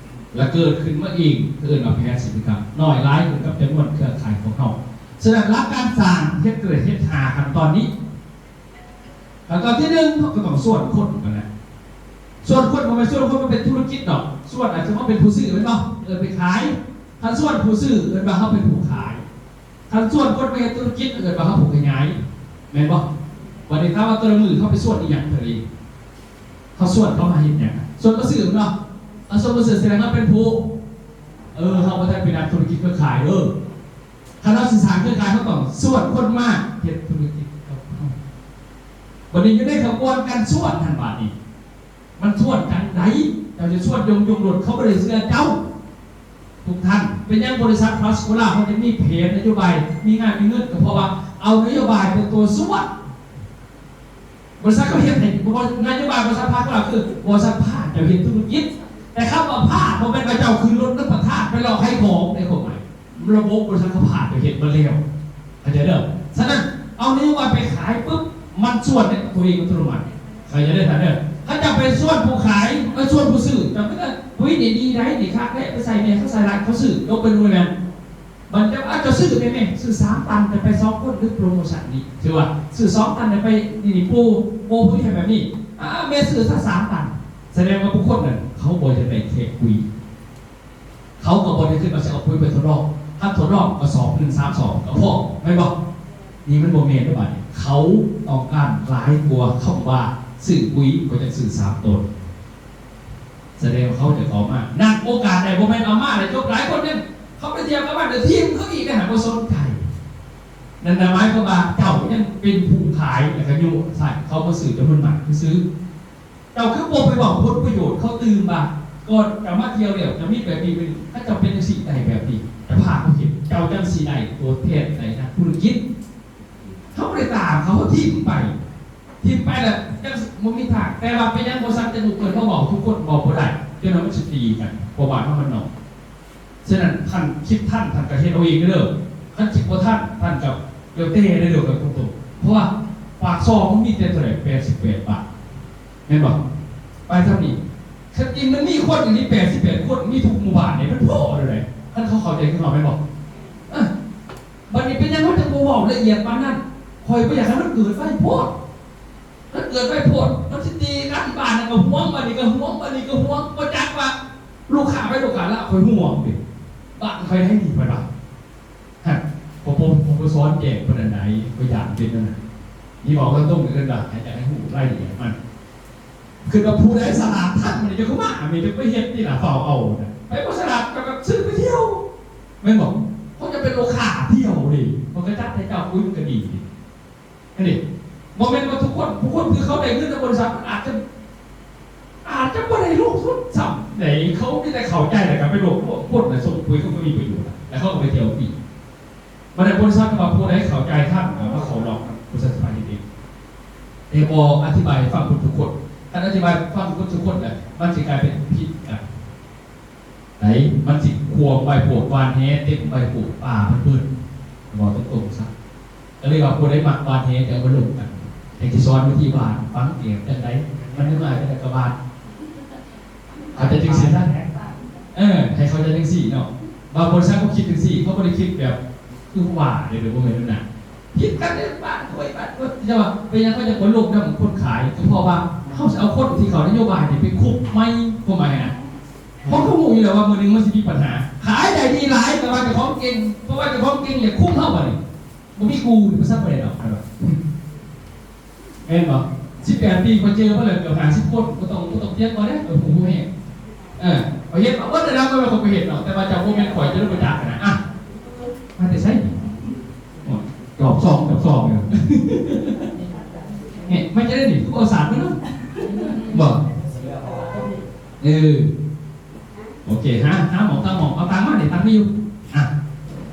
ລະເກີດຂຶ້ນມາເອງ ເອີ້ນວ່າ passive income. ໜ້ອຍຫຼາຍຂຶ້ນກັບຈຳນວນເຄືອຂ່າຍຂອງເຮົາ. ສະນັ້ນ ຫຼັກການສ້າງ ເຮັດເກີດ ເຮັດຫ້າຂັ້ນຕອນນີ້. ຂັ້ນຕອນທີໜຶ່ງ ເຮົາກໍຕ້ອງຊວນຄົນຫັ້ນແຫຼະ ຊວນຄົນ ບໍ່ແມ່ນຊວນຄົນມາເປັນທຸລະກິດດອກ ຊວນອາດຈະມາເປັນຜູ້ຊື້ແມ່ນບໍ່? ເອີ້ນໄປຂາຍ. ຄັນຊວນຜູ້ຊື້ ເອີ້ນວ່າເຮົາເປັນຜູ້ຂາຍ. ຄັນຊວນຄົນມາເຮັດທຸລະກິດ ເອີ້ນວ່າເຮົາຜູ້ຂະຫຍາຍ ແມ່ນບໍ່? ບັດນີ້ຖາມວ່າແຕ່ລະມື້ເຮົາໄປຊວນອີ່ຫຍັງເທື່ອນີ້? ເຮົາຊວນເຂົາມາເຮັດຫຍັງ? ຊວນມາຊື້ແມ່ນບໍ່? ເຮົາຊວນມາຊື້ ສະແດງເຮົາເປັນຜູ້ ເອີ ເຮົາບໍ່ທັນເປັນນັກທຸລະກິດເຄືອຂ່າຍເດີ. ຄັນເຮົາຊິສ້າງເຄືອຂ່າຍ ເຮົາຕ້ອງຊວນຄົນມາເຮັດທຸລະກິດກັບເຮົາ. ບັດນີ້ຢູ່ໃນຂະບວນການຊວນຫັ້ນ ບາດນີ້ ມັນຊວນຈັ່ງໃດ? ເຈົ້າຈະຊວນຍົງໆໂລດ ເຂົາບໍ່ໄດ້ເຊື່ອເຈົ້າ. ທຸກທ່ານ ເປັນຫຍັງບໍລິສັດພລັສໂຄລາ ເຮົາຈຶ່ງມີແຜນນະໂຍບາຍ ມີງານມີເງິນ ກໍເພາະວ່າເອົານະໂຍບາຍເປັນຕົວຊວນ. ບໍລິສັດເຂົາເຮັດໃຫ້ ນະໂຍບາຍບໍລິສັດພລັສໂຄລາ ຄືບໍລິສັດພາເຈົ້າເຮັດທຸລະກິດ. ແຕ່ຄຳວ່າພາ ບໍ່ແມ່ນວ່າເຈົ້າຂຶ້ນລົດນຳປະທານໄປເລາະຂາຍຂອງໃນຄວາມໝາຍ ລະບົບບໍລິສັດເຂົາພາໄປເຮັດມາແລ້ວ ເຂົ້າໃຈເດີ້. ສະນັ້ນ ເອົານະໂຍບາຍໄປຂາຍປຶບ ມັນຊວນໃນຕົວເອງອັດຕະໂນມັດ ເຂົ້າໃຈເດີ້ທ່ານເດີ້. ເຂົາເຈົ້າໄປຊວນຜູ້ຂາຍ ໄປຊວນຜູ້ຊື້ ເຈົ້າກໍເອີ້ນ ອຸ້ຍ ນີ້ດີໃດ໋ ນີ້ຄັກແທ້ ໄປໃສ່ແດ່ ເຂົາໃສ່ຫຼາຍ ເຂົາຊື້ ຕົກເປັນໂມເມນ ມັນຈະ ອາດຈະຊື້ໄດ້ແມ່ ຊື້ສາມຕັນ ແຕ່ໄປສອງຄົນ ຫຼືໂປຣໂມຊັນນີ້ ຖືວ່າຊື້ສອງຕັນ ແຕ່ໄປ ນີ້ ນີ້ ໂປຣ ໂປຣພື້ນໃຫ້ແບບນີ້ ອາ ແມ່ຊື້ຊະສາມຕັນ ສະແດງວ່າບຸກຄົນນັ້ນ ເຂົາບໍ່ຢາກໄດ້ແຄ່ປຸ໋ຍ. ເຂົາກໍບໍ່ໄດ້ຄິດວ່າຊິເອົາປຸ໋ຍໄປທົດລອງ. ຄັນທົດລອງກະສອບໜຶ່ງ ສາມສອບກໍພໍ ແມ່ນບໍ່? ນີ້ມັນບໍ່ແມ່ນເດ້ບາດນີ້. ເຂົາຕ້ອງການຫຼາຍກວ່າຄຳວ່າຊື້ປຸ໋ຍ ເຂົາຈະຊື້ສາມໂຕນ. ສະແດງວ່າເຂົາຈະເຂົ້າມາ. ນັ້ນໂອກາດໃດ ບໍ່ແມ່ນເອົາມາແລ້ວຈົບ. ຫຼາຍຄົນຍັງເຂົ້າໄປທ່ຽວກັບມັນ ແລ້ວຖິ້ມເຂົາອີກນະ ບໍ່ສົນໃຈ. ນັ້ນນະ ໝາຍຄວາມວ່າເຈົ້າຍັງເປັນຜູ້ຂາຍ ແລ້ວກະໂຍນໃສ່ເຂົາມາຊື້ຈຳນວນມາກຊື່ໆ. ເຈົ້າຄືບໍ່ໄປເວົ້າຜົນປະໂຫຍດເຂົາຕື່ມວ່າ ກ່ອນຈະມາທ່ຽວແລ້ວຈະມີແບບນີ້ ເປັນ ເຂົາເຈົ້າເປັນຈັ່ງຊີ້ໄດ້ແບບນີ້ ຈະພາເຂົາເຮັດ ເຈົ້າຈັ່ງຊິໄດ້ຕົວແທນໃນນັກທຸລະກິດ. ເຮົາບໍ່ໄດ້ຕາມເຂົາ ເຮົາຖິ້ມໄປ ຖິ້ມໄປແລ້ວຈັ່ງບໍ່ມີທາງ. ແຕ່ວ່າເປັນຫຍັງບໍລິສັດຈັ່ງບໍ່ເປີດມາເວົ້າ ທຸກຄົນເວົ້າບໍ່ໄດ້ ຈົນວ່າມັນຊິຕີກັນ ເພາະວ່າເຮົາມັນນ້ອຍ. ສະນັ້ນ ທ່ານຄິດທັນ ທ່ານກໍເຮັດເອົາເອງເດີ. ຄັນຄິດບໍ່ທັນ ທ່ານກໍແລ້ວແຕ່ເດີ ເວົ້າກັນຕົງໆ ເພາະວ່າປາກຊ່ອງມັນມີແຕ່ເທົ່າໃດ ແປດສິບແປດບາດ ແມ່ນບໍ່? ໄປຊ່ຳນີ້ ຄັນຈິງມັນມີຄົນອີ່ຫຼີແປດສິບແປດຄົນ ມີທຸກໝູ່ບ້ານນີ້ ມັນພໍເລີຍ. ຄັນເຂົາເຂົ້າໃຈຄືເຮົາ ແມ່ນບໍ່? ເອີ ບັດນີ້ເປັນຫຍັງເຮົາຈຶ່ງບໍ່ເວົ້າລະອຽດປານນັ້ນ? ຂ້ອຍບໍ່ຢາກໃຫ້ມັນເກີດໄວໂພດ. ມັນເກີດໄວໂພດ ມັນຊິຕີກັນ ບ້ານນັ້ນກໍຫວງ ບ້ານນີ້ກໍຫວງ ບ້ານນີ້ກໍຫວງ ບໍ່ຈັກວ່າລູກຄ້າໃຜລູກຄ້າລາວ ຂ້ອຍຫວງເດ້ ບ້ານຂ້ອຍໃດນີ້ ເພິ່ນວ່າ. ຮະ ພໍ່ ພໍ່ ພໍ່ສອນແຈ້ງປານໃດ ຂ້ອຍຢ້ານເປັນນັ້ນນະ. ນີ້ເວົ້າຕາມຕົງເລີຍເດີ ຢາກໃຫ້ຮູ້ລາຍລະອຽດມັນ. ຄືວ່າຜູ້ໃດສະຫຼາດທັນ ມັນຈະຄືມາ ແມ່ນຈະໄປເຮັດນີ້ລະ ຟ້າວເອົານະ. ໃຜບໍ່ສະຫຼາດ ເຈົ້າກໍຊື້ໄປທ່ຽວ ແມ່ນບໍ່? ເຂົາຈະເປັນລູກຄ້າທ່ຽວເດ້ ເຂົາກໍຈັດໃຫ້ເຈົ້າ ອຸ້ຍ ມັນກໍດີເດ້. ອັນນີ້ບໍ່ແມ່ນວ່າທຸກຄົນ ຜູ້ຄົນທີ່ເຂົາໄດ້ເງິນຈາກບໍລິສັດ ມັນອາດຈະ ອາດຈະບໍ່ໄດ້ລົງທຶນຊ້ຳໃດ ເຂົາມີແຕ່ເຂົ້າໃຈ ແລ້ວກໍໄປລົງທຶນ ຄົນນະສົ່ງປຸ໋ຍ ເຂົາກໍມີປະໂຫຍດ ແລ້ວເຂົາກໍໄປທ່ຽວຟຣີ. ບັດນີ້ບໍລິສັດວ່າຜູ້ໃດເຂົ້າໃຈທັນ ກໍມາເຂົ້າລອບນຳບໍລິສັດສະພາເຮັດເອງ ແຕ່ບໍ່ອະທິບາຍໃຫ້ຟັງເບິດທຸກຄົນ. ຄັນອະທິບາຍໃຫ້ຟັງເບິດທຸກຄົນແລ້ວ ມັນຊິກາຍເປັນຜິດກັນ. ໃດ ມັນຊິຂວາງໄວໂພດ ຫວ່ານແຫເຕັມໄວໂພດ ປາມັນເບິດ ເວົ້າຕົງໆຊະ. ກໍເລີຍວ່າຜູ້ໃດມັກຫວ່ານແຫຈະເອົາມາລົງກັນ ໃຫ້ຊິສອນວິທີຫວ່ານ ຝັງແກບຈັ່ງໃດ ມັນຈັ່ງຫຼາຍກະບາດ. ເຂົ້າໃຈຈັ່ງຊີ້ນະ ເອີ ໃຫ້ເຂົ້າໃຈຈັ່ງຊີ້ເນາະ ວ່າບໍລິສັດເຂົາຄິດຈັ່ງຊີ້ ເຂົາບໍ່ໄດ້ຄິດແບບຄືວ່າເດ້ ບໍ່ແມ່ນນັ້ນນະ. ຜິດກັນເດ້ ບ້ານຂ້ອຍ ບ້ານຂ້ອຍ ແຕ່ວ່າເປັນຫຍັງເຂົາຈະບໍ່ລົງນຳຄົນຂາຍ ກໍເພາະວ່າເຮົາຊິເອົາຄົນທີ່ເຂົ້ານະໂຍບາຍນີ້ໄປຄຸບໃໝ່ ຄວາມໝາຍນະ. ເພາະເຂົາຮູ້ຢູ່ແລ້ວວ່າມື້ໜຶ່ງມັນຊິມີບັນຫາ ຂາຍໄດ້ດີຫຼາຍ ແຕ່ວ່າເຈົ້າຂອງເກັ່ງ ເພາະວ່າເຈົ້າຂອງເກັ່ງຢາກຄຸມເຮົາ ບາດນີ້ບໍ່ມີກູ ບໍລິສັດບໍ່ໄດ້ດອກ ແມ່ນບໍ່? ສິບແປດປີ ຂ້ອຍເຈີມາແລ້ວເກືອບຫ້າສິບຄົນ ບໍ່ຕ້ອງ ບໍ່ຕ້ອງຕຽມຂ້ອຍເດ້ ຂ້ອຍຮູ້ແຮງ. ເອີ ຂ້ອຍເຮັດມາເບິດແລ້ວນະ ບໍ່ແມ່ນຂ້ອຍບໍ່ເຮັດດອກ ແຕ່ວ່າເຈົ້າບໍ່ແມ່ນຂ້ອຍ ເຈົ້າບໍ່ຈັກນະ. ອ່ະ ມາແຕ່ໃສນີ້? ໂອ້ຍ ຈອບຊອງ ຈອບຊອງເລີຍ ນີ້ ມາຈາກໃດນີ້ ຄືບໍ່ເອົາສາດມານຳ ບໍ່? ເອີ ໂອເຄ ຫາ ຫາໝ່ອງ ຕັ້ງໝ່ອງ ເອົາຕັງມານີ້ ຕັງມີຢູ່ ອ່ະ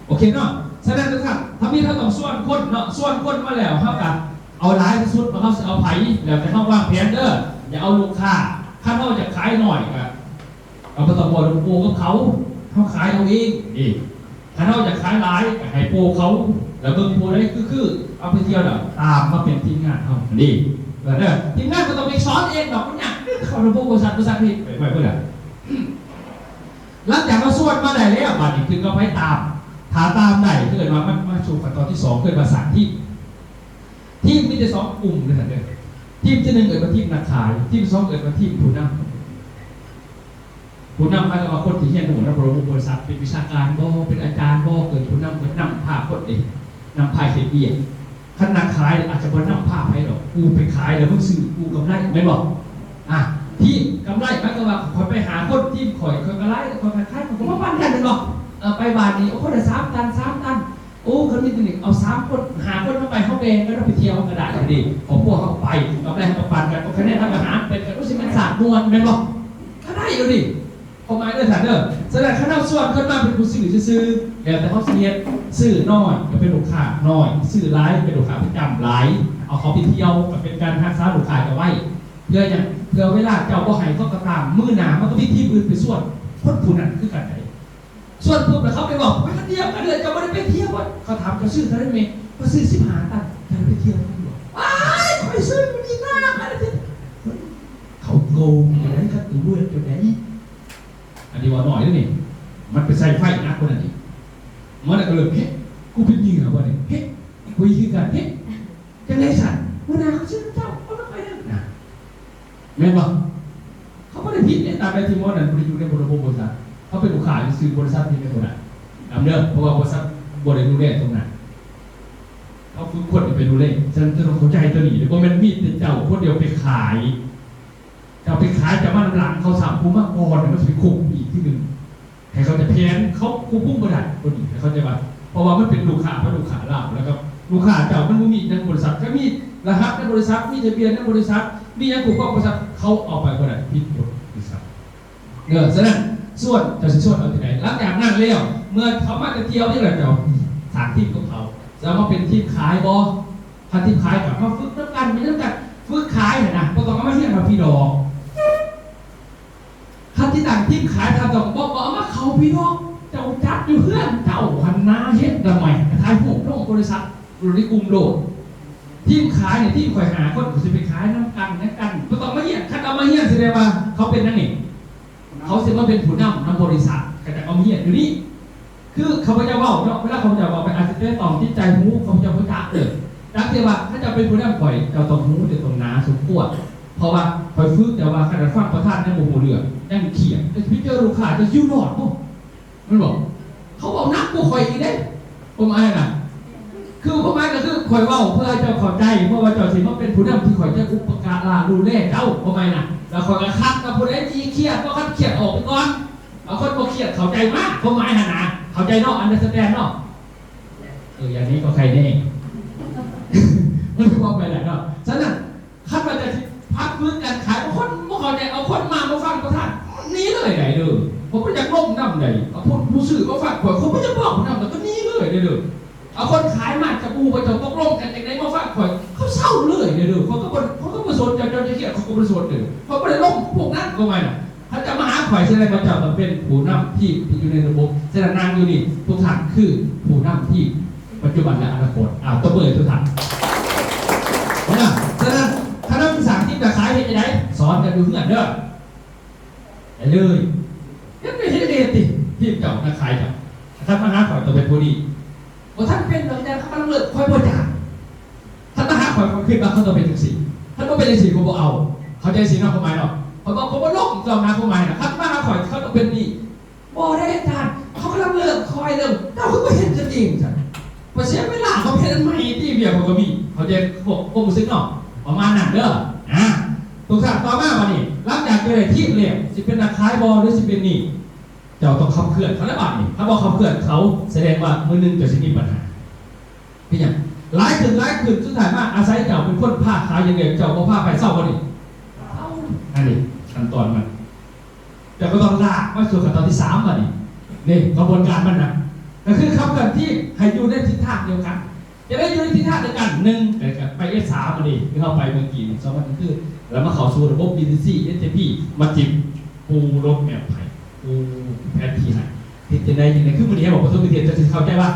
ໂອເຄເນາະ. ສະນັ້ນທຸກທ່ານ ທຳອິດເຮົາຕ້ອງຊວນຄົນເນາະ ຊວນຄົນມາແລ້ວ ເຮົາກະເອົາຫຼາຍທີ່ສຸດ ວ່າເຮົາຊິເອົາໃຜ ແລ້ວແຕ່ເຮົາວາງແຜນເດີ ຢ່າເອົາລູກຄ້າ. ຄັນເຮົາຢາກຂາຍໜ້ອຍກະ ເຮົາບໍ່ຕ້ອງເວົ້ານຳໂປກັບເຂົາ ເຮົາຂາຍເຮົາເອງເດ້. ຄັນເຮົາຢາກຂາຍຫຼາຍ ກໍໃຫ້ໂປເຂົາ ແລ້ວເບິ່ງຜູ້ໃດຄືໆ ເອົາໄປທ່ຽວ ແລ້ວຕາມມາເປັນທີມງານເຮົາຫັ້ນເດ້. ເອີ ທີມງານກໍຕ້ອງໄປສອນເອງດອກ ມັນຍາກ ເຂົ້າລະບົບບໍລິສັດ ບໍລິສັດເຮັດໄປ ໄປເບິດແລ້ວ. ຫຼັງຈາກເຮົາຊວນມາໄດ້ແລ້ວ ບາດນີ້ຂຶ້ນກັບໃຜຕາມ ຖ້າຕາມໄດ້ ເອີ້ນວ່າມັນມາສູ່ຂັ້ນຕອນທີສອງ ເອີ້ນວ່າສ້າງທີມ. ທີມມີແຕ່ສອງກຸ່ມເດີທ່ານເດີ ທີມທີໜຶ່ງເອີ້ນວ່າທີມນັກຂາຍ ທີມທີສອງເອີ້ນວ່າທີມຜູ້ນຳ. ຜູ້ນຳໝາຍຄວາມວ່າຄົນທີ່ຮຽນຮູ້ນຳບໍລິສັດ ເປັນວິຊາການບໍ ເປັນອາຈານບໍ ເກີດຜູ້ນຳ ເກີດນຳພາຄົນເດ້ ນຳພາເຮັດວຽກ. ຄັນນັກຂາຍອາດຈະບໍ່ນຳພາໃຜດອກ ກູໄປຂາຍແລ້ວມຶງຊື້ ກູກຳໄລ ແມ່ນບໍ່? ອ່າ ທີມກຳໄລ ໝາຍຄວາມວ່າຂ້ອຍໄປຫາຄົນ ທີມຂ້ອຍ ຂ້ອຍກຳໄລ ຂ້ອຍຂາຍ ຂ້ອຍກໍມາປັນກັນ ແມ່ນບໍ່? ເອີ ໄປບ້ານນີ້ ໂອ້ ຄົນລະສາມຕັນ ສາມຕັນ ໂອ້ ຄັນມີຕົວນີ້ ເອົາສາມຄົນ ຫ້າຄົນເຮົາໄປ ເຮົາແບ່ງກັນເນາະ ໄປທ່ຽວເຮົາກໍໄດ້ເດ້ ຄອບຄົວເຮົາໄປ ກຳໄລເຮົາກໍປັນກັນ ເອົາຄະແນນເຮົາກໍຫານເປັນກັນ ໂອ້ ຊິແມ່ນຊາດມ່ວນແມ່ນບໍ່? ກໍໄດ້ຢູ່ເດ້ ຄວາມໝາຍເດີທ່ານເດີ. ສະນັ້ນຄັນເຮົາຊວນເພິ່ນມາເປັນຜູ້ຊື້ຊື່ໆ ແລ້ວແຕ່ເຮົາຊິເຮັດ ຊື້ໜ້ອຍກໍເປັນລູກຄ້າໜ້ອຍ ຊື້ຫຼາຍເປັນລູກຄ້າປະຈຳຫຼາຍ ເອົາເຂົາໄປທ່ຽວກໍເປັນການຮັກສາລູກຄ້າເຈົ້າໄວ້. ເພື່ອຫຍັງ? ເພື່ອເວລາເຈົ້າບໍ່ໃຫ້ເຂົາກໍຕາມ ມື້ໜ້າມັນກໍມີທີມອື່ນໄປຊວນຄົນຜູ້ນັ້ນຄືກັນໄດ໋. ຊວນປຸບແລ້ວເຂົາໄປບອກ ໄປຄົນດຽວກັນເລີຍ ເຈົ້າບໍ່ໄດ້ໄປທ່ຽວບໍ່? ເຂົາຖາມ ເຈົ້າຊື້ເທົ່າໃດແມ່? ຂ້ອຍຊື້ສິບຫ້າຕັນ. ເຈົ້າໄດ້ໄປທ່ຽວກັນບໍ່? ອ້າຍ ຂ້ອຍຊື້ມື້ນີ້ນາ ຂ້ອຍໄດ້ ເຂົາໂກງໄດ໋ ຄັນຕົວເວີດຈັ່ງໃດ? ອັນນີ້ເວົ້າໜ້ອຍເດ້ນີ້ ມັນໄປໃສ່ໄຟໜັກກວ່ານັ້ນອີກ. ມັນກໍເລີ່ມ ເຮັດ ກູເປັນເຫຍື່ອບໍ່ນີ້? ເຮັດ ກູຄືກັນ ເຮັດ ຈັ່ງໃດຊັ້ນ? ຫົວໜ້າເຂົາຊື້ນຳເຈົ້າ ເຂົານຳຂ້ອຍນຳນະ ແມ່ນບໍ່? ເຂົາບໍ່ໄດ້ຜິດເດ້ ຕາມໃດທີ່ໝໍນັ້ນບໍ່ໄດ້ຢູ່ໃນລະບົບບໍລິສັດ ເຂົາເປັນລູກຄ້າຊື່ໆ ບໍລິສັດເຮັດໃຫ້ບໍ່ໄດ້ນຳເດີ ເພາະວ່າບໍລິສັດບໍ່ໄດ້ດູແລຕົງນັ້ນ. ເຮົາຝຶກຄົນໃຫ້ໄປດູແລ ສະນັ້ນເຈົ້າຕ້ອງເຂົ້າໃຈຕົວນີ້ເດີ ບໍ່ແມ່ນມີແຕ່ເຈົ້າຄົນດຽວໄປຂາຍ. ເຈົ້າໄປຂາຍ ເຈົ້າມານຳຫຼັງເຂົາຊ້ຳ ຜູ້ມາກ່ອນມັນຊິໄປຄຸມອີກທີໜຶ່ງ. ໃຫ້ເຂົາໃຈແຜນ ເຂົາຄວບຄຸມບໍ່ໄດ້ຕົວນີ້ ໃຫ້ເຂົາໃຈວ່າ ເພາະວ່າມັນເປັນລູກຄ້າ ເປັນລູກຄ້າລາວ ແລ້ວກໍລູກຄ້າເຈົ້າມັນບໍ່ມີຫຍັງບໍລິສັດ ກໍມີລະຫັດໃນບໍລິສັດ ມີທະບຽນໃນບໍລິສັດ ມີຫຍັງຜູ້ຄອງບໍລິສັດ ເຂົາເອົາໄປບໍ່ໄດ້ ຜິດກົດບໍລິສັດເດີ. ສະນັ້ນ ຊວນ ເຈົ້າຊິຊວນເອົາຈັ່ງໃດ? ຫຼັງຈາກນັ້ນແລ້ວ ເມື່ອເຂົາມາແຕ່ທ່ຽວນີ້ແຫຼະ ເຈົ້າສ້າງທີມຂອງເຂົາ ຈະເອົາມາເປັນທີມຂາຍບໍ່? ຄັນທີມຂາຍກໍມາຝຶກນຳກັນ ມີນຳກັນ ຝຶກຂາຍຫັ້ນນະ ບໍ່ຕ້ອງເອົາມາຮຽນນຳພີ້ດອກ. ຄັນຊິຕັ້ງທີມຂາຍ ທ່ານຕ້ອງບອກວ່າ ເອົາມາເຂົ້າພີ້ດອກ ເຈົ້າຈັດຢູ່ເຮືອນເຈົ້າຫັ້ນນາ ເຮັດລະໄໝ ຖ່າຍຮູບລົງບໍລິສັດ ລົງໃນກຸ່ມໂລດ. ທີມຂາຍນີ້ ທີມຂ້ອຍຫ້າຄົນ ຂ້ອຍຊິໄປຂາຍນຳກັນນຳກັນ ບໍ່ຕ້ອງມາຮຽນ. ຄັນເອົາມາຮຽນ ສະແດງວ່າເຂົາເປັນຫຍັງນີ້? ເຂົາຊິມາເປັນຜູ້ນຳນຳບໍລິສັດ ກໍຈະເອົາມາຮຽນຢູ່ນີ້. ຄືຂ້າພະເຈົ້າເວົ້າເນາະ ເວລາຂ້າພະເຈົ້າເວົ້າໄປ ອາດຈະແຕະຕ້ອງຈິດໃຈ ຫູຂ້າພະເຈົ້າບໍ່ຈັກເດີ. ຈັກເທື່ອວ່າ ຖ້າເຈົ້າເປັນຜູ້ນຳຂ້ອຍ ເຈົ້າຕ້ອງຮູ້ ເຈົ້າຕ້ອງໜາສົມຄວນ. ເພາະວ່າຂ້ອຍຝຶກແຕ່ວ່າ ຂະໜາດຟັງປະທານຍັງບໍ່ຮູ້ເລື່ອງ ຍັງຄຽດ. ເຈົ້າຊິໄປເຈີລູກຄ້າ ເຈົ້າຊິຢູ່ລອດບໍ່? ແມ່ນບໍ່? ເຂົາເວົ້າໜັກກວ່າຂ້ອຍອີກເດ້ ຄວາມໝາຍນະ. ຄືຄວາມໝາຍກໍຄື ຂ້ອຍເວົ້າເພື່ອໃຫ້ເຈົ້າເຂົ້າໃຈ ເພາະວ່າເຈົ້າຊິມາເປັນຜູ້ນຳທີ່ຂ້ອຍຈະອຸປະກາລະດູແລເຈົ້າ ຄວາມໝາຍນະ. ແລ້ວຂ້ອຍກໍຂັດວ່າ ຜູ້ໃດທີ່ຄຽດ ບໍ່ຄັນຄຽດອອກໄປກ່ອນ ເອົາຄົນບໍ່ຄຽດເຂົ້າໃຈມາ ຄວາມໝາຍຫັ້ນນະ. ເຂົ້າໃຈເນາະ? ອັນເດີສະແຕນເນາະ? ເອີ ຢ່າງນີ້ກໍໃຄແນ່. ມັນຄືເວົ້າໄປແຫຼະເນາະ. ສະນັ້ນ ຄັນວ່າຈະຊິພັກຟື້ນການຂາຍ ບາງຄົນບໍ່ເຂົ້າໃຈ ເອົາຄົນມາບໍ່ຟັງປະທານ ໜີເລີຍໄດ໋ເດີ. ເຂົາບໍ່ຢາກລົງນຳໃດ໋ ເອົາຜູ້ ຜູ້ຊື້ມາຟັງຂ້ອຍ ເຂົາບໍ່ຢາກເວົ້ານຳ ແລ້ວກໍໜີເລີຍເດີ. ເອົາຄົນຂາຍມາຈະບໍ່ຮູ້ວ່າເຈົ້າຕົກລົງກັນຈັ່ງໃດ ມາຟັງຂ້ອຍ ເຂົາເຊົາເລີຍເດີ. ເຂົາກໍບໍ່ ເຂົາກໍບໍ່ສົນໃຈ ເຈົ້າຈະຄຽດ ເຂົາກໍບໍ່ສົນເດີ. ເຂົາບໍ່ໄດ້ລົງພວກນັ້ນ ກໍວ່ານະ. ເຂົາຈະມາຫາຂ້ອຍ ສະແດງວ່າເຈົ້າຕ້ອງເປັນຜູ້ນຳທີ່ ທີ່ຢູ່ໃນລະບົບ. ສະນັ້ນ ນັ່ງຢູ່ນີ້ ທຸກທ່ານຄືຜູ້ນຳທີ່ປັດຈຸບັນ ແລະ ອະນາຄົດ. ອາ ຕົບມືໃຫ້ທຸກທ່ານ. ເນາະ ສະນັ້ນ ຄັນເຮົາຊິສ້າງທີມການຂາຍ ເຮັດຈັ່ງໃດ? ສອນກັນຢູ່ເຮືອນເດີ. ໄດ້ເລີຍ. ເຮັດໄດ້ ເຮັດໄດ້ຕິ ທີມເຈົ້ານັກຂາຍເຈົ້າ. ຄັນມາຫາຂ້ອຍ ຕ້ອງເປັນຜູ້ນີ້. ບໍ່ທັນເປັນດອກ ອາຈານ ເຂົາກຳລັງເລີ່ມ. ຂ້ອຍບໍ່ຈ້າງ. ຄັນມາຫາຂ້ອຍ ຂ້ອຍຄິດວ່າເຂົາຕ້ອງເປັນຈັ່ງຊີ້. ຄັນບໍ່ເປັນຈັ່ງຊີ້ ຂ້ອຍບໍ່ເອົາ. ເຂົ້າໃຈຊີ້ເນາະ ຄວາມໝາຍເນາະ? ຂ້ອຍບອກ ຂ້ອຍບໍ່ລົງ ເຈົ້ານະ ຄວາມໝາຍນະ. ຄັນມາຫາຂ້ອຍ ເຂົາຕ້ອງເປັນນີ້. ບໍ່ໄດ້ອາຈານ ເຂົາກຳລັງເລີ່ມ ຂ້ອຍເລີ່ມ ເຈົ້າຄືບໍ່ເຮັດກັນເອງຊັ້ນ? ຂ້ອຍເສຍເວລາ ຂ້ອຍເຮັດອັນໃໝ່ຕິ ວຽກຂ້ອຍກໍມີ. ເຂົ້າໃຈຄວາມ ຄວາມຮູ້ສຶກເນາະ ປະມານນັ້ນເດີ. ອາ ທຸກທ່ານ ຕໍ່ມາບັດນີ້ ຫຼັງຈາກເຈົ້າໄດ້ທີມແລ້ວ ຊິເປັນນັກຂາຍບໍ່ ຫຼື ຊິເປັນນີ້? ເຈົ້າຕ້ອງຂັບເຄື່ອນເຂົາແລ້ວບາດນີ້. ຄັນບໍ່ຂັບເຄື່ອນເຂົາ ສະແດງວ່າມື້ໜຶ່ງເຈົ້າຊິມີບັນຫາ. ເປັນຫຍັງ? ຫຼາຍຂຶ້ນ ຫຼາຍຂຶ້ນ ສຸດທ້າຍມາອາໄສເຈົ້າເປັນຄົນພາຂາຍຢ່າງດຽວ ເຈົ້າບໍ່ພາໄປເຊົາບໍ່ນີ້? ເຊົາ. ອັນນີ້ຂັ້ນຕອນມັນ. ແຕ່ກໍຕ້ອງລາກມາສູ່ຂັ້ນຕອນທີສາມບາດນີ້. ນີ້ຂະບວນການມັນນະ ກໍຄືຂັບເຄື່ອນທີມໃຫ້ຢູ່ໃນທິດທາງດຽວກັນ. ຈະໄດ້ຢູ່ໃນທິດທາງດຽວກັນ. ໜຶ່ງ ກໍໄປເອັຟສາມ ອັນນີ້ ຄືເຮົາໄປເມື່ອກີ້ນີ້ ສອງ ມັນຄື ແລ້ວມາເຂົ້າສູ່ລະບົບ ບີທີຊີ ເອັສທີພີ ມາຈິບ ປູໂຣດແມັບໃຫ້ ປູແຜນທີ່ໃຫ້ ເຮັດຈັ່ງໃດຈັ່ງໃດ. ຄືມື້ນີ້ເຮົາບອກປະຖົມນິເທດ ເຈົ້າຊິເຂົ້າໃຈວ່າ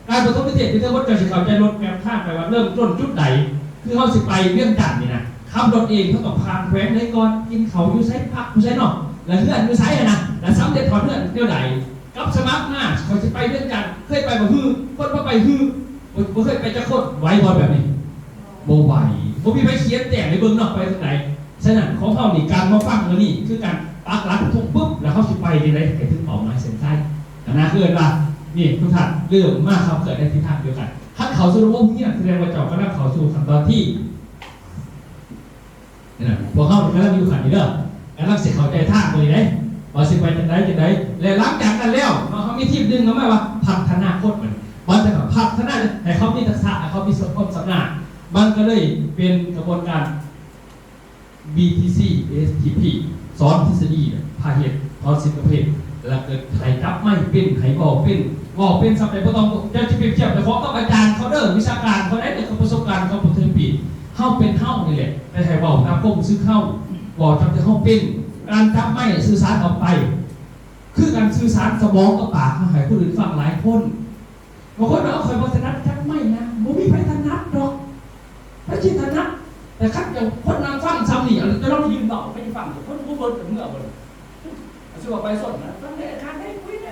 ການປະຖົມນິເທດ ມີທັງໝົດ ເຈົ້າຊິເຂົ້າໃຈໂຣດແມັບທາງໄປວ່າເລີ່ມຕົ້ນຈຸດໃດ. ຄືເຮົາຊິໄປວຽງຈັນນີ້ນະ ຂັບລົດເອງ ເຮົາຕ້ອງຜ່ານແຂວງໃດກ່ອນ ກິນເຂົ້າຢູ່ໃສ ພັກຢູ່ໃສເນາະ ແລ້ວເຮືອນຢູ່ໃສຫັ້ນນະ ແລ້ວສຳເລັດຮອດເຮືອນແນວໃດ. ກັບສະໝັກມາ ຂ້ອຍຊິໄປວຽງຈັນ ເຄີຍໄປບໍ່? ຮື ຄົນບໍ່ໄປ ຮື ບໍ່ ບໍ່ເຄີຍໄປຈັກຄົນ. ໄຫວບໍ່ແບບນີ້? ບໍ່ໄຫວ. ບໍ່ມີໃຜຂຽນແຈ້ງໃຫ້ເບິ່ງເນາະ ໄປທາງໃດ. ສະນັ້ນ ຂອງເຮົານີ້ ການມາຟັງມື້ນີ້ ຄືການປັກຫຼັກທຸງປຶບ ແລ້ວເຮົາຊິໄປຈັ່ງໃດໃຫ້ເຖິງເປົ້າໝາຍເສັ້ນໄຊ. ອັນນັ້ນຄືເອີ້ນວ່າ ນີ້ ທຸກທ່ານເລີ່ມມາຂັບເຄື່ອນໃນທິດທາງດຽວກັນ. ຄັນເຂົ້າສູ່ລະບົບຮຽນ ສະແດງວ່າເຈົ້າກຳລັງເຂົ້າສູ່ຂັ້ນຕອນທີ ນີ້ນະ ພວກເຮົານີ້ກຳລັງຢູ່ຂັ້ນນີ້ເດີ ກຳລັງຊິເຂົ້າໃຈທາງຕົວນີ້ເດ້ ວ່າຊິໄປຈັ່ງໃດຈັ່ງໃດ. ແລະ ຫຼັງຈາກນັ້ນແລ້ວເນາະ ເຮົາມີທີມດຶງເຂົ້າມາວ່າພັດທະນາຄົນ. ບັດນີ້ ບັດຈະພັດທະນາໃຫ້ເຂົາມີທັກສະ ໃຫ້ເຂົາມີຄວາມຊຳນານ ມັນກໍເລີຍເປັນຂະບວນການ ບີທີຊີ ເອສທີພີ ສອນທິດສະດີ ພາເຮັດ ຖອນສິນກະເພດ ແລ້ວກໍໃຫ້ຈັບໄມເປັນ ໃຫ້ເວົ້າເປັນ ເວົ້າເປັນສ່ຳໃດ ບໍ່ຕ້ອງ ເຈົ້າຈະປຽບທຽບເຈົ້າຂອງກັບອາຈານເຂົາເດີ ວິຊາການເຂົາໃດ ແຕ່ກໍປະສົບການເຂົາເປັນເປັນປີ. ເຮົາເປັນເຮົານີ້ແຫຼະ ແຕ່ໃຫ້ເວົ້າຕາມຄວາມຮູ້ສຶກເຮົາ ເວົ້າຕາມທີ່ເຮົາເປັນ. ການຈັບໄມສື່ສານອອກໄປ ຄືການສື່ສານສະໝອງກັບປາກ ເຮົາໃຫ້ຄົນອື່ນຟັງຫຼາຍຄົນ. ບາງຄົນວ່າ ຂ້ອຍບໍ່ຖະໜັດຈັບໄມນະ. ບໍ່ມີໃຜຖະໜັດດອກ ໃຜຊິຖະໜັດ. ແຕ່ຄັນເຈົ້າຄົນນັ່ງຟັງຊ່ຳນີ້ ເຈົ້າລອງໄປຢືນເວົ້າໃຫ້ໃຜຟັງ ຄົນບໍ່ເບິດເມືອເບິດ. ຊິວ່າໄປສົນນະ ຟັງໄດ້ ອາຈານໄດ້ຄຸຍໄດ້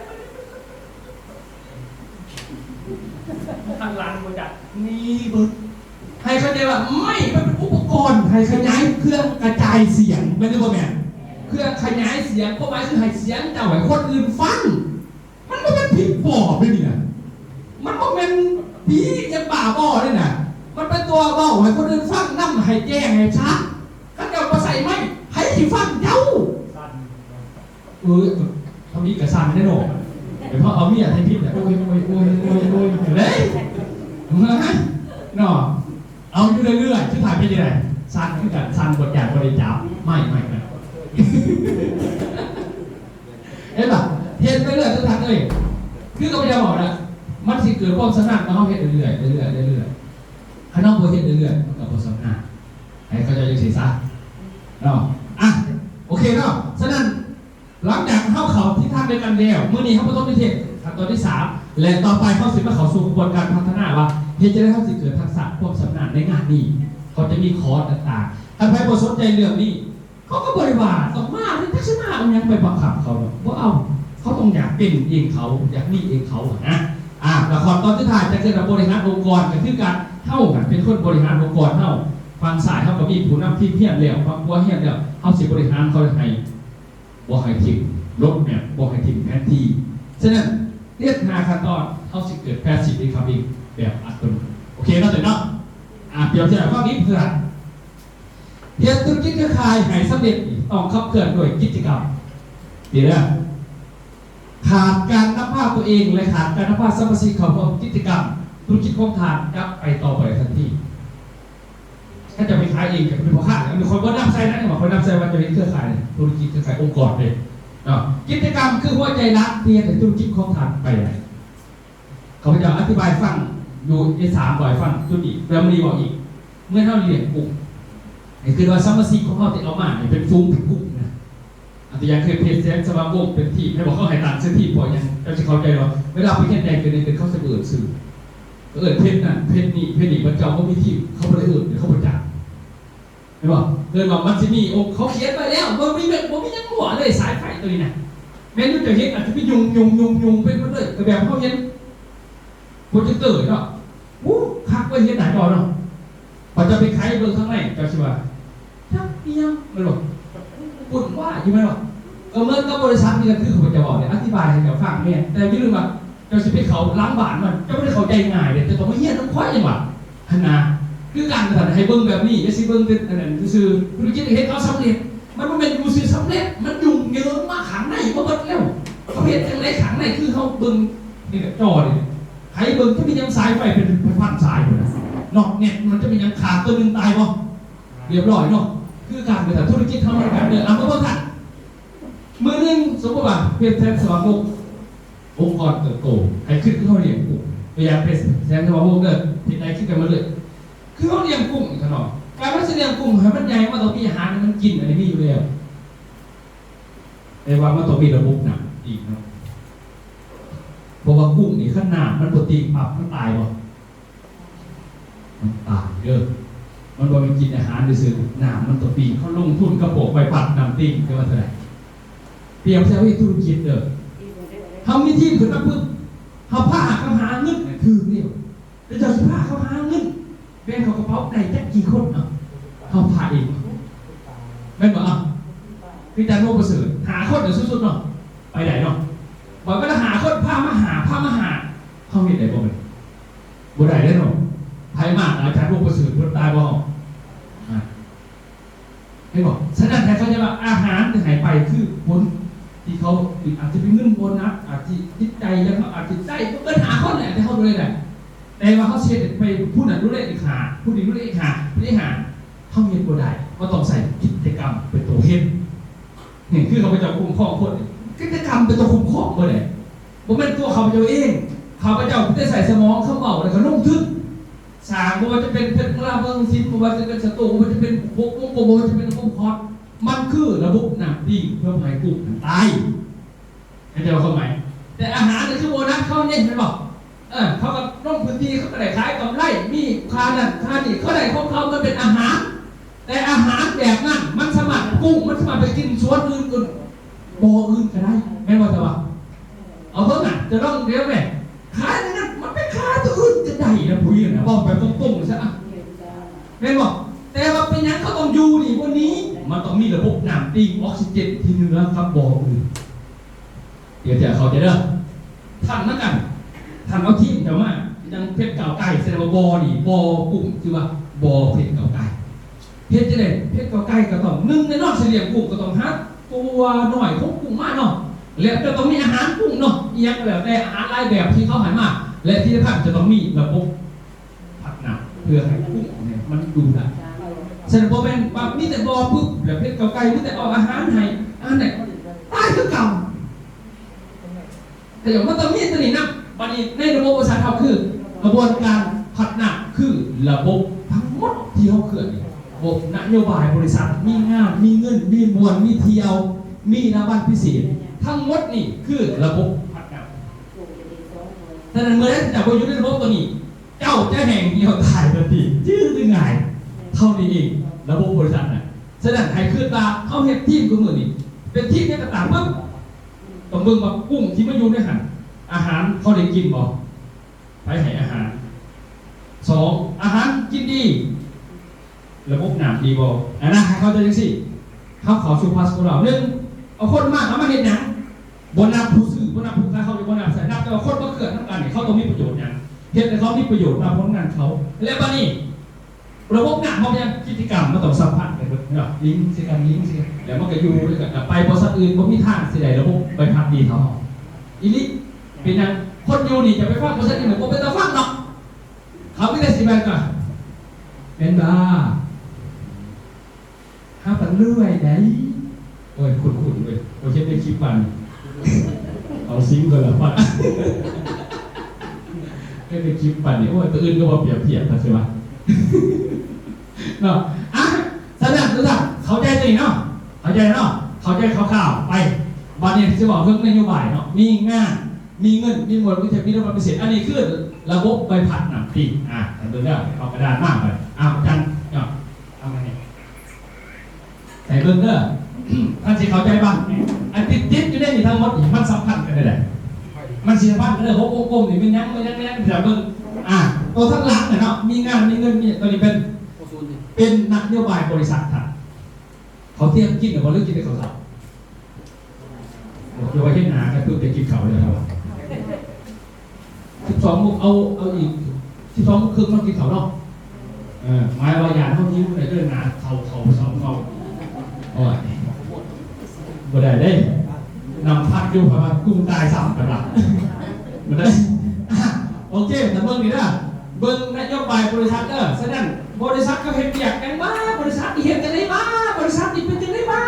ທາງຫຼັງບໍ່ຈັກໜີເບິດ. ໃຫ້ເຂົ້າໃຈວ່າໄມມັນເປັນອຸປະກອນໃຫ້ຂະຫຍາຍເຄື່ອງກະຈາຍສຽງ ແມ່ນຫຼືບໍ່ແມ່ນ? ເຄື່ອງຂະຫຍາຍສຽງ ຄວາມໝາຍຄືໃຫ້ສຽງເຈົ້າໃຫ້ຄົນອື່ນຟັງ. ມັນບໍ່ແມ່ນຜີປອບເດ້ນີ້ນະ ມັນບໍ່ແມ່ນຜີຫຍັງບ້າບໍ່ເດ້ນະ ມັນເປັນຕົວເວົ້າໃຫ້ຄົນອື່ນຟັງນຳ ໃຫ້ແຈ້ງໃຫ້ຊັດ. ຄັນເຈົ້າບໍ່ໃສ່ໄມ ໃຜຊິຟັງເຈົ້າ? ເອີຍ ເຂົາມີກະສັ່ນເດ້ເນາະ ແຕ່ເຂົາເອົາເມຍໃສ່ຜິດແຫຼະ ໂອ້ຍ ໂອ້ຍ ໂອ້ຍ ໂອ້ຍ ໂອ້ຍ ເດ້ ເນາະ. ເອົາຢູ່ເລື້ອຍໆ ສຸດທ້າຍເປັນຈັ່ງໃດ? ສັ່ນຄືກັນ ສັ່ນບໍ່ຢາກບໍ່ໄດ້ຈັບ ໄມ ໄມ ໄມ. ເຫັນບໍ່? ເຮັດໄປເລື້ອຍທຸກທ່ານເອີຍ ຄືກັບພະເຈົ້າເວົ້ານະ ມັນຊິເກີດຄວາມຊຳນານ ເມື່ອເຮົາເຮັດເລື້ອຍໆ ເລື້ອຍໆ ເລື້ອຍໆ. ຄັນເຮົາບໍ່ເຮັດເລື້ອຍໆ ມັນກໍບໍ່ຊຳນານ. ໃຫ້ເຂົ້າໃຈຈັ່ງຊີ້ຊະເນາະ. ອ່ະ ໂອເຄເນາະ. ສະນັ້ນ ຫຼັງຈາກເຮົາເຂົ້າທິດທາງດຽວກັນແລ້ວ ມື້ນີ້ເຮົາປະຖົມນິເທດຂັ້ນຕອນທີສາມ ແລະ ຕໍ່ໄປເຮົາຊິມາເຂົ້າສູ່ຂະບວນການພັດທະນາວ່າ ເຮັດຈັ່ງໃດເຮົາຊິເກີດທັກສະຄວາມຊຳນານໃນງານນີ້. ເຂົາຈະມີຂໍ້ຕ່າງໆ ຄັນໃຜບໍ່ສົນໃຈເລື່ອງນີ້ ເຂົາກໍບໍ່ໄດ້ວ່າຕ້ອງມາເດ້ ຈັກຊິມາເອົາຫຍັງໄປບັງຄັບເຂົາເນາະ ບໍ່ເອົາ. ເຂົາຕ້ອງຢາກເປັນເອງເຂົາ ຢາກມີເອງເຂົາຫັ້ນນະ. ອ່າ ລະຂັ້ນຕອນສຸດທ້າຍຈະເກີດວ່າບໍລິຫານອົງກອນ ກໍຄືການ ເຮົາຫັ້ນເປັນຄົນບໍລິຫານອົງກອນເຮົາ. ຝັ່ງຊ້າຍເຮົາກໍມີຜູ້ນຳທີມຮຽນແລ້ວ, ຝັ່ງຂວາຮຽນແລ້ວ, ເຮົາຊິບໍລິຫານເຂົາໃຫ້ ບໍ່ໃຫ້ຖິ້ມໂຣດແມັບ, ບໍ່ໃຫ້ຖິ້ມແຜນທີ່. ສະນັ້ນ ເຮັດຫ້າຂັ້ນຕອນ ເຮົາຊິເກີດ passive income ເອງແບບອັດຕະໂນມັດ. ໂອເຄເນາະ ຕົວເນາະ? ອາ ປ່ຽນໃສ່ຟັງອີກເທື່ອ. ເຮັດທຸລະກິດເຄືອຂ່າຍໃຫ້ສຳເລັດນີ້ ຕ້ອງຂັບເຄື່ອນດ້ວຍກິດຈະກຳ. ດີເດີ. ຂາດການນຳພາຕົວເອງ ແລະ ຂາດການນຳພາສະມາຊິກເຂົ້າຮ່ວມກິດຈະກຳ, ທຸລະກິດຂອງທ່ານຈະໄປຕໍ່ບໍ່ໄດ້ທັນທີ. ຖ້າຈະໄປຂາຍເອງ ຈະເປັນພໍ່ຄ້າ ອັນນີ້ຂ້ອຍບໍ່ນັບໃສ່ນະ, ຂ້ອຍນັບໃສ່ວ່າຈະເຮັດເຄືອຂ່າຍ ທຸລະກິດເຄືອຂ່າຍອົງກອນເດ້ເນາະ. ກິດຈະກຳຄືຫົວໃຈຫຼັກທີ່ເຮັດໃຫ້ທຸລະກິດຂອງທ່ານໄປໄດ້. ຂ້າພະເຈົ້າອະທິບາຍໃຫ້ຟັງຢູ່ ເອສາມ ເວົ້າໃຫ້ຟັງຈຸດນີ້ ແລ້ວມື້ນີ້ເວົ້າອີກ. ເມື່ອເຮົາລ້ຽງກຸ້ງ ໃຫ້ຄິດວ່າສະມາຊິກຂອງເຮົາທີ່ເອົາມານີ້ເປັນຝູງເປັນກຸ່ມນະ. ອັນຕົວຢ່າງຄືເພຈແສງສະຫວ່າງວົງເປັນທີມ ແມ່ນບໍ່? ເຂົາໃຫ້ຕັ້ງຊື່ທີມເພາະຫຍັງ? ເຈົ້າຊິເຂົ້າໃຈວ່າ ເວລາໄປເຮັດໃຫຍ່ຂຶ້ນນີ້ ເຂົາຊິເອີ້ນຊື່ ເອີ້ນເພຈນັ້ນເພຈນີ້ເພຈນີ້. ບາດເຈົ້າບໍ່ມີທີມ ເຂົາບໍ່ໄດ້ເອີ້ນ ເຂົາບໍ່ຈ້າງ ແມ່ນບໍ່? ເອີ້ນວ່າມັນຊິມີ ໂອ້ ເຂົາຂຽນໄວ້ແລ້ວ ບໍ່ມີ ບໍ່ມີຫຍັງມົ້ວເລີຍ ສາຍໄຟຕົວນີ້ນະ. ແມ່ນຢູ່ ເຈົ້າເຫັນອາດຈະມີຍຸງໆໆໆໄປໝົດເລີຍ ກໍແບບເຮົາເຫັນໂປຣເຈັກເຕີເນາະ. ໂອ້ ຄັກເວີຍ ເຫັນໜ້າຈໍເນາະ. ບາດເຈົ້າໄປໄຂເບິ່ງທາງໃນ ເຈົ້າຊິວ່າ ຈັກອີ່ຫຍັງ ແມ່ນບໍ່? ວຸ້ນວາຍຢູ່ ແມ່ນບໍ່? ກໍເໝືອນກັບບໍລິສັດນີ້ ກໍຄືຂ້າພະເຈົ້າເວົ້ານີ້ ອະທິບາຍໃຫ້ເຈົ້າຟັງແມ່ນ ແຕ່ຢ່າລືມວ່າ ເຈົ້າຊິໄປເຂົ້າຫຼັງບ້ານມັນ ເຈົ້າບໍ່ໄດ້ເຂົ້າໃຈງ່າຍເດ້ ເຈົ້າຕ້ອງມາຮຽນນຳຂ້ອຍ ຈັ່ງວ່າ ຫັ້ນນະ. ຄືກັນ ໃຫ້ເບິ່ງແບບນີ້ ຢ່າຊິເບິ່ງແຕ່ອັນນັ້ນຊື່ໆ. ທຸລະກິດເຮັດເຂົາສຳເລັດ ມັນບໍ່ແມ່ນຢູ່ຊື່ສຳເລັດ ມັນຫຍຸ້ງເຫຍີງມາຂ້າງໃນມາເບິດແລ້ວ. ເຂົາເຮັດຈັ່ງໃດຂ້າງໃນ ຄືເຮົາເບິ່ງນີ້ແຫຼະ ຈໍນີ້ ໃຜເບິ່ງຈະມີຫຍັງສາຍໄຟເປັນພັນສາຍພຸ້ນນະ ນັອດແນັດ ມັນຈະມີຫຍັງຂາດຕົວໜຶ່ງຕາຍບໍ່? ລຽບຮ້ອຍເນາະ. ຄືກັນເວລາທຸລະກິດເຮົາມັນກັນເດີ ເອົາມາເບິ່ງທ່ານ ມື້ໜຶ່ງສົມມຸດວ່າເພຈແສງສະຫວ່າງວົງ ອົງກອນເຕີບໂຕ ໃຫ້ຄິດຄືເຮົາລ້ຽງກຸ້ງ. ຕົວຢ່າງເພຈແສງສະຫວ່າງວົງເດີ ເພຈໃດຄິດກັນມາເລີຍ ຄືເຮົາລ້ຽງກຸ້ງນີ້ເນາະ. ການເຮົາຊິລ້ຽງກຸ້ງໃຫ້ມັນໃຫຍ່ ມັນຕ້ອງມີອາຫານ ໃຫ້ມັນກິນ ອັນນີ້ມີຢູ່ແລ້ວ. ແຕ່ວ່າມັນຕ້ອງມີລະບົບນ້ຳຕີງເນາະ ເພາະວ່າກຸ້ງນີ້ ຄັນນ້ຳມັນບໍ່ຕີງປັບ ມັນຕາຍບໍ່? ມັນຕາຍເດີ. ມັນບໍ່ແມ່ນກິນອາຫານຊື່ໆ ນ້ຳມັນຕ້ອງຕີງ. ເຂົາລົງທຶນກັບພວກໃບພັດນ້ຳຕີງ ແຕ່ວ່າເທົ່າໃດ? ປຽບໃສ່ເຮັດທຸລະກິດເດີ ເຮົາມີທີມຂຶ້ນມາປຶບ ເຮົາພາເຂົາຫາເງິນ ຖືກແລ້ວ. ແຕ່ເຈົ້າຊິພາເຂົາຫາເງິນ ແບ່ງເຂົ້າກະເປົາໄດ້ຈັກກີ່ຄົນ? ເອົາ ເຮົາພາເອງ ແມ່ນບໍ່? ເອົາ ຄືອາຈານວົງປະເສີດ ຫ້າຄົນເດີ ສຸດໆເນາະ ໄປໄດ້ເນາະ. ບາດເວລາຫ້າຄົນ ພາມາຫ້າ ພາມາຫ້າ ເຮົາເຮັດໄດ້ບໍ່ບັດນີ້? ບໍ່ໄດ້ເດ້ເນາະ. ໃຜມາ ອາຈານວົງປະເສີດ ເພິ່ນຕາຍບໍ່? ອ່າ ເຫັນບໍ່? ສະນັ້ນ ໃຫ້ເຂົ້າໃຈວ່າອາຫານທີ່ໃຫ້ໄປຄືຜົນທີ່ເຂົາ ອາດຈະເປັນເງິນໂບນັດ ອາດຈະຈິດໃຈ ແລ້ວເຮົາອາດຈະໄດ້ບໍ່ເກີນຫ້າຄົນແຫຼະ ແຕ່ເຮົາບໍ່ໄດ້ໄດ້. ແຕ່ວ່າເຮົາຊິເຮັດໃຫ້ໄປຜູ້ນັ້ນດູແລອີກຫ້າ ຜູ້ນີ້ດູແລອີກຫ້າ ຜູ້ນີ້ຫ້າ ເຮົາເຮັດບໍ່ໄດ້. ເຮົາຕ້ອງໃຊ້ກິດຈະກຳເປັນໂຕເຮັດ. ນີ້ຄືຂ້າພະເຈົ້າຄຸ້ມຄອງຄົນ ກິດຈະກຳເປັນໂຕຄຸ້ມຄອງເບິດເດ້. ບໍ່ແມ່ນຕົວຂ້າພະເຈົ້າເອງ. ຂ້າພະເຈົ້າໄດ້ໃຊ້ສະໝອງຄຳເວົ້າ ແລ້ວກໍລົງທຶນສ້າງ ບໍ່ວ່າຈະເປັນເພັດມະລາເມືອງສິນ ບໍ່ວ່າຈະເປັນສະຕູ ບໍ່ວ່າຈະເປັນວົງກົມ ບໍ່ວ່າຈະເປັນວົງຄອດ ມັນຄືລະບົບນ້ຳຕີງ ເພື່ອບໍ່ໃຫ້ກຸ້ງມັນຕາຍ. ເຂົ້າໃຈຄວາມໝາຍ? ແຕ່ອາຫານນີ້ຄືໂບນັດເຂົາເດ້ ແມ່ນບໍ່? ເອີ ເຂົາກໍລົງພື້ນທີ່ ເຂົາກໍໄດ້ຂາຍກຳໄລ ມີຄ່ານັ້ນຄ່ານີ້ ເຂົາໄດ້ຂອງເຂົາ ມັນເປັນອາຫານ. ແຕ່ອາຫານແບບນັ້ນ ມັນສາມາດ ກຸ້ງມັນສາມາດໄປກິນສວນອື່ນ ບໍ່ອື່ນກໍໄດ້ ແມ່ນບໍ່? ແຕ່ວ່າ ເອົາເບິ່ງນະ ຈະລອງດຽວແມ່ ຂາຍນັ້ນ ມັນໄປຂາຍຕົວອື່ນກໍໄດ້ນະ ຜູ້ອື່ນນະ ເວົ້າໄປຕົງໆຊະ ແມ່ນບໍ່? ແຕ່ວ່າເປັນຫຍັງເຂົາຕ້ອງຢູ່ນີ້ ບໍ່ໜີ? ມັນຕ້ອງມີລະບົບນ້ຳຕີງ ອອກຊີເຈນທີ່ເໜືອກັບບໍ່ອື່ນ. ດຽວຈະເຂົ້າໃຈເດີ. ທ່ານນຳກັນ ທ່ານເອົາທີມເຈົ້າມາ ຍັງເພັດກ້າວໄກ ສະແດງວ່າບໍ່ນີ້ ບໍ່ກຸ້ງ ຊື່ວ່າບໍ່ເພັດກ້າວໄກ. ເຮັດຈັ່ງໃດ? ເພັດກ້າວໄກກໍຕ້ອງ ໜຶ່ງ ແນ່ນອນຊິລ້ຽງກຸ້ງ ກໍຕ້ອງຫາຕົວນ້ອຍຂອງກຸ້ງມາເນາະ ແລ້ວຈະຕ້ອງມີອາຫານກຸ້ງເນາະ ອີ່ຫຍັງກໍແລ້ວແຕ່ ອາຫານຫຼາຍແບບທີ່ເຂົາໃຫ້ມາ ແລະ ທີ່ສຳຄັນຈະຕ້ອງມີລະບົບ ພັກນ້ຳ ເພື່ອໃຫ້ກຸ້ງນີ້ມັນຢູ່ໄດ້. ສະນັ້ນ ບໍ່ແມ່ນວ່າມີແຕ່ບໍ່ປຶບ ແລ້ວເຮັດເຂົ້າໄກ່ ມີແຕ່ເອົາອາຫານໃຫ້ ອັນນັ້ນຕາຍຄືເກົ່າ. ເຂົາເຈົ້າມັນຕ້ອງມີຕົວນີ້ນຳ. ບັດນີ້ໃນລະບົບບໍລິສັດເຮົາ ຄືຂະບວນການພັດນ້ຳ ຄືລະບົບທັງໝົດທີ່ເຮົາເຄື່ອນນີ້ ລະບົບນະໂຍບາຍບໍລິສັດ ມີງານ ມີເງິນ ມີມ່ວນ ມີທ່ຽວ ມີລາງວັນພິເສດ ທັງໝົດນີ້ຄືລະບົບພັດນ້ຳ. ສະນັ້ນ ເມື່ອໃດທີ່ເຈົ້າບໍ່ຢູ່ໃນລະບົບຕົວນີ້ ເຈົ້າຈະແຫ້ງຫ່ຽວຕາຍທັນທີ ຈື່ງ່າຍເທົ່ານີ້ເອງ ລະບົບບໍລິສັດນະ. ສະນັ້ນ ໃຫ້ຄິດວ່າເຮົາເຮັດທີມທຸກມື້ນີ້ ເປັນທີມຫຍັງກໍຕາມ ເບິ່ງ ຕ້ອງເບິ່ງວ່າກຸ້ງທີ່ມາຢູ່ໃນຫັ້ນ ອາຫານເຂົາໄດ້ກິນບໍ່? ໃຜໃຫ້ອາຫານ. ສອງ ອາຫານກິນດີ ລະບົບນ້ຳດີບໍ່? ອັນນັ້ນໃຫ້ເຂົ້າໃຈຈັ່ງຊີ້ ເຮົາເຂົ້າສູ່ພາສໂກລາວ ໜຶ່ງ ເອົາຄົນມາ ເອົາມາເຮັດຫຍັງ? ບໍ່ນັບຜູ້ຊື້ ບໍ່ນັບຜູ້ຂາຍ ເຂົາຈະບໍ່ນັບໃສ່ ນັບແຕ່ວ່າຄົນມາເຄື່ອນນຳກັນນີ້ ເຂົາຕ້ອງມີປະໂຫຍດຫຍັງ? ເຮັດໃຫ້ເຂົາມີປະໂຫຍດນຳຜົນງານເຂົາ. ແລະ ບາດນີ້ ລະບົບນ້ຳເຮົາເປັນຫຍັງ? ກິດຈະກຳມັນຕ້ອງສຳພັນກັນເບິດເນາະ ລິງໃສ່ກັນ ລິງໃສ່ກັນ ແລ້ວມັນກໍຢູ່ ແລ້ວກໍໄປບໍລິສັດອື່ນ ບໍ່ມີທາງຊິໄດ້ລະບົບໃບພັດດີເທົ່າເຮົາອີ່ຫຼີ. ເປັນຫຍັງ? ຄົນຢູ່ນີ້ຈະໄປຟັງບໍລິສັດອື່ນ ບໍ່ເປັນຕາຟັງເນາະ ເຂົາມີແຕ່ຊິແມ່ນກໍແມ່ນບໍ່? ຫາປານເລື່ອຍໃດ. ໂອ້ຍ ຄຸ້ນໆເວີຍ ໂອ້ຍ ເຫັນໃນຄລິບປານນີ້ ເອົາຊິງກ່ອນລະປະ ເຫັນໃນຄລິບປານນີ້ ໂອ້ຍ ຕົວອື່ນກໍບໍ່ປຽບທຽບ ວ່າຊິວ່າເນາະ. ອ່ະ ສະນັ້ນ ທຸກທ່ານເຂົ້າໃຈຕົວນີ້ເນາະ ເຂົ້າໃຈເນາະ ເຂົ້າໃຈຄ່າວໆໄປ. ບາດນີ້ຊິເວົ້າເຖິງນະໂຍບາຍເນາະ ມີງານ ມີເງິນ ມີມວນ ມີແທກ ມີລາງວັນພິເສດ ອັນນີ້ຄືລະບົບໃບພັດນຳຕິ. ອ່າ ໃຫ້ເບິ່ງເດີ ເອົາກະດານມາໄປ ອ່າ ອາຈານເນາະ ເອົາມາໃຫ້ ໃຫ້ເບິ່ງເດີ ທ່ານຊິເຂົ້າໃຈບໍ່? ອັນຕິດໆຢູ່ໃນນີ້ທັງໝົດນີ້ ມັນສຳພັນກັນໄດ້ໃດ? ມັນຊິສຳພັນກັນໄດ້ ຫົກວົງກົມນີ້ແມ່ນຫຍັງ ແມ່ນຫຍັງ ແມ່ນຫຍັງ ເປັນຫຍັງ ເບິ່ງ ອ່າ ໂຕທາງຫຼັງນະເນາະ ມີງານ ມີເງິນ ມີ ໂຕນີ້ເປັນ ເປັນນະໂຍບາຍບໍລິສັດທ່ານ. ເຂົາທ່ຽງກິນແລ້ວບໍ່ ຫຼືກິນແຕ່ເຂົ້າເຊົ້າ? ຢ່າວ່າເຫັນໜ້າກັນ ປຶບໄດ້ກິນເຂົ້າແລ້ວ ສິບສອງໂມງ ເອົາ ເອົາອີກ ສິບສອງໂມງເຄິ່ງມາກິນເຂົ້າເນາະ. ເອີ ໝາຍວ່າຢ້ານເຮົາຫິວໄດ້ເດີ ໜ້າເຂົ້າ ເຂົ້າ ເຂົ້າ ເຂົ້າ ໂອ້ຍ ບໍ່ໄດ້ເດ້ ນ້ຳພັດຢູ່ ເພາະວ່າກຸ້ງຕາຍຊ້ຳ ເພິ່ນວ່າ ບໍ່ໄດ້. ໂອເຄ ທ່ານເບິ່ງນີ້ເດີ ເບິ່ງນະໂຍບາຍບໍລິສັດເດີ. ສະນັ້ນ ບໍລິສັດເຂົາເຮັດວຽກຫຍັງມາ? ບໍລິສັດນີ້ເຮັດຈັ່ງໃດມາ? ບໍລິສັດນີ້ເປັນຈັ່ງໃດມາ?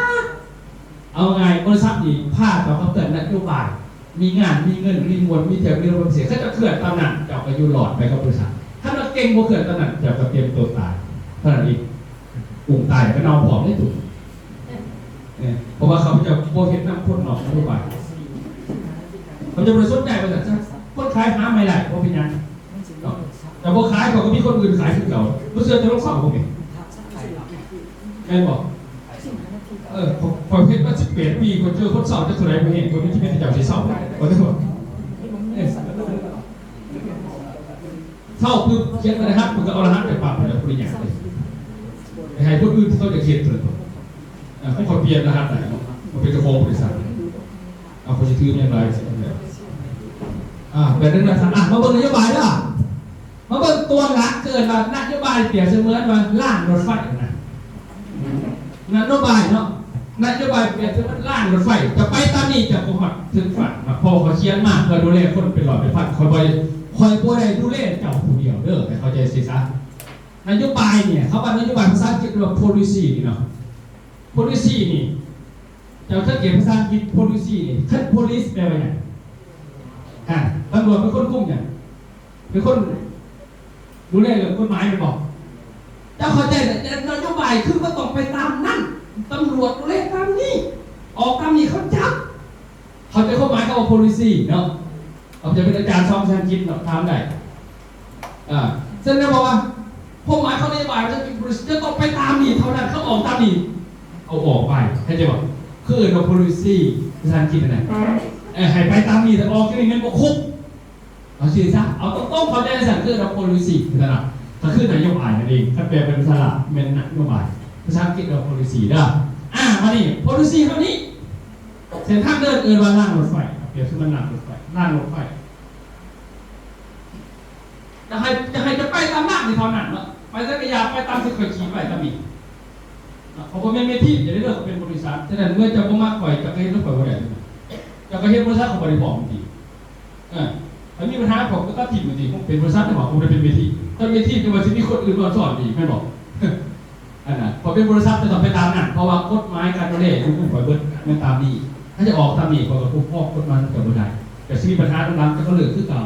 ເອົາງ່າຍ ບໍລິສັດນີ້ພາເຈົ້າຂັບເຄື່ອນນະໂຍບາຍ ມີງານ ມີເງິນ ມີມວນ ມີທ່ຽວ ມີລາງວັນພິເສດ ເຂົາເຈົ້າເຄື່ອນຕາມນັ້ນ ເຈົ້າກໍຢູ່ລອດໄປກັບບໍລິສັດ. ຄັນວ່າເກັ່ງບໍ່ເຄື່ອນຕາມນັ້ນ ເຈົ້າກໍຕຽມໂຕຕາຍເທົ່ານັ້ນເອງ. ກຸ້ງຕາຍກໍເນົ່າພ້ອມເດ້ຕຸ. ເອີ ເພາະວ່າເຂົາເຈົ້າບໍ່ເຮັດນຳຄົນນອກນະໂຍບາຍ ເຂົາເຈົ້າບໍ່ໄດ້ສົນໃຈວ່າຊັ້ນຊະ. ຄົນຂາຍຫາໃໝ່ໄດ້ ບໍ່ເປັນຫຍັງ. ເຈົ້າບໍ່ຂາຍ ເຂົາກໍມີຄົນອື່ນຂາຍຄືເກົ່າ. ບໍ່ເຊື່ອເຈົ້າລອງເຊົາເບິ່ງເດ. ແມ່ນບໍ່? ເອີ ຂ້ອຍ ຂ້ອຍເຮັດມາສິບແປດປີ ຂ້ອຍເຈີຄົນເຊົາຈັກເທົ່າໃດບໍ່ເຫັນ. ຂ້ອຍມີແຕ່ເຈົ້າຊິເຊົາ ຂ້ອຍເຈົ້າ ເອີ ເຊົາປຶບ ຂຽນໃບລະຫັດ ມັນກໍເອົາລະຫັດໄປປັບໃຫ້ຜູ້ໃດຢາກໄດ້ ໄປໃຫ້ຄົນອື່ນທີ່ເຂົາຈະຂຽນເພິ່ນ. ເອີ ຂ້ອຍປ່ຽນລະຫັດໄດ້ເນາະ ມາເປັນເຈົ້າຂອງບໍລິສັດ. ເອົາ ຂ້ອຍຊິຖືແມ່ນຫຼາຍ ອ່າ ແບບນັ້ນນະ. ອ່ະ ມາເບິ່ງນະໂຍບາຍເດີ ມາເບິ່ງຕົວຫຼັກ ເອີ້ນວ່ານະໂຍບາຍ ປຽບສະເໝືອນວ່າລາງລົດໄຟນະ ນະໂຍບາຍເນາະ ນະໂຍບາຍ ປຽບສະເໝືອນລາງລົດໄຟ. ຈະໄປຕາມນີ້ຈະບໍ່ຮອດເຖິງຝັ່ງນະ ເພາະວ່າຂ້ອຍຂຽນມາເພື່ອດູແລຄົນເປັນຮ້ອຍເປັນພັນ. ຂ້ອຍບໍ່ໄດ້ ຂ້ອຍບໍ່ໄດ້ດູແລເຈົ້າຜູ້ດຽວເດີ ໃຫ້ເຂົ້າໃຈຊີ້ຊະ. ນະໂຍບາຍນີ້ ຄຳວ່ານະໂຍບາຍພາສາອັງກິດເອີ້ນວ່າ policy ນີ້ເນາະ. Policy ນີ້ ເຈົ້າສັງເກດພາສາອັງກິດ policy ນີ້ ຄັນ police ແປວ່າຫຍັງ? ອ່າ ຕຳຫຼວດເປັນຄົນຄຸມຫຍັງ? ເປັນຄົນດູແລເລື່ອງກົດໝາຍແມ່ນບໍ່? ເຈົ້າເຂົ້າໃຈແລ້ວ ແຕ່ນະໂຍບາຍຄືມັນຕ້ອງໄປຕາມນັ້ນ ຕຳຫຼວດດູແລຕາມນີ້ ອອກຕາມນີ້ ເຂົາຈັບ. ເຂົ້າໃຈຄວາມໝາຍຄຳວ່າ policy ເນາະ? ເຂົາຈະເປັນອາຈານສອນພາສາອັງກິດເນາະ ຖາມໄດ້. ອ່າ ສະນັ້ນບອກວ່າ ຄວາມໝາຍຂອງນະໂຍບາຍມັນຈະເປັນ policy ຈະຕ້ອງໄປຕາມນີ້ເທົ່ານັ້ນ ຄັນອອກຕາມນີ້ ເອົາອອກໄປ ເຂົ້າໃຈບໍ່? ຄືເອີ້ນວ່າ policy ພາສາອັງກິດຫັ້ນນະ. ເອີ ໃຫ້ໄປຕາມນີ້ ແຕ່ອອກຈາກນີ້ແມ່ນບໍ່ຄຸກ. ເອົາຊີ້ຊະ ເອົາຕົງໆ ເຂົ້າໃຈຊັ້ນ ຄືເອີ້ນວ່າ policy ຫັ້ນນະ ກໍຄືນະໂຍບາຍນັ້ນເອງ. ຄັນແປເປັນພາສາລາວແມ່ນນະໂຍບາຍ ພາສາອັງກິດເອີ້ນວ່າ policy ເດີ. ອ່າ ມານີ້ policy ເຮົານີ້ ເສັ້ນທາງເດີນເອີ້ນວ່າລາງລົດໄຟ ປຽບຄືມັນລາງລົດໄຟ ລາງລົດໄຟ. ຈະໃຫ້ ຈະໃຫ້ຈະໄປຕາມລາງນີ້ເທົ່ານັ້ນເນາະ ໄປໃສກະຢ່າ ໄປຕາມທີ່ຂ້ອຍຂີ່ໄປຕາມນີ້ເນາະ. ເພາະບໍ່ແມ່ນເວທີ ຈະໄດ້ເລີກເປັນບໍລິສັດ. ສະນັ້ນເມື່ອເຈົ້າບໍ່ມັກຂ້ອຍ ເຈົ້າກະເຮັດນຳຂ້ອຍບໍ່ໄດ້. ເຈົ້າກະເຮັດບໍລິສັດ ຂ້ອຍບໍ່ໄດ້ພ້ອມຕິ. ເອີ ຄັນມີບັນຫາ ຂ້ອຍກະຕັດຖິ້ມຕິ. ເປັນບໍລິສັດແຕ່ວ່າບໍ່ໄດ້ເປັນເວທີ. ຄັນເປັນເວທີ ແຕ່ວ່າຊິມີຄົນອື່ນມາສອນອີກ ແມ່ນບໍ່? ອັນນັ້ນ ເພາະເປັນບໍລິສັດຈະຕ້ອງໄປຕາມນັ້ນ ເພາະວ່າກົດໝາຍການດູແລຢູ່ມືຂ້ອຍເບິດ ແມ່ນຕາມນີ້. ຖ້າຈະອອກຕາມນີ້ ຂ້ອຍກໍຄຸ້ມຄອງກົດໝາຍນຳເຈົ້າບໍ່ໄດ້ ກໍຊິມີບັນຫານຳຫຼັງ ເຈົ້າກໍເລີກຄືເກົ່າ.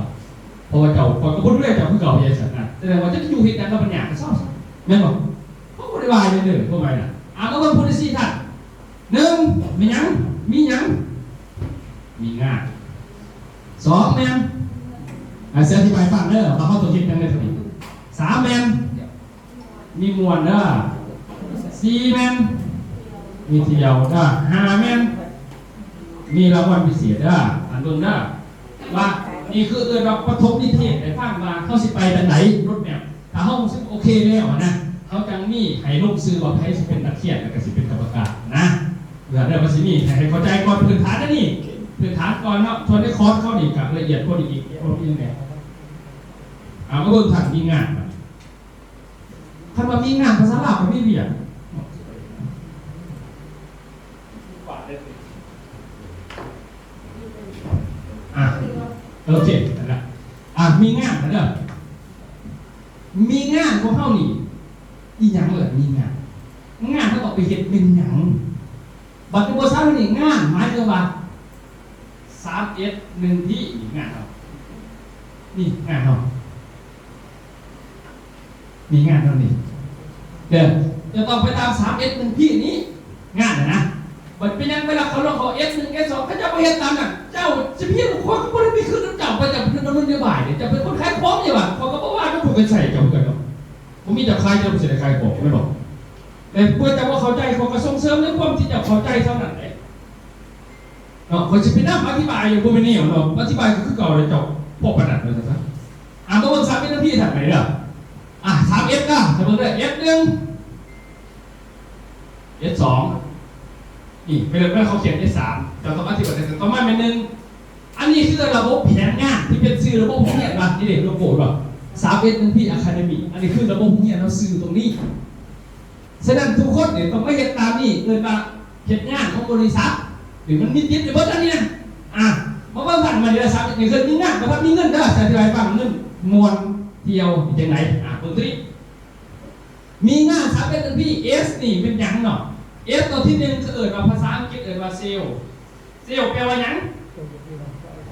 ເພາະວ່າເຈົ້າ ຂ້ອຍກໍບໍ່ດູແລເຈົ້າຄືເກົ່າ ຢ່າງຊັ້ນນະ. ສະແດງວ່າເຈົ້າຈະຢູ່ເຮັດຫຍັງກັບບັນຍາກໍເຊົາຊະ ແມ່ນບໍ່? ເຮົາບໍ່ໄດ້ວ່າຫຍັງເລີຍ ຄວາມໝາຍນະ. ອ່າ ມາເບິ່ງ policy ທ່ານ ໜຶ່ງ ມີຫຍັງ? ມີຫຍັງ? ມີງານ. ສອງ ແມ່ນ ອາ ຊິອະທິບາຍໃຫ້ຟັງເດີ ວ່າເຮົາຕ້ອງເຮັດຫຍັງໃນໂຕນີ້. ສາມ ແມ່ນ ມີມ່ວນເດີ. ສີ່ ແມ່ນ ມີທ່ຽວເດີ. ຫ້າ ແມ່ນ ມີລາງວັນພິເສດເດີ. ທ່ານເບິ່ງເດີ ວ່າ ນີ້ຄືເອີ້ນວ່າປະຖົມນິເທດໃຫ້ຟັງວ່າເຮົາຊິໄປທາງໃດ ໂຣດແມັບ. ຖ້າເຮົາຮູ້ສຶກໂອເຄແລ້ວນະ ເຮົາຈັ່ງມີໃຫ້ລົງຊື່ວ່າໃຜຊິເປັນນັກຮຽນ ແລ້ວກໍຊິເປັນກຳມະການນະ. ເອີ ແລ້ວກໍຊິມີໃຫ້ ໃຫ້ເຂົ້າໃຈກ່ອນ ພື້ນຖານອັນນີ້ ພື້ນຖານກ່ອນເນາະ. ສ່ວນໃນຄອດເຂົານີ້ກໍລະອຽດກວ່ານີ້ອີກ ບໍ່ມີຫຍັງແດ່. ເອົາ ມາເບິ່ງທ່ານມີງານ ຄັນວ່າມີງານພາສາລາວກໍມີວຽກ. ອ່ະ ໂອເຄ ນັ້ນລະ ອ່ະ ມີງານ ເດີ ມີງານຂອງເຮົານີ້ ອີຫຍັງລະ ມີງານ ງານເຮົາຕ້ອງໄປເຮັດແມ່ນຫຍັງ? ບັດຢູ່ບໍລິສັດນີ້ ງານໝາຍເຖິງວ່າ ສາມເອັດໜຶ່ງພີ ນີ້ງານເຮົາ ນີ້ງານເຮົາ ນີ້ງານເຮົານີ້ ເດີ ຈະຕ້ອງໄປຕາມ ສາມເອັດໜຶ່ງພີ ນີ້ງານນະ. ບັດເປັນຫຍັງເວລາເຂົາລອງເຂົ້າ ເອັດໜຶ່ງ ເອັດສອງ ເຂົາເຈົ້າບໍ່ເຮັດຕາມນັ້ນ ເຈົ້າຊິໄປຮຽນ ຂ້ອຍກໍບໍ່ໄດ້ໄປຂຶ້ນນຳເຈົ້າ ເຂົາເຈົ້າເປັນນຳນະໂຍບາຍເດ້ ເຈົ້າເປັນຄົນຂາຍຂອງນີ້ຫວ່າ ຂ້ອຍກໍບໍ່ວ່ານຳ ຂ້ອຍກໍໃສ່ເຈົ້າຄືກັນເນາະ. ບໍ່ມີເຈົ້າຂາຍ ເຈົ້າບໍ່ຊິໄດ້ຂາຍຂອງແມ່ນບໍ່? ແຕ່ເພື່ອເຈົ້າບໍ່ເຂົ້າໃຈ ຂ້ອຍກໍສົ່ງເສີມໃນຄວາມທີ່ເຈົ້າເຂົ້າໃຈເທົ່ານັ້ນເດ້ເນາະ. ຂ້ອຍຊິໄປນຳອະທິບາຍຢູ່ ບໍ່ແມ່ນແນວເນາະ ອະທິບາຍກໍຄືເກົ່າແຫຼະ ເຈົ້າພໍປານນັ້ນວ່າຊັ້ນຊະ. ອ່າ ມາເບິ່ງ ສາມເອັດໜຶ່ງພີ ຖັດໄປເດີ ອ່າ ສາມເອັດ ນະ ຖ້າເບິ່ງເດີ ເອັດໜຶ່ງ ເອັດສອງ ນີ້ ເວລາເຂົາຂຽນ ເອັດສາມ ເຈົ້າຕ້ອງອະທິບາຍ ຕໍ່ມາແມ່ນໜຶ່ງ ອັນນີ້ຄືລະບົບແຜນງານທີ່ເປັນຊື່ລະບົບໂຮງຮຽນວ່າ ນີ້ເດ້ ໂລໂກ້ວ່າ ສາມເອັດໜຶ່ງພີ Academy ອັນນີ້ຄືລະບົບໂຮງຮຽນເຮົາ ຊື່ຕົງນີ້. ສະນັ້ນທຸກຄົນນີ້ຕ້ອງມາເຮັດຕາມນີ້ ເອີ້ນວ່າເຮັດງານຂອງບໍລິສັດ ນີ້ມັນມີຕິດໄປເບິດອັນນີ້ນະ. ອ່າ ມາເບິ່ງກັນ ມາເດີ ສາມເອັດໜຶ່ງ ມີງານບໍ່ທັນມີເງິນເດີ ຊິອະທິບາຍໃຫ້ຟັງ ເງິນມ່ວນ ທ່ຽວ ເປັນຈັ່ງໃດ? ອ່າ ເບິ່ງຕົວນີ້ ມີງານ ສາມເອັດໜຶ່ງພີ S ນີ້ແມ່ນຫຍັງເນາະ? S ຕົວທີໜຶ່ງ ເຂົາເອີ້ນວ່າ ພາສາອັງກິດເອີ້ນວ່າ Sale Sale ແປວ່າຫຍັງ?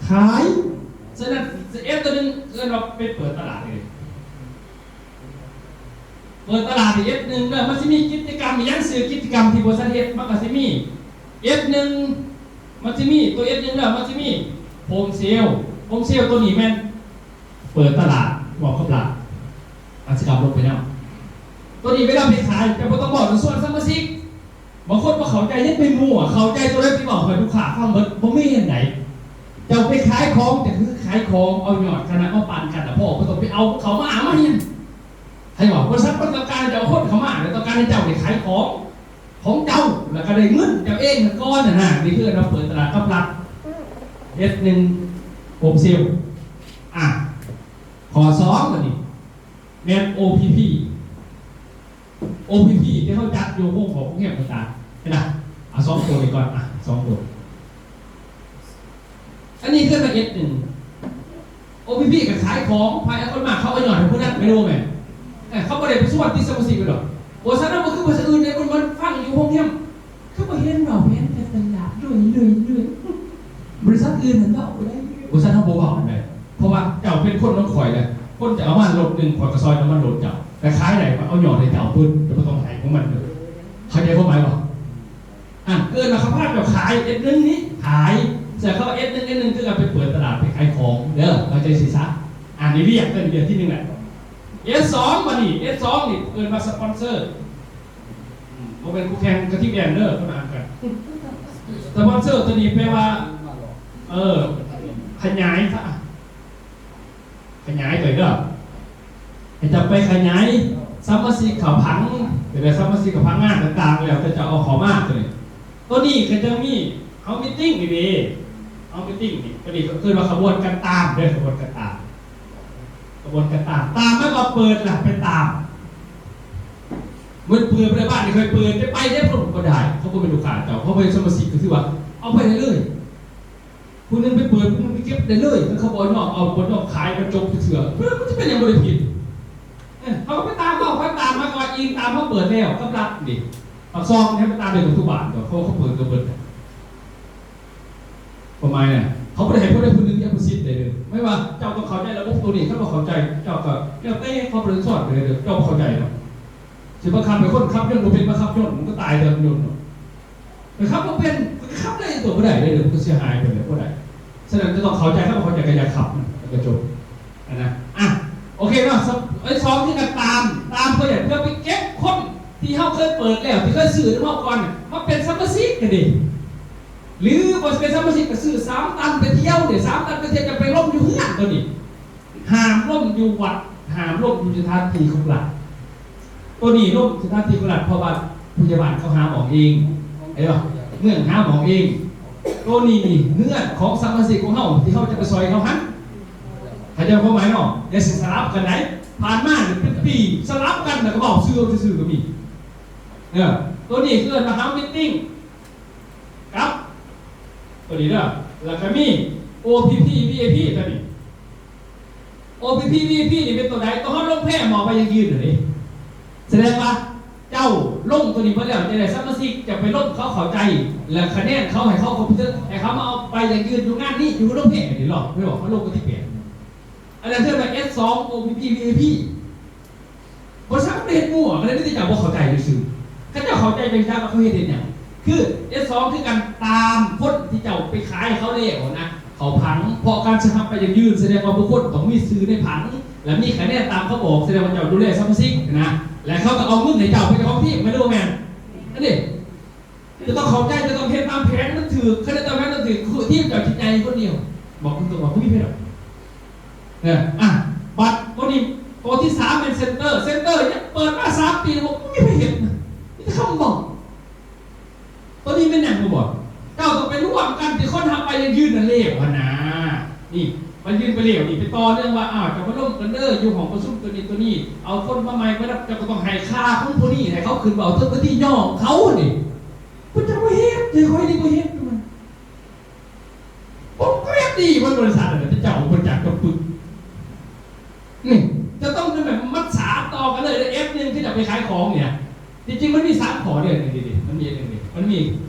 ຂາຍ. ສະນັ້ນ S ຕົວໜຶ່ງເອີ້ນວ່າໄປເປີດຕະຫຼາດເລີຍ ເປີດຕະຫຼາດ S ໜຶ່ງເດີ ມັນຊິມີກິດຈະກຳອີ່ຫຍັງ ຊື່ກິດຈະກຳທີ່ບໍລິສັດເຮັດ ມັນກໍຊິມີ S ໜຶ່ງ ມັນຊິມີຕົວ S ໜຶ່ງເດີ ມັນຊິມີ Home Sale Home Sale ຕົວນີ້ແມ່ນ ເປີດຕະຫຼາດ ເວົ້າກັບຫຼານ ອາດຊິກັບລົງໄປນຳ. ຕົວນີ້ເວລາໄປຂາຍ ເຈົ້າບໍ່ຕ້ອງເວົ້າໃນສ່ວນສະມາຊິກ. ບາງຄົນບໍ່ເຂົ້າໃຈ ຍັງໄປມົ້ວ ເຂົ້າໃຈຕົວໃດໄປເວົ້າໃຫ້ລູກຄ້າຟັງເບິດ ບໍ່ແມ່ນໃດ. ເຈົ້າໄປຂາຍຂອງ ເຈົ້າຄືຂາຍຂອງ ເອົາຍອດຄະນະມາປັນກັນລະພໍ ບໍ່ຕ້ອງໄປເອົາເຂົາມາ ມາຫຍັງ? ໃຫ້ເວົ້າ ບໍລິສັດບໍ່ຕ້ອງການໃຫ້ເຈົ້າເອົາຄົນເຂົ້າມາ ແຕ່ຕ້ອງການໃຫ້ເຈົ້າໄດ້ຂາຍຂອງ ຂອງເຈົ້າ ແລ້ວກໍໄດ້ເງິນເຈົ້າເອງກ່ອນຫັ້ນນະ. ນີ້ຄືເຮົາເປີດຕະຫຼາດກັບລັດ S ໜຶ່ງ Home Sale. ອ່າ ຂໍ້ສອງ ບັດນີ້ແມ່ນ O P P O P P ທີ່ເຮົາຈັດຢູ່ໂຮງ ຂອງໂຮງແຮມຕ່າງໆ ເຫັນນະ? ເອົາສອງໂຕນີ້ກ່ອນ ອ່ະ ສອງໂຕ ອັນນີ້ຄືລະເອັດໜຶ່ງ O P P ກໍຂາຍຂອງ ໃຜເອົາຄົນມາ ເຂົາກໍຍອດໃຫ້ຜູ້ນັ້ນ ແມ່ນບໍ່ແມ່ນ? ເອີ ເຂົາບໍ່ໄດ້ໄປຊວນຕິດສະມາຊິກເພິ່ນດອກ. ບໍລິສັດເຮົາບໍ່ຄືບໍລິສັດອື່ນເດ້ ເພິ່ນມາຟັງຢູ່ໂຮງແຮມ ຄືບໍ່ເຫັນເວົ້າແຜນການຕະຫຼາດເລີຍ ເລີຍ ເລີຍ. ບໍລິສັດອື່ນຫັ້ນເວົ້າໄດ້ ບໍລິສັດເຮົາບໍ່ເວົ້າໄດ້ ເພາະວ່າເຈົ້າເປັນຄົນນຳຂ້ອຍແຫຼະ ຄົນຈະເອົາມາລົດໜຶ່ງ ຂ້ອຍກໍຊ່ອຍນ້ຳມັນລົດເຈົ້າ ແຕ່ຂາຍໄດ້ ຂ້ອຍເອົາຍອດໃຫ້ເຈົ້າເບິດ ເຈົ້າບໍ່ຕ້ອງໃຫ້ຂອງມັນເດີ. ເຂົ້າໃຈຄວາມໝາຍບໍ່? ອັນເກີນວ່າເຂົາພາເຈົ້າຂາຍ S ໜຶ່ງນີ້ຂາຍ ແຕ່ເຂົາ S ໜຶ່ງ S ໜຶ່ງຄືເອົາໄປເປີດຕະຫຼາດ ໄປຂາຍຂອງເດີ ເຂົ້າໃຈຊິຊະ. ອັນນີ້ວຽກ ເປັນວຽກທີໜຶ່ງແຫຼະ. S ສອງ ບັດນີ້ S ສອງ ນີ້ເອີ້ນວ່າສະປອນເຊີ ອືມ ບໍ່ແມ່ນຄູ່ແຂ່ງກະທິແດງເດີ ຄົນລະອັນກັນ. ສະປອນເຊີຕົວນີ້ແປວ່າ ເອີ ຂະຫຍາຍ ຂະຫຍາຍໄປເດີ ໃຫ້ເຈົ້າໄປຂະຫຍາຍສະມາຊິກເຂົ້າຜັງ ເປັນສະມາຊິກເຂົ້າຜັງງານຕ່າງໆ ແລ້ວແຕ່ເຈົ້າເອົາເຂົ້າມາຕົວນີ້. ຕົວນີ້ກໍຈະມີເຮົາມີຕິ້ງນີ້ເດ້ ເຮົາມີຕິ້ງນີ້ ຕົວນີ້ກໍຄືວ່າຂະບວນການຕາມເດີ ຂະບວນການຕາມ ຂະບວນການຕາມ ຕາມໝາຍວ່າເປີດລະໄປຕາມ. ມັນເປີດບໍ່ໄດ້ ບ້ານນີ້ຂ້ອຍເປີດ ໄປໄປເດ້ ເພິ່ນບໍ່ໄດ້ ເຂົາບໍ່ແມ່ນລູກຄ້າເຈົ້າ ເຂົາບໍ່ແມ່ນສະມາຊິກ ກໍຄືວ່າເອົາໄປໄດ້ເລີຍ. ຜູ້ໜຶ່ງໄປເປີດ ຜູ້ໜຶ່ງໄປເກັບໄດ້ເລີຍ ຄັນເຂົາບໍ່ຍອມເອົາ ບໍ່ຍອມຂາຍ ມັນຈົບເທື່ອ ເອີ ມັນຈະເປັນຫຍັງບໍ່ໄດ້ຜິດ? ເອີ ເຮົາກໍໄປຕາມເຂົາ ໄປຕາມມາ ກໍວ່າອີງຕາມເຮົາເປີດແລ້ວ ກັບລັດນີ້ ປາກຊ່ອງນີ້ໄປຕາມໄດ້ກັບທຸກບ້ານ ເຂົາ ເຂົາເປີດກໍເບິດ. ຄວາມໝາຍນະ ເຂົາບໍ່ໄດ້ໃຫ້ຜູ້ໃດຜູ້ໜຶ່ງອະພະສິດໄດ້ເດີ. ໝາຍວ່າເຈົ້າຕ້ອງເຂົ້າໃຈລະບົບໂຕນີ້ ຄັນບໍ່ເຂົ້າໃຈ ເຈົ້າກໍແລ້ວແຕ່ຄວາມຮັບຜິດຊອບໄປເລີຍ ເຈົ້າບໍ່ເຂົ້າໃຈນະ ຊິບັງຄັບໃຫ້ຄົນຂັບຍົນບໍ່ເປັນມາຂັບຍົນ ມັນກໍຕາຍຕອນຍົນເນາະ. ແຕ່ຂັບບໍ່ເປັນ ມັນກໍຂັບໄດ້ຕົວະ ບໍ່ໄດ້ເດ້ ມັນກໍເສຍຫາຍໄປເລີຍ ບໍ່ໄດ້. ສະນັ້ນຈະຕ້ອງເຂົ້າໃຈ ຄັນບໍ່ເຂົ້າໃຈກໍຢ່າຂັບ ມັນກໍຈົບ ຫັ້ນນະ. ອ່ະ ໂອເຄເນາະ ສະ ໄອ້ສອງຄືການຕາມ ຕາມເພື່ອຫຍັງ? ເພື່ອໄປເກັບຄົນທີ່ເຮົາເຄີຍເປີດແລ້ວ ທີ່ເຄີຍຊື້ນຳເຮົາກ່ອນ ມາເປັນສະມາຊິກກັນເດ້. ຫຼືບໍ່ຊິເປັນສະມາຊິກກໍຊື້ສາມຕັນໄປທ່ຽວເດ້ ສາມຕັນໄປທ່ຽວ ຈະໄປລົມຢູ່ເຮືອນ. ໂຕນີ້ຫ້າມລົມຢູ່ວັດ ຫ້າມລົມຢູ່ສະຖານທີ່ຂອງລັດ. ໂຕນີ້ລົມສະຖານທີ່ຂອງລັດ ເພາະວ່າພະຍາບານເຂົາຫາໝໍເອງ ເຫັນບໍ່? ເມືອງຫາໝໍເອງ. ໂຕນີ້ນີ້ເຮືອນຂອງສະມາຊິກຂອງເຮົາ ທີ່ເຮົາຈະໄປຊ່ອຍເຂົາຫັ້ນ ເຂົ້າໃຈຄວາມໝາຍເນາະ? ຢ່າຊິສະຫຼັບກັນໄດ໋ ຜ່ານມານີ້ເປັນປີສະຫຼັບກັນ ແລ້ວກໍເວົ້າຊື່ເອົາຊື່ໆກໍມີ. ເອີ ໂຕນີ້ຄືເອີ້ນວ່າ House Meeting ກັບໂຕນີ້ເດີ ແລ້ວກໍມີ ໂອພີພີ ວີໄອພີ ໂຕນີ້. ໂອພີພີ ວີໄອພີ ນີ້ເປັນໂຕໃດ? ໂຕເຮົາລົງແພ້ມອບໃບຢັ້ງຢືນຫັ້ນເດ້. ສະແດງວ່າເຈົ້າລົງໂຕນີ້ເບິດແລ້ວ ຈະໄດ້ສະມາຊິກຈະໄປລົມເຂົາເຂົ້າໃຈ ແລະ ຄະແນນເຂົາໃຫ້ເຂົາຄົບເຖິງ ໃຫ້ເຂົາມາເອົາໃບຢັ້ງຢືນຢູ່ງານນີ້ ຢູ່ລົງແພ້ນີ້ເດ້ ລອງໄປບອກເຂົາລົງວັນທີແປດ. ອັນນັ້ນເອີ້ນວ່າ ເອັສສອງ ໂອພີພີ ວີໄອພີ ບໍ່ຊັກໄດ້ເຮັດໝູ່ ກໍເລີຍມີແຕ່ເຈົ້າບໍ່ເຂົ້າໃຈຊື່ໆ. ຄັນເຈົ້າເຂົ້າໃຈຈັ່ງຊັ້ນວ່າເຂົາເຮັດເຮັດຫຍັງ? ຄື ເອັສສອງ ຄືການຕາມຄົນທີ່ເຈົ້າໄປຂາຍເຂົາແລ້ວນະ ເຂົ້າຜັງ ເພາະການສະຫະໄປຢັ້ງຢືນ ສະແດງວ່າບຸກຄົນຕ້ອງມີຊື່ໃນຜັງ ແລະ ມີຄະແນນຕາມເຂົາບອກ ສະແດງວ່າເຈົ້າດູແລສະມາຊິກນະ ແລະ ເຂົາກໍເອົາເງິນໃຫ້ເຈົ້າເປັນເຈົ້າຂອງທີມ ແມ່ນຫຼືບໍ່ແມ່ນ? ອັນນີ້ ຈະຕ້ອງເຂົ້າໃຈ ຈະຕ້ອງເຮັດຕາມແຜນມັນຖືກ ຄັນເຮັດຕາມແຜນມັນຖືກ ທີມເຈົ້າຊິໃຫຍ່ຄົນດຽວ ບອກຕົງໆວ່າບໍ່ມີໃຜດອກ. ເອີ ອ່ະ ບັດໂຕນີ້ ໂຕທີສາມແມ່ນເຊັນເຕີ ເຊັນເຕີຍັງເປີດມາສາມປີແລ້ວ ບໍ່ມີໃຜເຮັດນະ ມີແຕ່ຄຳເວົ້າ. ໂຕນີ້ແມ່ນຫຍັງຮູ້ບໍ່? ເຈົ້າຕ້ອງໄປລວມກັນທີ່ຄົນຮັບໃບຢັ້ງຢືນນັ້ນແລ້ວຫັ້ນນາ. ນີ້ ໃບຍື່ນໄປແລ້ວນີ້ ໄປຕໍ່ເລື່ອງວ່າ ອ້າວ ເຈົ້າມາລົມກັນເດີ ຢູ່ຫ້ອງປະຊຸມໂຕນີ້ໂຕນີ້ ເອົາຄົນມາໃໝ່ໄປນຳ ເຈົ້າກໍຕ້ອງໃຫ້ຄ່າຂອງຜູ້ນີ້ໃຫ້ເຂົາຂຶ້ນເວົ້າເຖິງເວທີ ຍ້ອນເຂົານີ້ ເພິ່ນຈະບໍ່ເຮັດ ແຕ່ຂ້ອຍນີ້ບໍ່ເຮັດ ມັນບໍ່ແມ່ນດີ ມັນບໍລິສັດນັ້ນ ເຈົ້າບໍ່ຈັກກັບປຶກ ນີ້ ຈະຕ້ອງແບບມັດສາຕໍ່ກັນເລີຍ ເອັຟໜຶ່ງ ຄືຈະໄປຂາຍຂອງນີ້ນະ. ທີ່ຈິງມັນມີສາມຂໍ້ເດ້ ນີ້ໆ ມັນມີອັນໜຶ່ງນີ້ ມັນມີ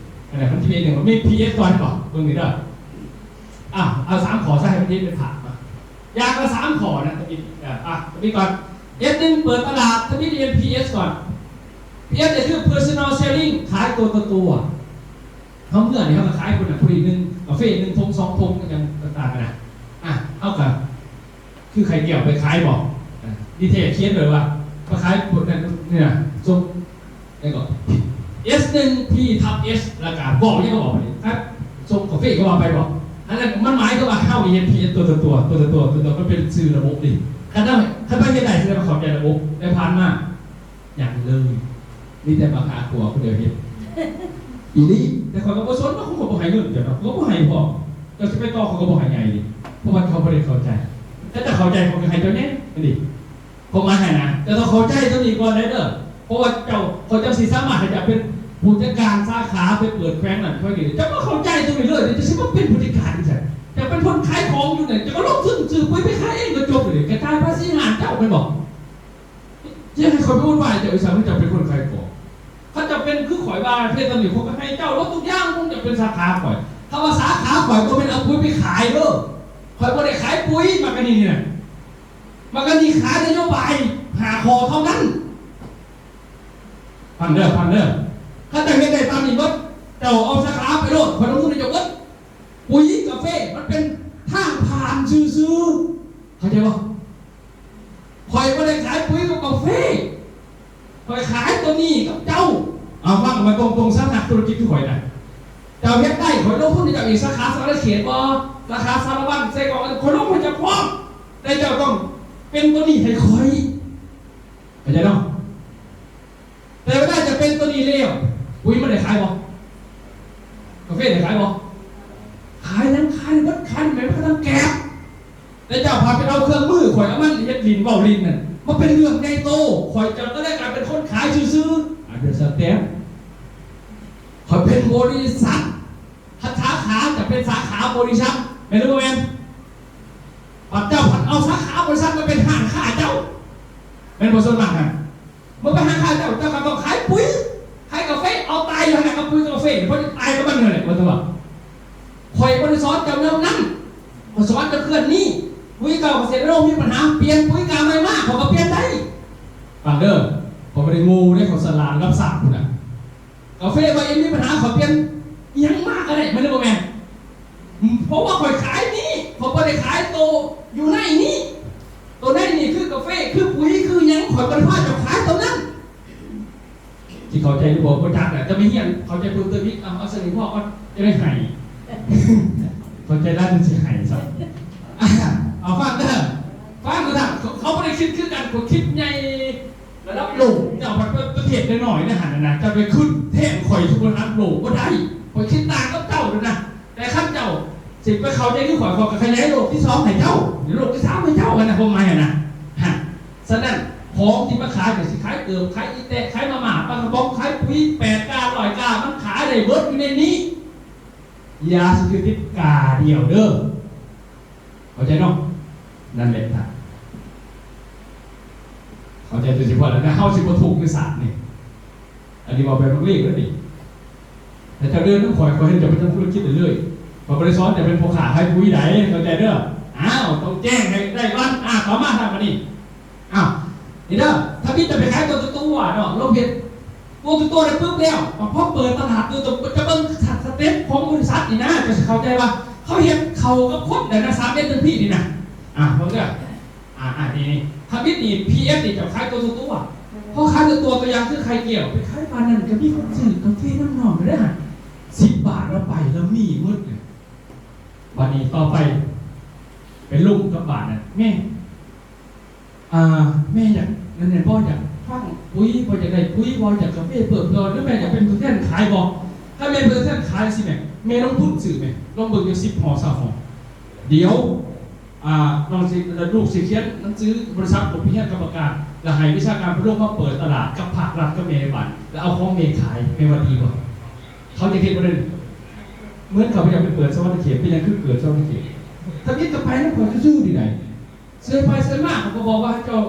ອັນນັ້ນ ມັນຈະມີອັນໜຶ່ງ ມັນມີພີເອັສກ່ອນ ເບິ່ງນີ້ເດີ. ອ່ະ ເອົາສາມຂໍ້ຊະ ໃຫ້ມັນເຫັນເປັນພາບມາ ຢ່າງລະສາມຂໍ້ນະ ທຳອິດ ອ່ະ ທຳອິດກ່ອນ ເອັຟໜຶ່ງ ເປີດຕະຫຼາດ ທຳອິດເຫັນພີເອັສກ່ອນ. ພີເອັສກໍຄື Personal Selling ຂາຍຕົວຕໍ່ຕົວ. ເຮົາເມືອນີ້ ເຮົາກໍຂາຍຄົນນະ ຜູ້ນີ້ໜຶ່ງ ກາເຟໜຶ່ງຖົງສອງຖົງ ຫຍັງຕ່າງໆນະ ອ່ະ ເຮົາກໍ ຄືໄຂ່ແກ້ວໄປຂາຍບໍ່? ອ່າ ດີແທ້ຂຽນໄວ້ວ່າໄປຂາຍພວກນັ້ນນີ້ນະ ສົ່ງ ແລ້ວກໍ ເອັສໜຶ່ງ ພີທັບເອັສ ແລ້ວກໍບອກຫຍັງກໍບອກໄປ ຄັບ ສົ່ງກາເຟກໍວ່າໄປບໍ? ອັນນັ້ນມັນໝາຍເຖິງວ່າເຮົາເຮັດພີເອັສຕົວຕໍ່ຕົວ ຕົວຕໍ່ຕົວ ຕົວຕໍ່ຕົວ ມັນເປັນຊື່ລະບົບນີ້. ຄັນເຮົາ ຄັນໄປເຮັດໄດ້ ສະແດງວ່າເຂົ້າໃຈລະບົບ ແຕ່ຜ່ານມາ ຍັງເລີຍ ມີແຕ່ບັກຫາຂົວຜູ້ດຽວເຮັດ ອີ່ຫຼີ. ແຕ່ຂ້ອຍກໍບໍ່ສົນເນາະ ເຂົາກໍບໍ່ໃຫ້ເງິນເຈົ້າເນາະ ເຂົາກໍບໍ່ໃຫ້ພ້ອມ ເຈົ້າຊິໄປຕໍ່ເຂົາກໍບໍ່ໃຫ້ໃຫຍ່ເດ ເພາະວ່າເຂົາບໍ່ໄດ້ເຂົ້າໃຈ. ຖ້າເຈົ້າເຂົ້າໃຈ ເຂົາກໍໃຫ້ເຈົ້າແດ່ ອັນນີ້ ຄວາມໝາຍຫັ້ນນະ. ເຈົ້າຕ້ອງເຂົ້າໃຈຕົວນີ້ກ່ອນເດີ ເພາະວ່າເຈົ້າ ເຂົາເຈົ້າຊິສາມາດໃຫ້ເຈົ້າເປັນຜູ້ຈັດການສາຂາ ໄປເປີດແຂວງນັ້ນແຂວງນີ້ ເຈົ້າບໍ່ເຂົ້າໃຈຕົວນີ້ເລີຍ ເຈົ້າຊິມາເປັນຜູ້ຈັດການຈັ່ງຊັ້ນ. ເຈົ້າເປັນຄົນຂາຍຂອງຢູ່ນີ້ ເຈົ້າກໍລົງທຶນຊື້ປຸ໋ຍໄປຂາຍເອງກໍຈົບເລີຍ ກະຈ່າຍພາສີໃຫ້ເຂົາແມ່ນບໍ່? ຈະໃຫ້ຂ້ອຍໄປວຸ່ນວາຍເຈົ້າອີກຊັ້ນ ເຈົ້າເປັນຄົນຂາຍຂອງ. ຄັນເຈົ້າເປັນຄືຂ້ອຍວ່າເຮັດຕາມນີ້ ຂ້ອຍກໍໃຫ້ເຈົ້າເບິດທຸກຢ່າງ ຄົງຈະເປັນສາຂາຂ້ອຍ. ຄຳວ່າສາຂາຂ້ອຍບໍ່ແມ່ນເອົາປຸ໋ຍໄປຂາຍເດີ ຂ້ອຍບໍ່ໄດ້ຂາຍປຸ໋ຍ ໝາກກະນີນີ້ນະ ໝາກກະນີຂາຍນະໂຍບາຍຫ້າຂໍ້ເທົ່ານັ້ນ. ຟັງເດີ ຟັງເດີ ຄັນເຈົ້າເຮັດໄດ້ຕາມນີ້ເບິດ ເຈົ້າເອົາສາຂາໄປໂລດ ຂ້ອຍລົງທຶນໃຫ້ເຈົ້າເບິດ. ປຸ໋ຍກາເຟມັນເປັນທາງຜ່ານຊື່ໆ ເຂົ້າໃຈບໍ່? ຂ້ອຍບໍ່ໄດ້ຂາຍປຸ໋ຍກັບກາເຟ ຂ້ອຍຂາຍຕົວນີ້ກັບເຈົ້າ. ເອົາ ຟັງມາຕົງໆ ສາຂາທຸລະກິດຄືຂ້ອຍນະ ເຈົ້າເຮັດໄດ້ ຂ້ອຍລົງທຶນໃຫ້ເຈົ້າອີກ ສາຂາສາລະເຂດບໍ່ ສາຂາສາລະວັນ ໄຊກອງ ອັນ ຂ້ອຍລົງໃຫ້ເຈົ້າພ້ອມ ແຕ່ເຈົ້າຕ້ອງເປັນຕົວນີ້ໃຫ້ຂ້ອຍ ເຂົ້າໃຈເນາະ? ແຕ່ເວລາຈະເປັນຕົວນີ້ແລ້ວ ປຸ໋ຍມັນໄດ້ຂາຍບໍ່? ກາເຟໄດ້ຂາຍບໍ່? ຂາຍ ຍັງຂາຍເບິດ ຂາຍແມ່ນກະທັງແກບ. ແຕ່ເຈົ້າພາໄປເອົາເຄື່ອງມືຂ້ອຍ ເອົາມາເຮັດຫຼິ້ນເວົ້າຫຼິ້ນນັ້ນ ມັນເປັນເລື່ອງໃຫຍ່ໂຕ. ຂ້ອຍຈະ ກໍໄດ້ກາຍເປັນຄົນຂາຍຊື່ໆ ອາດຈະສະແຕມ ຂ້ອຍເປັນບໍລິສັດ. ຄັນສາຂາຈະເປັນສາຂາບໍລິສັດ ແມ່ນຫຼືບໍ່ແມ່ນ? ບັດເຈົ້າພັດເອົາສາຂາບໍລິສັດມາເປັນຮ້ານຄ້າເຈົ້າ ແມ່ນບໍ່? ສ່ວນມາກຫັ້ນ ເມື່ອໄປຮ້ານຄ້າເຈົ້າ ເຈົ້າກໍຕ້ອງຂາຍປຸ໋ຍ ຂາຍກາເຟ ເອົາຕາຍຢູ່ຫັ້ນນະ ກັບປຸ໋ຍກາເຟ ເພິ່ນຕາຍກັບມັນຫັ້ນແຫຼະ ວ່າຊັ້ນວ່າ. ຂ້ອຍບໍ່ໄດ້ສອນເຈົ້າແນວນັ້ນ ຂ້ອຍສອນເຈົ້າເຄື່ອງນີ້. ປຸ໋ຍເກົ່າກະເສດໂລມີບັນຫາ ປ່ຽນປຸ໋ຍກາໃໝ່ມາ ຂ້ອຍກໍປ່ຽນໄດ້. ຟັງເດີ ຂ້ອຍບໍ່ໄດ້ໂງ່ເດ້ ຂ້ອຍສະຫຼາດລະດັບຊາດພຸ້ນນະ. ກາເຟໃບອື່ນມີບັນຫາ ຂ້ອຍປ່ຽນອີ່ຫຍັງມາກໍໄດ້ ແມ່ນຫຼືບໍ່ແມ່ນ? ເພາະວ່າຂ້ອຍຂາຍນີ້ ຂ້ອຍບໍ່ໄດ້ຂາຍໂຕຢູ່ໃນນີ້. ໂຕໃນນີ້ຄືກາເຟ ຄືປຸ໋ຍ ຄືຫຍັງ ຂ້ອຍບໍ່ໄດ້ພາເຈົ້າຂາຍໂຕນັ້ນ. ຊິເຂົ້າໃຈຫຼືບໍ່ ບໍ່ຈັກແຫຼະ ຈະໄປຮຽນເຂົ້າໃຈເພີ່ມເຕີມອີກ. ເອົາ ເອົາສ່ຳນີ້ພໍກ່ອນ ຈະໄດ້ໃຫ້ ເຂົ້າໃຈແລ້ວຈັ່ງຊິໃຫ້ຊະ. ເອົາຟັງເດີ ຟັງເດີ ເຂົາບໍ່ໄດ້ຄິດຄືກັນ ເຂົາຄິດໃຫຍ່ລະດັບໂລກ. ເຈົ້າພັດປະເທດນ້ອຍໆໃນຫັ້ນນະ ເຈົ້າໄປຂຶ້ນແທນຂ້ອຍສູ່ລະດັບໂລກບໍ່ໄດ້. ຂ້ອຍຄິດຕ່າງກັບເຈົ້າເດີນະ. ແຕ່ຄັນເຈົ້າຊິໄປເຂົ້າໃຈຄືຂ້ອຍ ຂ້ອຍກໍຂະຫຍາຍໂລກທີສອງໃຫ້ເຈົ້າ ໂລກທີສາມໃຫ້ເຈົ້າ ຫັ້ນນະ ຄວາມໝາຍຫັ້ນນະ. ຮະ ສະນັ້ນ ຂອງທີ່ມາຂາຍກໍຊິຂາຍເກີບ ຂາຍອີແຕະ ຂາຍມາມ່າ ປາກະປ໋ອງ ຂາຍປຸ໋ຍ ແປດກ້າ ຮ້ອຍກ້າ ມັນຂາຍໄດ້ເບິດຢູ່ໃນນີ້. ຢ່າຊິຖືຕິດກ້າດຽວເດີ. ເຂົ້າໃຈເນາະ? ນັ້ນແຫຼະທ່ານ ເຂົ້າໃຈໂດຍສະເພາະແລ້ວນະ ເຮົາຊິບໍ່ທຸກຢູ່ສາດນີ້. ອັນນີ້ເວົ້າແບບນັກເລງເດີນີ້. ຖ້າເຈົ້າເດີນນຳຂ້ອຍ ຂ້ອຍເຮັດເຈົ້າເປັນນັກທຸລະກິດໄດ້ເລີຍ. ຂ້ອຍບໍ່ໄດ້ສອນເຈົ້າເປັນພໍ່ຄ້າຂາຍປຸ໋ຍໃດ ເຂົ້າໃຈເດີ. ອ້າວ ຕ້ອງແຈ້ງໃຫ້ໄດ້ກ່ອນ. ອາ ຕໍ່ມາທາງບັດນີ້ ອ້າວ ນີ້ເດີ ທຳອິດຈະໄປຂາຍຕົວຕໍ່ຕົວເນາະ ລົງເຮັດຕົວຕໍ່ຕົວໄດ້ປຶບແລ້ວ ພໍເປີດຕະຫຼາດຕົວຕໍ່ຕົວ ຈະເບິ່ງສະເຕັບຂອງບໍລິສັດນີ້ນະ ເຈົ້າຊິເຂົ້າໃຈວ່າເຂົາເຮັດເຂົ້າກັບຄົນໄດ້ນະ ສາມເອັດໜຶ່ງພີນີ້ນະ. ອາ ເບິ່ງເດີ ອາ ອາ ນີ້ ທຳອິດນີ້ ພີເອັສ ນີ້ເຈົ້າຂາຍຕົວຕໍ່ຕົວ ພໍຂາຍຕົວຕໍ່ຕົວ ຕົວຢ່າງຄືໄຂ່ແກ້ວ ໄປຂາຍບ້ານນັ້ນກໍມີຄົນຊື້ກາເຟນຳນ້ອງເດີ ສິບບາດລະໄປລະມີໝົດ. ບັດນີ້ຕໍ່ໄປໄປລົມກັບບ້ານນັ້ນ ແມ່ ອ່າ ແມ່ຢາກນັ້ນແມ່ນບໍ່ ຢາກຟັງປຸ໋ຍບໍ່ ຢາກໄດ້ປຸ໋ຍບໍ່ ຢາກກາເຟເພີ່ມເຕີມ ຫຼືແມ່ຢາກເປັນຜູ້ແທນຂາຍບໍ່? ຖ້າແມ່ເປັນຜູ້ແທນຂາຍຊິແມ່ ແມ່ລົງທຶນຊື້ແມ່ ລອງເບິ່ງຈັກສິບຫໍ່ ຊາວຫໍ່ ດຽວ ອ່າ ນ້ອງຊິ ລູກຊິຂຽນໜັງສືບໍລິສັດ ຜູ້ເປັນກຳມະການ ແລ້ວໃຫ້ວິຊາການໄປລົງມາເປີດຕະຫຼາດກັບພາກລັດກັບແມ່ບ້ານ ແລ້ວເອົາຂອງແມ່ຂາຍ ແມ່ວ່າດີບໍ່? ເຂົາຈະເຮັດບໍ່ໄດ້ ເໝືອນເຂົາໄປຢາກໄປເປີດສະຫວັນນະເຂດ ເປັນຫຍັງຄືເກີດສະຫວັນນະເຂດ? ທຳອິດກໍໄປນຳຂ້ອຍຊື່ໆນີ້ໃດ ເຊື່ໄປເຊື່ອມາ ເຂົາກໍບອກວ່າເຈົ້າ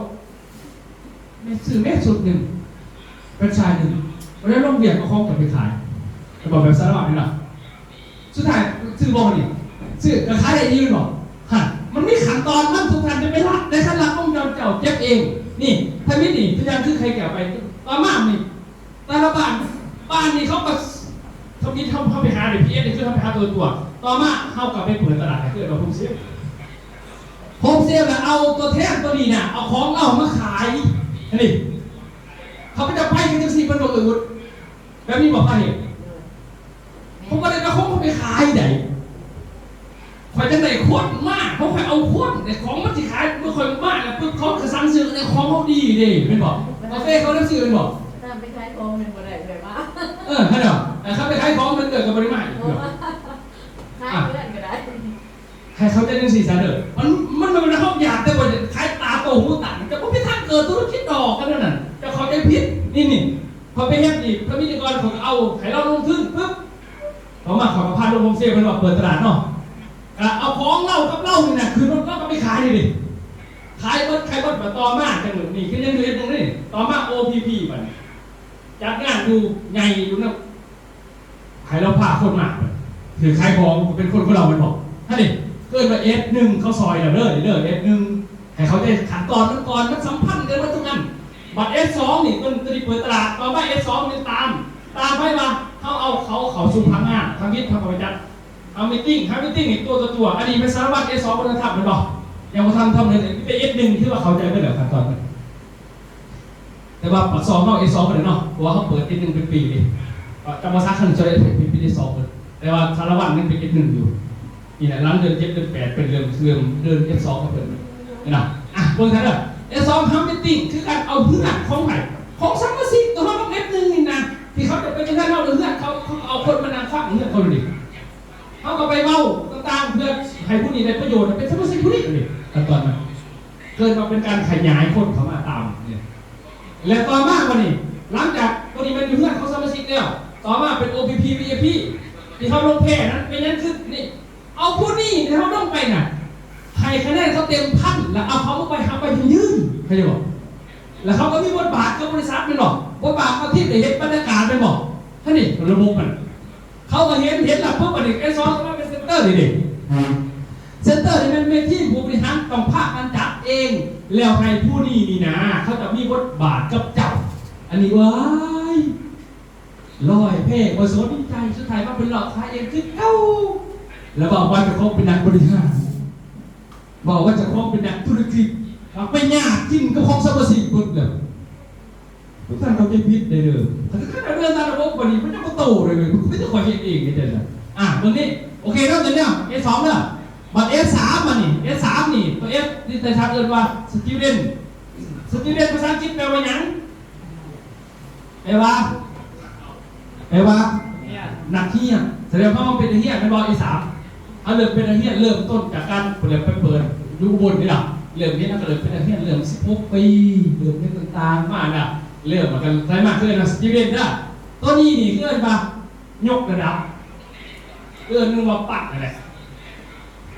ແມ່ຊື້ແມ່ຊຸດໜຶ່ງ ແຟຣນໄຊໜຶ່ງ ບໍ່ໄດ້ລົງວຽກເອົາຂອງກັບໄປຂາຍ ແລ້ວບອກແບບສາລະວັດນີ້ລະ ສຸດທ້າຍຊື້ບໍ່ນີ້ ຊື້ກໍຂາຍໄດ້ອີກແມ່ນບໍ່? ຫັ້ນ ມັນມີຂັ້ນຕອນມັນ ທຸກທ່ານຈະໄປລັດໄດ້ ຄັນລັດຂອງເຈົ້າ ເຈົ້າເຈັບເອງ. ນີ້ ທຳອິດນີ້ ຕົວຢ່າງຄືໄຂ່ແກ້ວໄປ ປະມານນີ້ ແຕ່ລະບ້ານ ບ້ານນີ້ເຂົາກໍ ທຳອິດເຮົາ ເຮົາໄປຫາໄດ້ ພີເອັສ ນີ້ຄືເຮົາໄປຫາຕົວຕໍ່ຕົວ ຕໍ່ມາເຮົາກໍໄປເປີດຕະຫຼາດ ກໍຄືເອີ້ນວ່າໂຮມເຊລ ໂຮມເຊລ ແລ້ວເອົາຕົວແທນຕົວນີ້ນະ ເອົາຂອງເຮົາມາຂາຍ ອັນນີ້ ເຂົາເຈົ້າໄປກັນຈັ່ງຊີ້ ເພິ່ນບໍ່ອຶດ ແບບນີ້ບໍ່ພາເຮັດ? ເພາະວ່າໄດ້ເອົາຂອງເຮົາໄປຂາຍໃດ ຂ້ອຍຈັ່ງໄດ້ຄົນມາ ເພາະຂ້ອຍເອົາຄົນ ແຕ່ຂອງມັນຊິຂາຍ ເມື່ອຂ້ອຍມາແລ້ວປຶບ ເຂົາກໍສັ່ງຊື້ ແຕ່ຂອງເຮົາດີເດ້ ແມ່ນບໍ່? ກາເຟເຂົານຳຊື້ແມ່ນບໍ່? ຖ້າໄປຂາຍຂອງແມ່ນບໍ່ໄດ້ເອື້ອຍມາ ເອີ ຫັ້ນແຫຼະ ແຕ່ຖ້າໄປຂາຍຂອງແມ່ນເອື້ອຍກໍບໍ່ໄດ້ມາອີກ ເອີ ຂາຍເພື່ອນກໍໄດ້ ໃຫ້ເຂົ້າໃຈຈັ່ງຊີ້ຊະເດີ ມັນ ມັນ ມັນ ເຮົາຢາກແຕ່ວ່າຂາຍຕາໂຕຫູຕາ ຈະບໍ່ມີທາງເກີດທຸລະກິດດອກ ອັນນັ້ນນະ ເຈົ້າເຂົ້າໃຈຜິດ ນີ້ ນີ້ ຂ້ອຍໄປເຮັດນີ້ ທຳອິດກ່ອນ ຂ້ອຍກໍເອົາໃຫ້ລາວລົງທຶນປຶບ ຕໍ່ມາຂ້ອຍກໍພາລົງໂຮມເຊລ ເພິ່ນວ່າເປີດຕະຫຼາດເນາະ ກໍເອົາຂອງລາວກັບລາວນີ້ນະ ຂຶ້ນລົດລາວກໍໄປຂາຍນີ້ເດ້ ຂາຍເບິດ ຂາຍເບິດ ບາດຕໍ່ມາຈັ່ງນີ້ ຄືຍັງຢູ່ເຮັດຫຍັງນີ້ ຕໍ່ມາ ໂອ ພີ ພີ ບັດນີ້ ຈັດງານຢູ່ໃຫຍ່ຢູ່ນະ ໃຫ້ລາວພາຄົນມາ ຖືກຂາຍຂອງ ເປັນຄົນ ຄົນລາວແມ່ນບໍ່? ຫັ້ນເດ້ ເອີ້ນວ່າ ເອັສ ໜຶ່ງ ເຂົາຊ່ອຍແລ້ວເດີ ເດີ ເອັສ ໜຶ່ງ ໃຫ້ເຂົ້າໃຈຂັ້ນຕອນມັນກ່ອນ ມັນສຳພັນກັນໝົດທຸກອັນ. ບັດ ເອັສ ສອງ ນີ້ ເພິ່ນກໍໄດ້ເປີດຕະຫຼາດ ຕໍ່ມາ ເອັສ ສອງ ນີ້ຕາມ ຕາມໄປວ່າ ເຮົາເອົາເຂົາເຂົ້າສູ່ພາກງານ ທຳອິດເຮົາກໍໄປຈັດ ເຮົາມີຕິ້ງ ເຮົາມີຕິ້ງນີ້ຕົວຕໍ່ຕົວ ອັນນີ້ແມ່ນສາລະວັດ ເອັສ ສອງ ບໍ່ທັນທຳແມ່ນບໍ່? ຍັງບໍ່ທັນທຳເລີຍ ມີແຕ່ ເອັສ ໜຶ່ງ ຖືວ່າເຂົ້າໃຈເບິດແລ້ວຂັ້ນຕອນມັນ. ແຕ່ວ່າປາກຊ່ອງເຮົາ ເອັສ ສອງ ບໍ່ໄດ້ເນາະ ເພາະວ່າເຮົາເປີດ ເອັສ ໜຶ່ງ ເປັນປີເດ້ ຈຳປາສັກ ຄັນຊ່ອຍເປັນປີ ເອັສ ສອງ ເພິ່ນ ແຕ່ວ່າສາລະວັດຍັງເປັນ ເອັສ ໜຶ່ງ ຢູ່. ນີ້ແຫຼະ ຫຼັງເດືອນເຈັດເດືອນແປດ ເປັນເລື່ອງ ເລື່ອງເດີນ ເອັສ ສອງ ກັບເພິ່ນ ເຫັນບໍ່? ອ່ະ ເບິ່ງຊັ້ນເດີ ເອັສ ສອງ ເຮົາມີຕິ້ງຄືກັນ ເອົາເຮືອນຂອງໃຜ ຂອງສະມາຊິກ ຕົວເຮົາລົງ ເອັສ ໜຶ່ງ ນີ້ນະ ທີ່ເຂົາຈະໄປເຮືອນເຮົາ ເຮືອນເຂົາ ເຂົາເອົາຄົນມານັ່ງຟັງເຮືອນເຂົາຢູ່ນີ້ ເຮົາກໍໄປເວົ້າຕ່າງໆ ເພື່ອໃຫ້ຜູ້ນີ້ໄດ້ປະໂຫຍດ ເປັນສະມາຊິກຜູ້ນີ້ ອັນນີ້ຂັ້ນຕອນມັນ ເກີດວ່າເປັນການຂະຫຍາຍຄົນເຂົ້າມາຕາມນີ້ ແລະ ຕໍ່ມາບັດນີ້ ຫຼັງຈາກຕົວນີ້ແມ່ນຢູ່ເຮືອນຂອງສະມາຊິກແລ້ວ ຕໍ່ມາເປັນ ໂອ ພີ ພີ ວີ ໄອ ພີ ທີ່ເຮົາລົງແພ້ນັ້ນ ເປັນຫຍັງຄືນີ້ ເອົາຜູ້ນີ້ທີ່ເຮົາລົງໄປນະ ໃຫ້ຄະແນນເຂົາເຕັມພັນ ແລ້ວເອົາເຂົາໄປ ເອົາໄປຢືນ ເຂົ້າໃຈບໍ່? ແລ້ວເຂົາກໍມີບົດບາດກັບບໍລິສັດແມ່ນບໍ່? ບົດບາດເຂົາທີ່ໄດ້ເຮັດບັນຍາກາດແມ່ນບໍ່? ຫັ້ນນີ້ລະບົບມັນ ເຂົາກໍເຫັນ ເຫັນແລ້ວປຶບ ບັດນີ້ ເອັສ ສອງ ກໍມາເປັນເຊັນເຕີນີ້ເດ້ ເຊັນເຕີນີ້ແມ່ນ ແມ່ນທີມຜູ້ບໍລິຫານຕ້ອງພາກັນຈັດເອງ ແລ້ວໃຫ້ຜູ້ນີ້ນີ້ນາ ເຂົາຈະມີບົດບາດກັບເຈົ້າ ອັນນີ້ ວ້າຍ ລອຍແພ້ ບໍ່ສົນໃຈ ສຸດທ້າຍມາເປັນລອກຂາຍເອງຄືເກົ່າ ແລ້ວເວົ້າວ່າເຈົ້າຂອງເປັນນັກບໍລິຫານ ເວົ້າວ່າເຈົ້າຂອງເປັນນັກທຸລະກິດ ເອົາໄປຍາດກິນກັບຂອງສະມາຊິກເບິດແລ້ວ. ພວກທ່ານເຂົ້າໃຈຜິດໄດ້ເດີ ຄັນເດີນຕາມລະບົບບັດນີ້ມັນຍັງບໍ່ໂຕເລີຍ ມີແຕ່ຂ້ອຍເຮັດເອງເຮັດຈັ່ງຊັ້ນ. ອ່າ ເບິ່ງນີ້ ໂອເຄເນາະ ຕົວນີ້ເອສອງເດີ. ບັດເອສາມ ບັດນີ້ ເອສາມ ນີ້ ຕົວເອສ ທີ່ໄທທັນເອີ້ນວ່າ student. Student ພາສາອັງກິດແປວ່າຫຍັງ? ແປວ່າ ແປວ່າ ນັກຮຽນ. ສະແດງວ່າເຮົາເປັນນັກຮຽນແມ່ນບໍ່? ເອສາມ ເຮົາເລີ່ມເປັນນັກຮຽນ ເລີ່ມຕົ້ນຈາກການ ເປີດ ໄປເປີດຢູ່ອຸບົນນີ້ລະ ເລີ່ມຮຽນ ເຮົາກໍເລີ່ມເປັນນັກຮຽນ ເລີ່ມສິບຫົກປີ ເລີ່ມຮຽນຕ່າງໆ ມານະ ເລີ່ມມາກັນໄດ້ມາ ເອີ້ນວ່າ student ນະ. ຕົວນີ້ນີ້ເອີ້ນວ່າ ຍົກລະດັບ ເອີ້ນວ່າປັ້ນນັ້ນແຫຼະ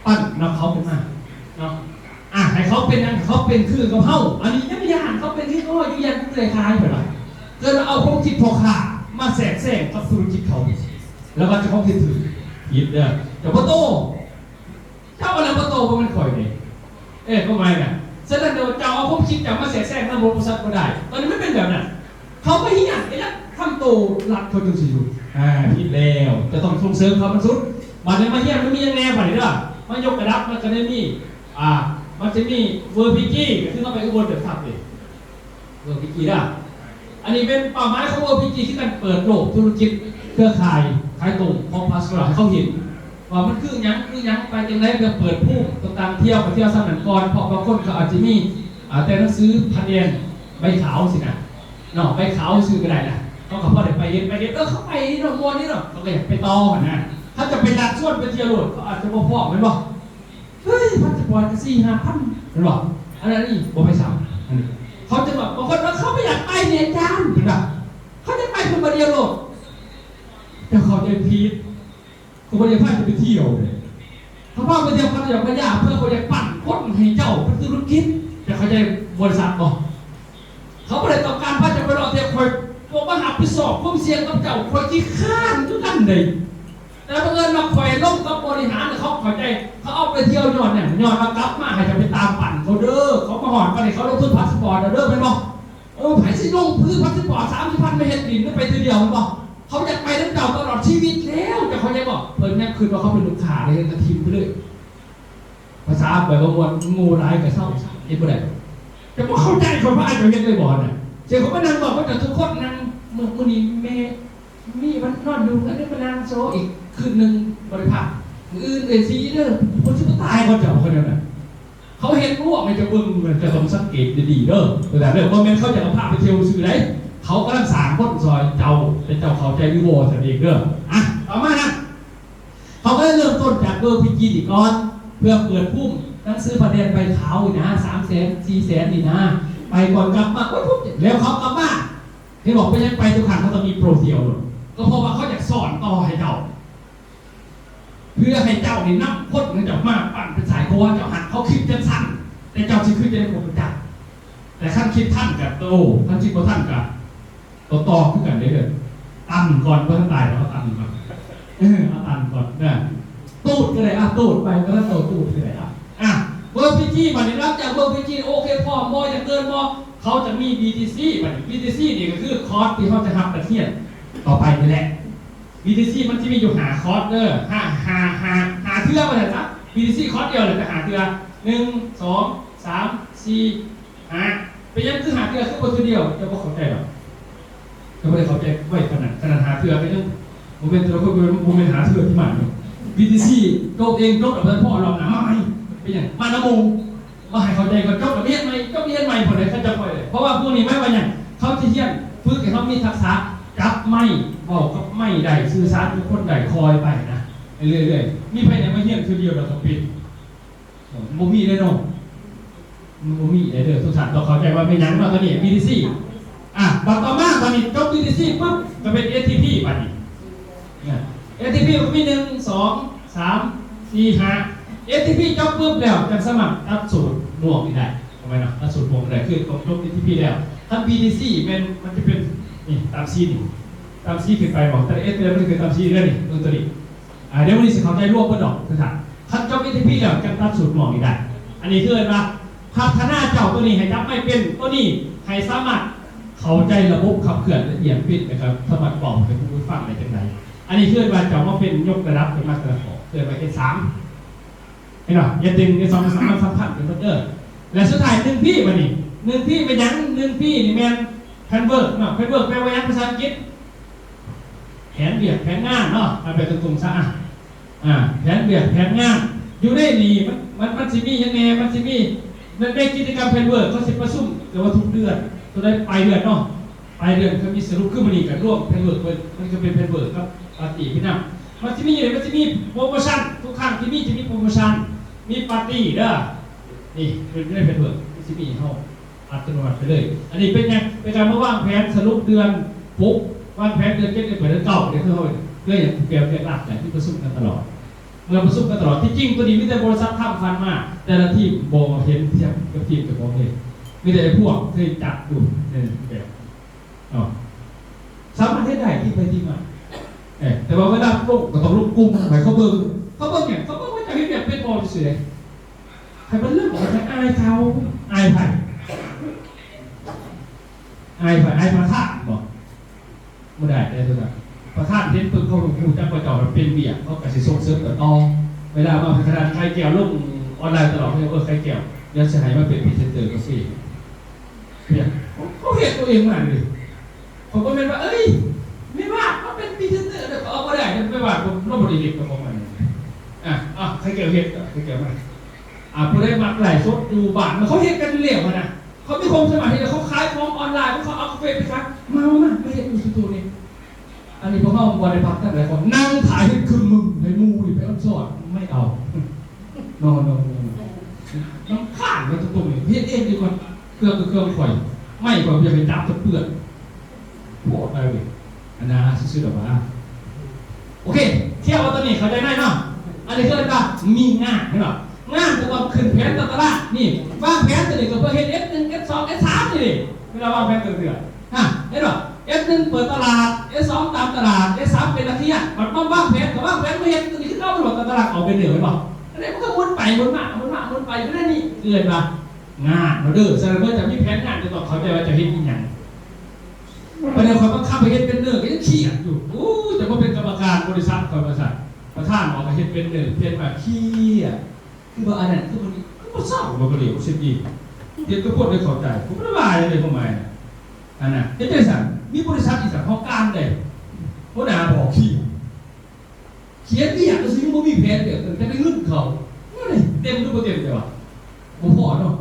ປັ້ນນຳເຂົາຂຶ້ນມາເນາະ. ອ່າ ໃຫ້ເຂົາເປັນຫຍັງ? ເຂົາເປັນຄືກັບເຮົາ. ອັນນີ້ຍັງຢ້ານເຂົາເປັນຄືກັບເຮົາຢູ່ ຢ້ານເຂົາເລີຍຂາຍ ເພິ່ນວ່າ. ເກີດວ່າເອົາຄວາມຄິດພໍ່ຄ້າມາແຊກແຊງກັບທຸລະກິດເຂົາ ແລ້ວວ່າເຈົ້າຂອງເຮັດຖືກ ຜິດເດີ ເຈົ້າບໍ່ໂຕ. ເຈົ້າອັນນັ້ນບໍ່ໂຕ ບໍ່ແມ່ນຂ້ອຍເດ້. ເອີ ຄວາມໝາຍນະ ສະນັ້ນແລ້ວ ເຈົ້າເອົາຄວາມຄິດເຈົ້າມາແຊກແຊງນຳບໍລິສັດບໍ່ໄດ້. ຕອນນີ້ມັນເປັນແບບນັ້ນ. ເຂົາໄປຮຽນ ໄປຍັງທຳໂຕລັດ ເຂົາຈຶ່ງຊິຢູ່. ອ່າ ຜິດແລ້ວ. ຈະຕ້ອງສົ່ງເສີມເຂົາມັນສຸດ. ບັດນີ້ມາຮຽນ ມັນມີຫຍັງແດ່ບັດນີ້ເດີ? ມາຍົກລະດັບ ມັນກໍໄດ້ມີ ອ່າ ມັນຈະມີ ເວີພີຈີ ກໍຄືເຮົາໄປອຸບົນເດີທັບເດ. ເວີພີຈີນະ ອັນນີ້ເປັນເປົ້າໝາຍຂອງເວີພີຈີ ຄືການເປີດໂລກທຸລະກິດເຄືອຂ່າຍຂາຍຕົງຂອງພາສປອດໃຫ້ເຂົາເຫັນວ່າມັນຄືຫຍັງ ຄືຫຍັງ ໄປຈັ່ງໃດ ເພື່ອເປີດພູມຕ່າງໆ ທ່ຽວ ໄປທ່ຽວຊ່ຳນັ້ນກ່ອນ ເພາະບາງຄົນເຂົາອາດຈະມີ ອ່າ ແຕ່ໜັງສືຜ່ານແດນໃບຂາວຊີ້ນະເນາະ ໃບຂາວຊື່ກໍໄດ້ນະ ເຂົາກໍພໍໄດ້ໄປເຫັນ ໄປເຫັນ ເອີ ເຂົາໄປນີ້ເນາະ ມ່ວນນີ້ເນາະ ເຂົາກໍຢາກໄປຕໍ່ຫັ້ນນະ. ເຂົາຈະໄປຊັກຊວນໄປທ່ຽວໂລດ ເຂົາອາດຈະບໍ່ພ້ອມແມ່ນບໍ່? ເຮີ້ຍ ພາສປອດກໍສີ່ຫ້າພັນ ເຫັນບໍ່? ອັນນັ້ນນີ້ບໍ່ໄປຊ້ຳ ອັນນີ້ ເຂົາຈະແບບ ບາງຄົນວ່າເຂົາບໍ່ຢາກໄປນີ້ອາຈານ ເຫັນບໍ່? ເຂົາຈະໄປເພິ່ນບາດດຽວໂລດ ເຈົ້າເຂົ້າໃຈຜິດ ເຂົາບໍ່ໄດ້ພາເຈົ້າໄປທ່ຽວເດ້ ເຂົາພາໄປທ່ຽວ ເຂົາຢາກໄປຢາ ເພື່ອເຂົາຢາກປັ້ນຄົນໃຫ້ເຈົ້າເປັນທຸລະກິດ ເຈົ້າເຂົ້າໃຈບໍລິສັດບໍ່? ເຂົາບໍ່ໄດ້ຕ້ອງການພາເຈົ້າໄປເລາະທ່ຽວ ຂ້ອຍບໍ່ມາຮັບຜິດຊອບຄວາມສ່ຽງກັບເຈົ້າ ຂ້ອຍຂີ້ຄ້ານຄືກັນເດ້. ແຕ່ບັງເອີນວ່າຂ້ອຍລົມກັບບໍລິຫານ ເຂົາເຂົ້າໃຈ ເຂົາເອົາໄປທ່ຽວຍ້ອນຫຍັງ? ຍ້ອນວ່າກັບມາໃຫ້ເຈົ້າໄປຕາມປັ້ນເຂົາເດີ ເຂົາມາຮອດປານນີ້ ເຂົາລົງທຶນພາສປອດແລ້ວເດີ ແມ່ນບໍ່? ເອີ ໃຜຊິລົງທຶນພາສປອດສາມສິບພັນ ມາເຮັດດິນ ໄປເທື່ອດຽວ ແມ່ນບໍ່? ເຂົາຢາກໄປນຳເຈົ້າຕະຫຼອດຊີວິດແລ້ວ ເຈົ້າເຂົ້າໃຈບໍ່? ເພິ່ນຍັງຄິດວ່າເຂົາເປັນລູກຄ້າເລີຍ ກໍຖິ້ມໄປເລີຍ. ພາສາໄປບໍ່ມ່ວນ ໂງ່ຫຼາຍກໍເຊົາ ເຮັດບໍ່ໄດ້. ເຈົ້າບໍ່ເຂົ້າໃຈ ຂ້ອຍວ່າເຈົ້າເຮັດໄດ້ບໍ່ນະ? ເຈົ້າກໍມານັ່ງເວົ້າກັບເຈົ້າທຸກຄົນ ນັ່ງ ມື້ ມື້ນີ້ແມ່ມີມັນນອນຢູ່ເຮືອນ ມານັ່ງໂຊອີກຄືນໜຶ່ງບໍ່ໄດ້ພັກ ມື້ອື່ນເອື້ອຍສີເດີ ຄົນຊິບໍ່ຕາຍບໍ່ເຈົ້າ ຄົນນັ້ນນະ. ເຂົາເຮັດລວກໃຫ້ເຈົ້າເບິ່ງ ເຈົ້າຕ້ອງສັງເກດດີໆເດີ ເວລາເດີ ບໍ່ແມ່ນເຂົາຈະເອົາພາໄປທ່ຽວຊື່ໃດ ເຂົາກຳລັງສ້າງຄົນຊ່ອຍເຈົ້າ ແຕ່ເຈົ້າເຂົ້າໃຈຫຼືບໍ່ຊັ້ນເອງເດີ. ອ່ະ ຕໍ່ມານະ ເຂົາກໍເລີ່ມຕົ້ນຈາກເວີພີຈີນີ້ກ່ອນ ເພື່ອເປີດພູມໜັງສືຜ່ານແດນໃບຂາວນີ້ນະ ສາມແສນ ສີ່ແສນນີ້ນະ ໄປກ່ອນກັບມາ ໂອ້ຍ ແລ້ວເຂົາກັບມາ ເຫັນບໍ່ ເປັນຫຍັງໄປທຸກຄັ້ງເຂົາຕ້ອງມີໂປຣເຊສໂລດ ກໍເພາະວ່າເຂົາຢາກສອນຕໍ່ໃຫ້ເຈົ້າ ເພື່ອໃຫ້ເຈົ້ານີ້ນຳຄົນຂອງເຈົ້າມາປັ້ນເປັນສາຍຄົວ ເຈົ້າຫາກເຂົາຄິດຈັ່ງຊັ້ນ ແຕ່ເຈົ້າຊິຄິດຈັ່ງໃດກໍບໍ່ຈັກ ແຕ່ຄັນຄິດທັນກໍໂຕ ຄັນຄິດບໍ່ທັນກໍ ໂຕຕໍ່ຄືກັນເດ້ ຕັນກ່ອນ ບໍ່ທັນຕາຍດອກ ເອົາຕັນກ່ອນ ເອີ ເອົາຕັນກ່ອນນະ ຕູດກໍໄດ້ ອ່ະ ຕູດໄປ ບໍ່ທັນໂຕຕູດກໍໄດ້ ອ່ະ ອ່ະ ເວີພີຈີ ບັດນີ້ ຫຼັງຈາກເວີພີຈີ ໂອເຄ ພ້ອມບໍ່ ຢາກເດີນບໍ່ ເຂົາຈະມີບີທີຊີ ບັດນີ້ ບີທີຊີ ນີ້ກໍຄືຄອສທີ່ເຮົາຈະຮັບນັກຮຽນຕໍ່ໄປນີ້ແຫຼະ ບີທີຊີ ມັນຈະມີຢູ່ຫ້າຄອສເດີ ຫ້າ ຫ້າ ຫ້າ ຫ້າເທື່ອວ່າຊັ້ນຊະ ບີທີຊີ ຄອສດຽວແຫຼະ ແຕ່ຫ້າເທື່ອ ໜຶ່ງ ສອງ ສາມ ສີ່ ຫ້າ ເປັນຫຍັງຄືຫ້າເທື່ອ ຄືບໍ່ເທື່ອດຽວ? ເຈົ້າບໍ່ເຂົ້າໃຈດອກ ເຈົ້າບໍ່ໄດ້ເຂົ້າໃຈໄວປານນັ້ນ ຂະໜາດຫ້າເທື່ອກໍຍັງບໍ່ແມ່ນ ແຕ່ລະຄົນບໍ່ແມ່ນ ບໍ່ແມ່ນຫ້າເທື່ອທີ່ມາເນາະ ບີທີຊີ ໂຈະເອງ ໂຈະແລ້ວບໍ່ພໍ ລອບໜ້າມາໃໝ່ ເປັນຫຍັງ ມານຳໝູ່ ບໍ່ໃຫ້ເຂົ້າໃຈກໍຈົບ ກໍຮຽນໃໝ່ ຈົບຮຽນໃໝ່ພຸ້ນແຫຼະ ເຂົາຈະຄ່ອຍ ເພາະວ່າພວກນີ້ໝາຍວ່າຫຍັງ? ເຂົາຈະຮຽນຝຶກໃຫ້ເຮົາມີທັກສະຈັບໄມ້ ເວົ້າກັບໄມ້ໄດ້ ສື່ສານກັບຄົນໄດ້ ຄ່ອຍໄປນະ ເລື້ອຍໆ ມີໃຜໄດ້ມາຮຽນເທື່ອດຽວແລ້ວກໍປິດ? ບໍ່ມີແນ່ນອນ ມັນບໍ່ມີແນ່ເດີ ທຸກທ່ານຕ້ອງເຂົ້າໃຈວ່າແມ່ນຫຍັງເນາະ ຕົວນີ້ ບີທີຊີ ອ່ະ ບັດຕໍ່ມາ ຕອນນີ້ຈົບ ບີທີຊີ ປຶບ ກໍເປັນ ເອທີພີ ບັດນີ້ ເອທີພີ ມັນກໍມີ ໜຶ່ງ ສອງ ສາມ ສີ່ ຫ້າ ເອທີພີ ຈົບປຶບແລ້ວ ຈັ່ງສາມາດຕັດສູດມ່ວງນີ້ໄດ້ ເອົາໄວ້ເນາະ ຕັດສູດມ່ວງນີ້ໄດ້ ຄືຕ້ອງຈົບ ເອທີພີ ແລ້ວ ຄັນ ບີທີຊີ ແມ່ນ ມັນຈະເປັນ ນີ້ ຕາມສີນີ້ ຕາມສີຂຶ້ນໄປບໍ່ ແຕ່ລະ ເອ ແຕ່ລະ ມັນຈະເປັນຕາມສີເລີຍນີ້ ເບິ່ງຕົວນີ້ ອ່າ ດຽວມື້ນີ້ຊິເຂົ້າໃຈລວມເບິດດອກ ຄືຄັນ ຄັນເຈົ້າມີ ເອທີພີ ແລ້ວຈັ່ງຕັດສູດມ່ວງນີ້ໄດ້ ອັນນີ້ຄືເອີ້ນວ່າພັດທະນາເຈົ້າຕົວນີ້ໃຫ້ຈັບໄມ້ເປັນ ຕົວນີ້ໃຫ້ສາມາດເຂົ້າໃຈລະບົບຂັບເຄື່ອນລະອຽດເປັນ ແລ້ວກໍສາມາດເວົ້າໃຫ້ຜູ້ອື່ນຟັງໄດ້ຈັ່ງໃດ ອັນນີ້ຄືເອີ້ນວ່າເຈົ້າມາເປັນຍົກລະດັບຂຶ້ນມາແຕ່ລະຂໍ້ ເອີ້ນວ່າ ເອສາມ ເຫັນບໍ່? ເອັດໜຶ່ງ ເອັດສອງ ເອັດສາມ ມັນສຳພັນກັນເບິດເດີ ແລະ ສຸດທ້າຍ ໜຶ່ງພີ ບັດນີ້ ໜຶ່ງພີ ແມ່ນຫຍັງ? ໜຶ່ງພີ ນີ້ແມ່ນ ແພນເວີກເນາະ ແພນເວີກ ແປວ່າຫຍັງ ພາສາອັງກິດ? ແຜນວຽກແຜນງານເນາະ ເອົາແບບຕົງໆຊະ ອ່ະ ອ່າ ແຜນວຽກແຜນງານ ຢູ່ໃນນີ້ ມັນ ມັນ ມັນຊິມີຫຍັງແດ່? ມັນຊິມີ ໃນ ໃນກິດຈະກຳແພດເວີກ ເຂົາຊິປະຊຸມ ແຕ່ວ່າທຸກເດືອນ ຕົວໃດປາຍເດືອນເນາະ ປາຍເດືອນເຂົາມີສະຫຼຸບ ຄືມື້ນີ້ກໍລວມແພດເວີກເບິດ ມັນກໍເປັນແພດເວີກກັບປາຕີ້ໄປນຳ. ມັນຊິມີຫຍັງ? ມັນຊິມີໂປຣໂມຊັນ ທຸກຄັ້ງທີ່ມີ ຈະມີໂປຣໂມຊັນ ມີປາຕີ້ເດີ ນີ້ຢູ່ໃນແພດເວີກ ມັນຊິມີໃຫ້ເຮົາ ອັດຕະໂນມັດໄປເລີຍ. ອັນນີ້ເປັນຫຍັງ? ເປັນການມາວາງແຜນສະຫຼຸບເດືອນຫົກ ວາງແຜນເດືອນເຈັດ ເດືອນແປດ ເດືອນເກົ້າ ເດ້ ຄືເຮົາເຄີຍເຮັດແບບວຽກລັດ ແຕ່ທີ່ປະຊຸມກັນຕະຫຼອດ ເມື່ອປະຊຸມກັນຕະຫຼອດ. ທີ່ຈິງຕົວນີ້ມີແຕ່ບໍລິສັດທຳຜ່ານມາ ແຕ່ລະທີມບໍ່ເຫັນທຽບກັບທີມເຈົ້າຂອງເລີຍ ມີແຕ່ໄອ້ພວກເຄີຍຈັດຢູ່ໃນແບບເນາະ ສາມາດເຮັດໄດ້ທີ່ໄປທີ່ມາ ເອີ ແຕ່ວ່າເວລາລົງກໍຕ້ອງລົງກຸ່ມໃຫ້ເຂົາເບິ່ງ. ເຂົາເບິ່ງຫຍັງ? ເຂົາເບິ່ງວ່າເຈົ້າເຮັດວຽກເປັນບໍ່ຊື່ໆເດ້. ໃຫ້ມັນເລີ່ມອອກຈາກອາຍເຂົາ ອາຍໃຜ? ອາຍໃຜ? ອາຍປະທານບໍ? ບໍ່ໄດ້ເດ້ ປະທານເຫັນປຶບ ເຂົາຮູ້ຈັກວ່າເຈົ້າເປັນວຽກ ເຂົາກໍຊິສົ່ງເສີມເຈົ້າຕໍ່. ເວລາມາພັດທະນາຂາຍແກ້ວລົງອອນລາຍຕະຫຼອດ ເອີ ຂາຍແກ້ວ ດຽວຊິໃຫ້ມາເປັນພຣີເຊັນເຕີກາເຟ. ເປັນຫຍັງ? ເຂົາເຮັດຕົວເອງມາເລີຍ. ເຂົາບໍ່ແມ່ນວ່າ ເອີຍ ແມ່ວາດມາເປັນພຣີເຊັນເຕີເດີ ເຂົາເອົາບໍ່ໄດ້ ແມ່ວາດ ເຂົາບໍ່ໄດ້ເຮັດຂອງມັນ. ອ່ະ ອ່ະ ໃຜແກ່ວເຮັດ ໃຜແກ່ວມາ. ອ່າ ຜູ້ໃດມັກໄລຟ໌ສົດຢູ່ບ້ານ ເຂົາເຮັດກັນຢູ່ແລ້ວຫັ້ນນະ ເຂົາມີຄວາມສາມາດເຮັດ ເຂົາຂາຍຂອງອອນລາຍ ເຂົາເອົາກາເຟໄປຂາຍ ມາ ມາ ມາເຮັດຢູ່ສະຕູນີ້. ອັນນີ້ພວກເຮົາບໍ່ໄດ້ພັກທາງໃດ ເຂົານັ່ງຖ້າເຮັດຄຶ້ງໜຶ່ງໃຫ້ໝູ່ນີ້ໄປອອນຊອນ ໄມ່ເອົາ ນອນ ນອນ ນອນ ນຳຄານໄວ້ຕົງໆນີ້ ເຮັດເອງດີກວ່າ ເຄື່ອງກໍເຄື່ອງຂ້ອຍ ໄມ້ຂ້ອຍບໍ່ຢາກໃຫ້ຈັບຈະເປື້ອນ ໂພດໄປເວີຍ ອັນນາຊື່ໆດອກວ່າ. ໂອເຄ ເຊື່ອວ່າຕອນນີ້ເຂົ້າໃຈໄດ້ເນາະ. ອັນນີ້ຄືເອີ້ນວ່າມີງານ ເຫັນບໍ່? ງານກໍຕ້ອງຂຶ້ນແຜນຕໍ່ຕະລາງ ນີ້ ວາງແຜນຕົວນີ້ກໍເພື່ອເຮັດເອັຟໜຶ່ງ ເອັຟສອງ ເອັຟສາມ ນີ້ເດ້ ເວລາວາງແຜນແຕ່ລະເທື່ອ ຮະ ເຫັນບໍ່? ເອັຟໜຶ່ງເປີດຕະຫຼາດ ເອັຟສອງຕາມຕະຫຼາດ ເອັຟສາມເປັນນັກຮຽນ ບັດມາວາງແຜນກໍວາງແຜນມາເຮັດຕົວນີ້ຄືເກົ່າ ເປັນຫົວຕາຕະລາງອອກເປັນເໜືອ ເຫັນບໍ່? ອັນນີ້ມັນກໍໝູນໄປໝູນມາ ໝູນມາໝູນໄປຢູ່ໃນນີ້ ເອີ້ນວ່າງານເນາະເດີ. ສະນັ້ນເມື່ອເຈົ້າມີແຜນງານ ເຈົ້າຕ້ອງເຂົ້າໃຈວ່າເຈົ້າເຮັດອີ່ຫຍັງ. ປານໃດຂ້ອຍບັງຄັບໃຫ້ເຮັດເປັນເນີ ກໍຍັງຄຽດຢູ່ ໂອ້ຍ ຈະມາເປັນກຳມະການບໍລິສັດຂ້ອຍວ່າຊັ້ນ ປະທານອອກກໍເຮັດເປັນເນີ ເປັນວ່າເຄຍ ຄືວ່າອັນນັ້ນ ຄືວ່ານີ້ ຄືບໍ່ເຊົາ ບໍ່ກະຫຼຽວຊິດີ ເຮັດກັບຄົນໄດ້ເຂົ້າໃຈ ກໍບໍ່ໄດ້ວ່າຫຍັງເດ ຄວາມໝາຍນະ ອັນນະ ເຮັດຈັ່ງຊັ້ນ ມີບໍລິສັດອີກສັກຫ້ອງການໃດ ຫົວໜ້າບອກຄຽດ ຂຽນວຽກກໍຊິຍັງບໍ່ມີແຜນວຽກ ຕັ້ງແຕ່ໄດ້ເງິນເຂົາ ເຕັມຫຼືບໍ່ເຕັມ ແຕ່ວ່າບໍ່ພໍເນາະ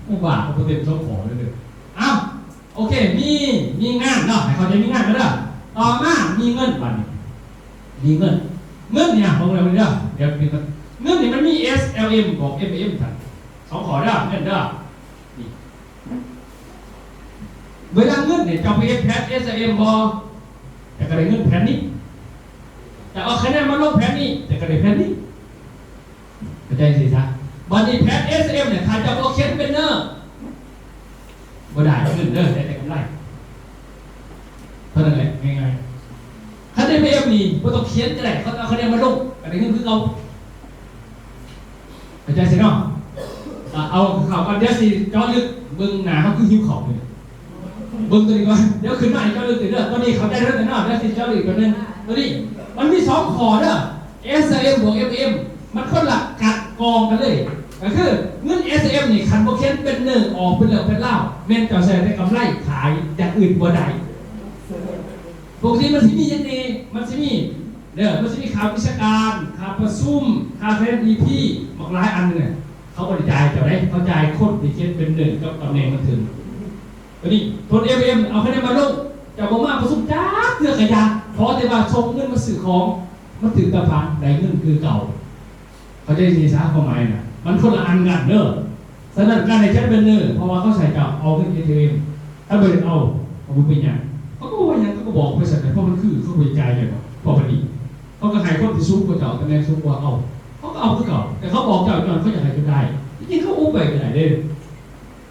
ບໍ່ວ່າກໍບໍ່ເຕັມສອງຂໍ້ເລີຍ. ເອົ້າ ໂອເຄ ມີ ມີງານເນາະ ໃຫ້ເຂົ້າໃຈມີງານເດີ. ຕໍ່ມາມີເງິນ ບາດນີ້ມີເງິນ ເງິນນີ້ ເບິ່ງແລ້ວເດີ ດຽວເງິນນີ້ມັນມີ ເອສ ແອລ ເອັມ ບວກ ເອັມ ເອັມ ຊັ້ນ ສອງຂໍ້ເດີ ເງິນເດີ. ນີ້ ເວລາເງິນນີ້ ເຈົ້າໄປເຮັດແຜນ ເອສ ເອັມ ບໍ່ ເຈົ້າກໍໄດ້ເງິນແຜນນີ້ ເຈົ້າເອົາຄະແນນມາລົງແຜນນີ້ ເຈົ້າກໍໄດ້ແຜນນີ້ ເຂົ້າໃຈຈັ່ງຊີ້ຊະ. ບັດນີ້ແຜນ ເອສ ເອັມ ນີ້ ຖ້າເຈົ້າບໍ່ຂຽນເປັນເນີ ບໍ່ໄດ້ເງິນເດີ ໄດ້ແຕ່ກຳໄລ ເທົ່ານັ້ນແຫຼະ ງ່າຍໆ. ຄັນ ເອັມ ເອັມ ນີ້ບໍ່ຕ້ອງຂຽນກໍໄດ້ ເຂົາເອົາຄະແນນມາລົງກໍໄດ້ເງິນຄືເກົ່າ ເຂົ້າໃຈຊິເນາະ. ອ່າ ເອົາເຂົ້າກ່ອນ ດຽວຊິເຈາະເລິກ ເບິ່ງໜ້າເຮົາຄືຫິວເຂົ້າເລີຍ ເບິ່ງຕົວນີ້ກ່ອນ ດຽວຂຶ້ນມາອີກເຈາະເລິກເດີ. ຕົວນີ້ເຂົ້າໃຈແລ້ວເນາະ ດຽວຊິເຈາະເລິກແປັບໜຶ່ງ. ຕົວນີ້ມັນມີສອງຂໍ້ເດີ ເອສ ເອັມ ບວກ ເອັມ ເອັມ ມັນຄົນລະກັນກອງກັນເລີຍ ກໍຄືເງິນ ເອສ ເອັມ ນີ້ ຄັນບໍ່ຂຽນເປັນເນີອອກເປັນເລື່ອງເປັນລາວ ແມ່ນເຈົ້າໃຊ້ແຕ່ກຳໄລຂາຍ ຢ່າງອື່ນບໍ່ໄດ້. ປົກກະຕິມັນຊິມີຫຍັງແດ່? ມັນຊິມີ ເດີ ມັນຊິມີຄ່າວິຊາການ ຄ່າປະຊຸມ ຄ່າແຟນອີພີ ບັກຫຼາຍອັນເລີຍ. ເຂົາບໍ່ໄດ້ຈ່າຍເຈົ້າເດ້ ເຂົາຈ່າຍຄົນທີ່ຂຽນເປັນເນີກັບຕຳແໜ່ງມັນເຖິງ. ຕົວນີ້ ໂທນ ເອັມ ເອັມ ເອົາຄະແນນມາລົງ ເຈົ້າບໍ່ມາປະຊຸມຈັກເທື່ອກະຢ່າ ຂໍແຕ່ວ່າສົ່ງເງິນມາຊື້ຂອງ ມັນຖືກຕາມຜັງ ໄດ້ເງິນຄືເກົ່າ. ເຂົ້າໃຈຊີ້ຊະ ຄວາມໝາຍນະ ມັນຄົນລະອັນກັນເດີ. ສະນັ້ນ ການໃຫ້ຂຽນເປັນເນີ ເພາະວ່າເຂົາໃສ່ເຈົ້າເອົາເງິນ ເອທີເອັມ ຖ້າບໍ່ໄດ້ເອົາ ກໍບໍ່ເປັນຫຍັງ ເຂົາກໍບໍ່ວ່າຫຍັງ ເຂົາກໍບອກໄປຊັ້ນແຫຼະ ເພາະມັນຄືເຂົາບໍ່ໄດ້ຈ່າຍເຈົ້າ ເພາະປານນີ້ ເຂົາກໍໃຫ້ຄົນທີ່ສູງກວ່າເຈົ້າ ຕຳແໜ່ງສູງກວ່າເຂົາ ເຂົາກໍເອົາຄືເກົ່າ. ແຕ່ເຂົາບອກເຈົ້າຍ້ອນເຂົາຢາກໃຫ້ເຈົ້າໄດ້ ທີ່ຈິງເຂົາອຸບໄວ້ກໍໄດ້ເດ້.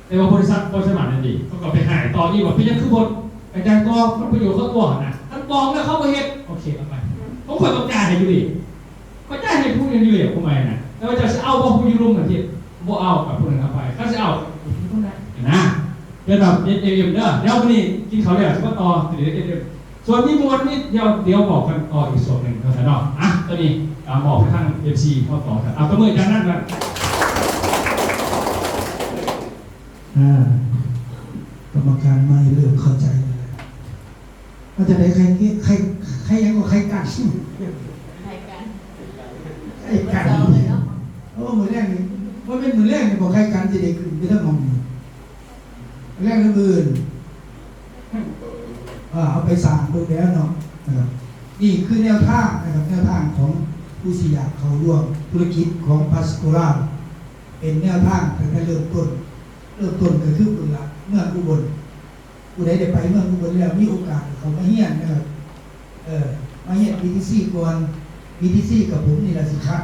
ແຕ່ວ່າບໍລິສັດບໍ່ສາມາດນັ້ນເດ ເຂົາກໍໄປຫາຍຕໍ່ອີກວ່າເປັນຫຍັງຄືບໍ່ກະຈ່າຍຕໍ່ ຜົນປະໂຫຍດເຂົາຕົວະຫັ້ນນະ. ຄັນບອກແລ້ວເຂົາບໍ່ເຮັດ ໂອເຄ ເອົາໄປ ຂອງຂ້ອຍຕ້ອງຈ່າຍໃຫ້ຢູ່ເດ ຂ້ອຍຈ່າຍໃຫ້ຜູ້ອື່ນຢູ່ແລ້ວ ຜູ້ໃໝ່ນະ. ແຕ່ວ່າເຈົ້າຊິເອົາບໍ່ ຜູ້ຢູ່ລຸ່ມຫັ້ນເຮັດ ບໍ່ເອົາກໍຜູ້ນັ້ນເອົາໄປ ຄັນຊິເອົາກໍຜູ້ນັ້ນໄດ້ນະ. ເດີ ເອັມ ເອັມ ເດີ ດຽວມື້ນີ້ກິນເຂົ້າແລ້ວຊິມາຕໍ່ ຕົວນີ້ ເອັມ ເອັມ ສ່ວນມີມ່ວນມີ ດຽວ ດຽວບອກກັນຕໍ່ອີກຊ່ວງໜຶ່ງເນາະ ເນາະ. ອ່ະ ຕົວນີ້ ອ່າ ມອບໃຫ້ທາງ ເອັຟ ຊີ ເຮົາຕໍ່ ເອົາ ຕົບມືຈາກນັ້ນນະ. ອ່າ ກຳມະການໃໝ່ເລີ່ມເຂົ້າໃຈແລ້ວ ວ່າຈັ່ງໃດ ໃຄ ໃຄ ໃຄຫຍັງກໍ ໃຄກັນ ໃຄກັນ ກັນ ໂອ້ ມື້ແລງນີ້ ບໍ່ແມ່ນມື້ແລງນີ້ບໍ່ ໄຂ່ກັນຊິໄດ້ຂຶ້ນໄປເທິງຫ້ອງນີ້ ແລງອື່ນໆ ອ່າ ເຮົາໄປສ້າງເບິ່ງແລ້ວເນາະ ນະຄັບ. ນີ້ຄືແນວທາງນະຄັບ ແນວທາງຂອງຜູ້ທີ່ຢາກເຂົ້າຮ່ວມທຸລະກິດຂອງພັດໂກລາວ ເປັນແນວທາງຕັ້ງແຕ່ເລີ່ມຕົ້ນ ເລີ່ມຕົ້ນກໍຄືພຸ້ນລະ ເມືອງອຸບົນ. ຜູ້ໃດໄດ້ໄປເມືອງອຸບົນແລ້ວ ມີໂອກາດເຂົ້າມາຮຽນນະຄັບ ເອີ ມາຮຽນ ບີທີຊີ ກ່ອນ ບີທີຊີ ກັບຜົມນີ້ລະຊິຄັດ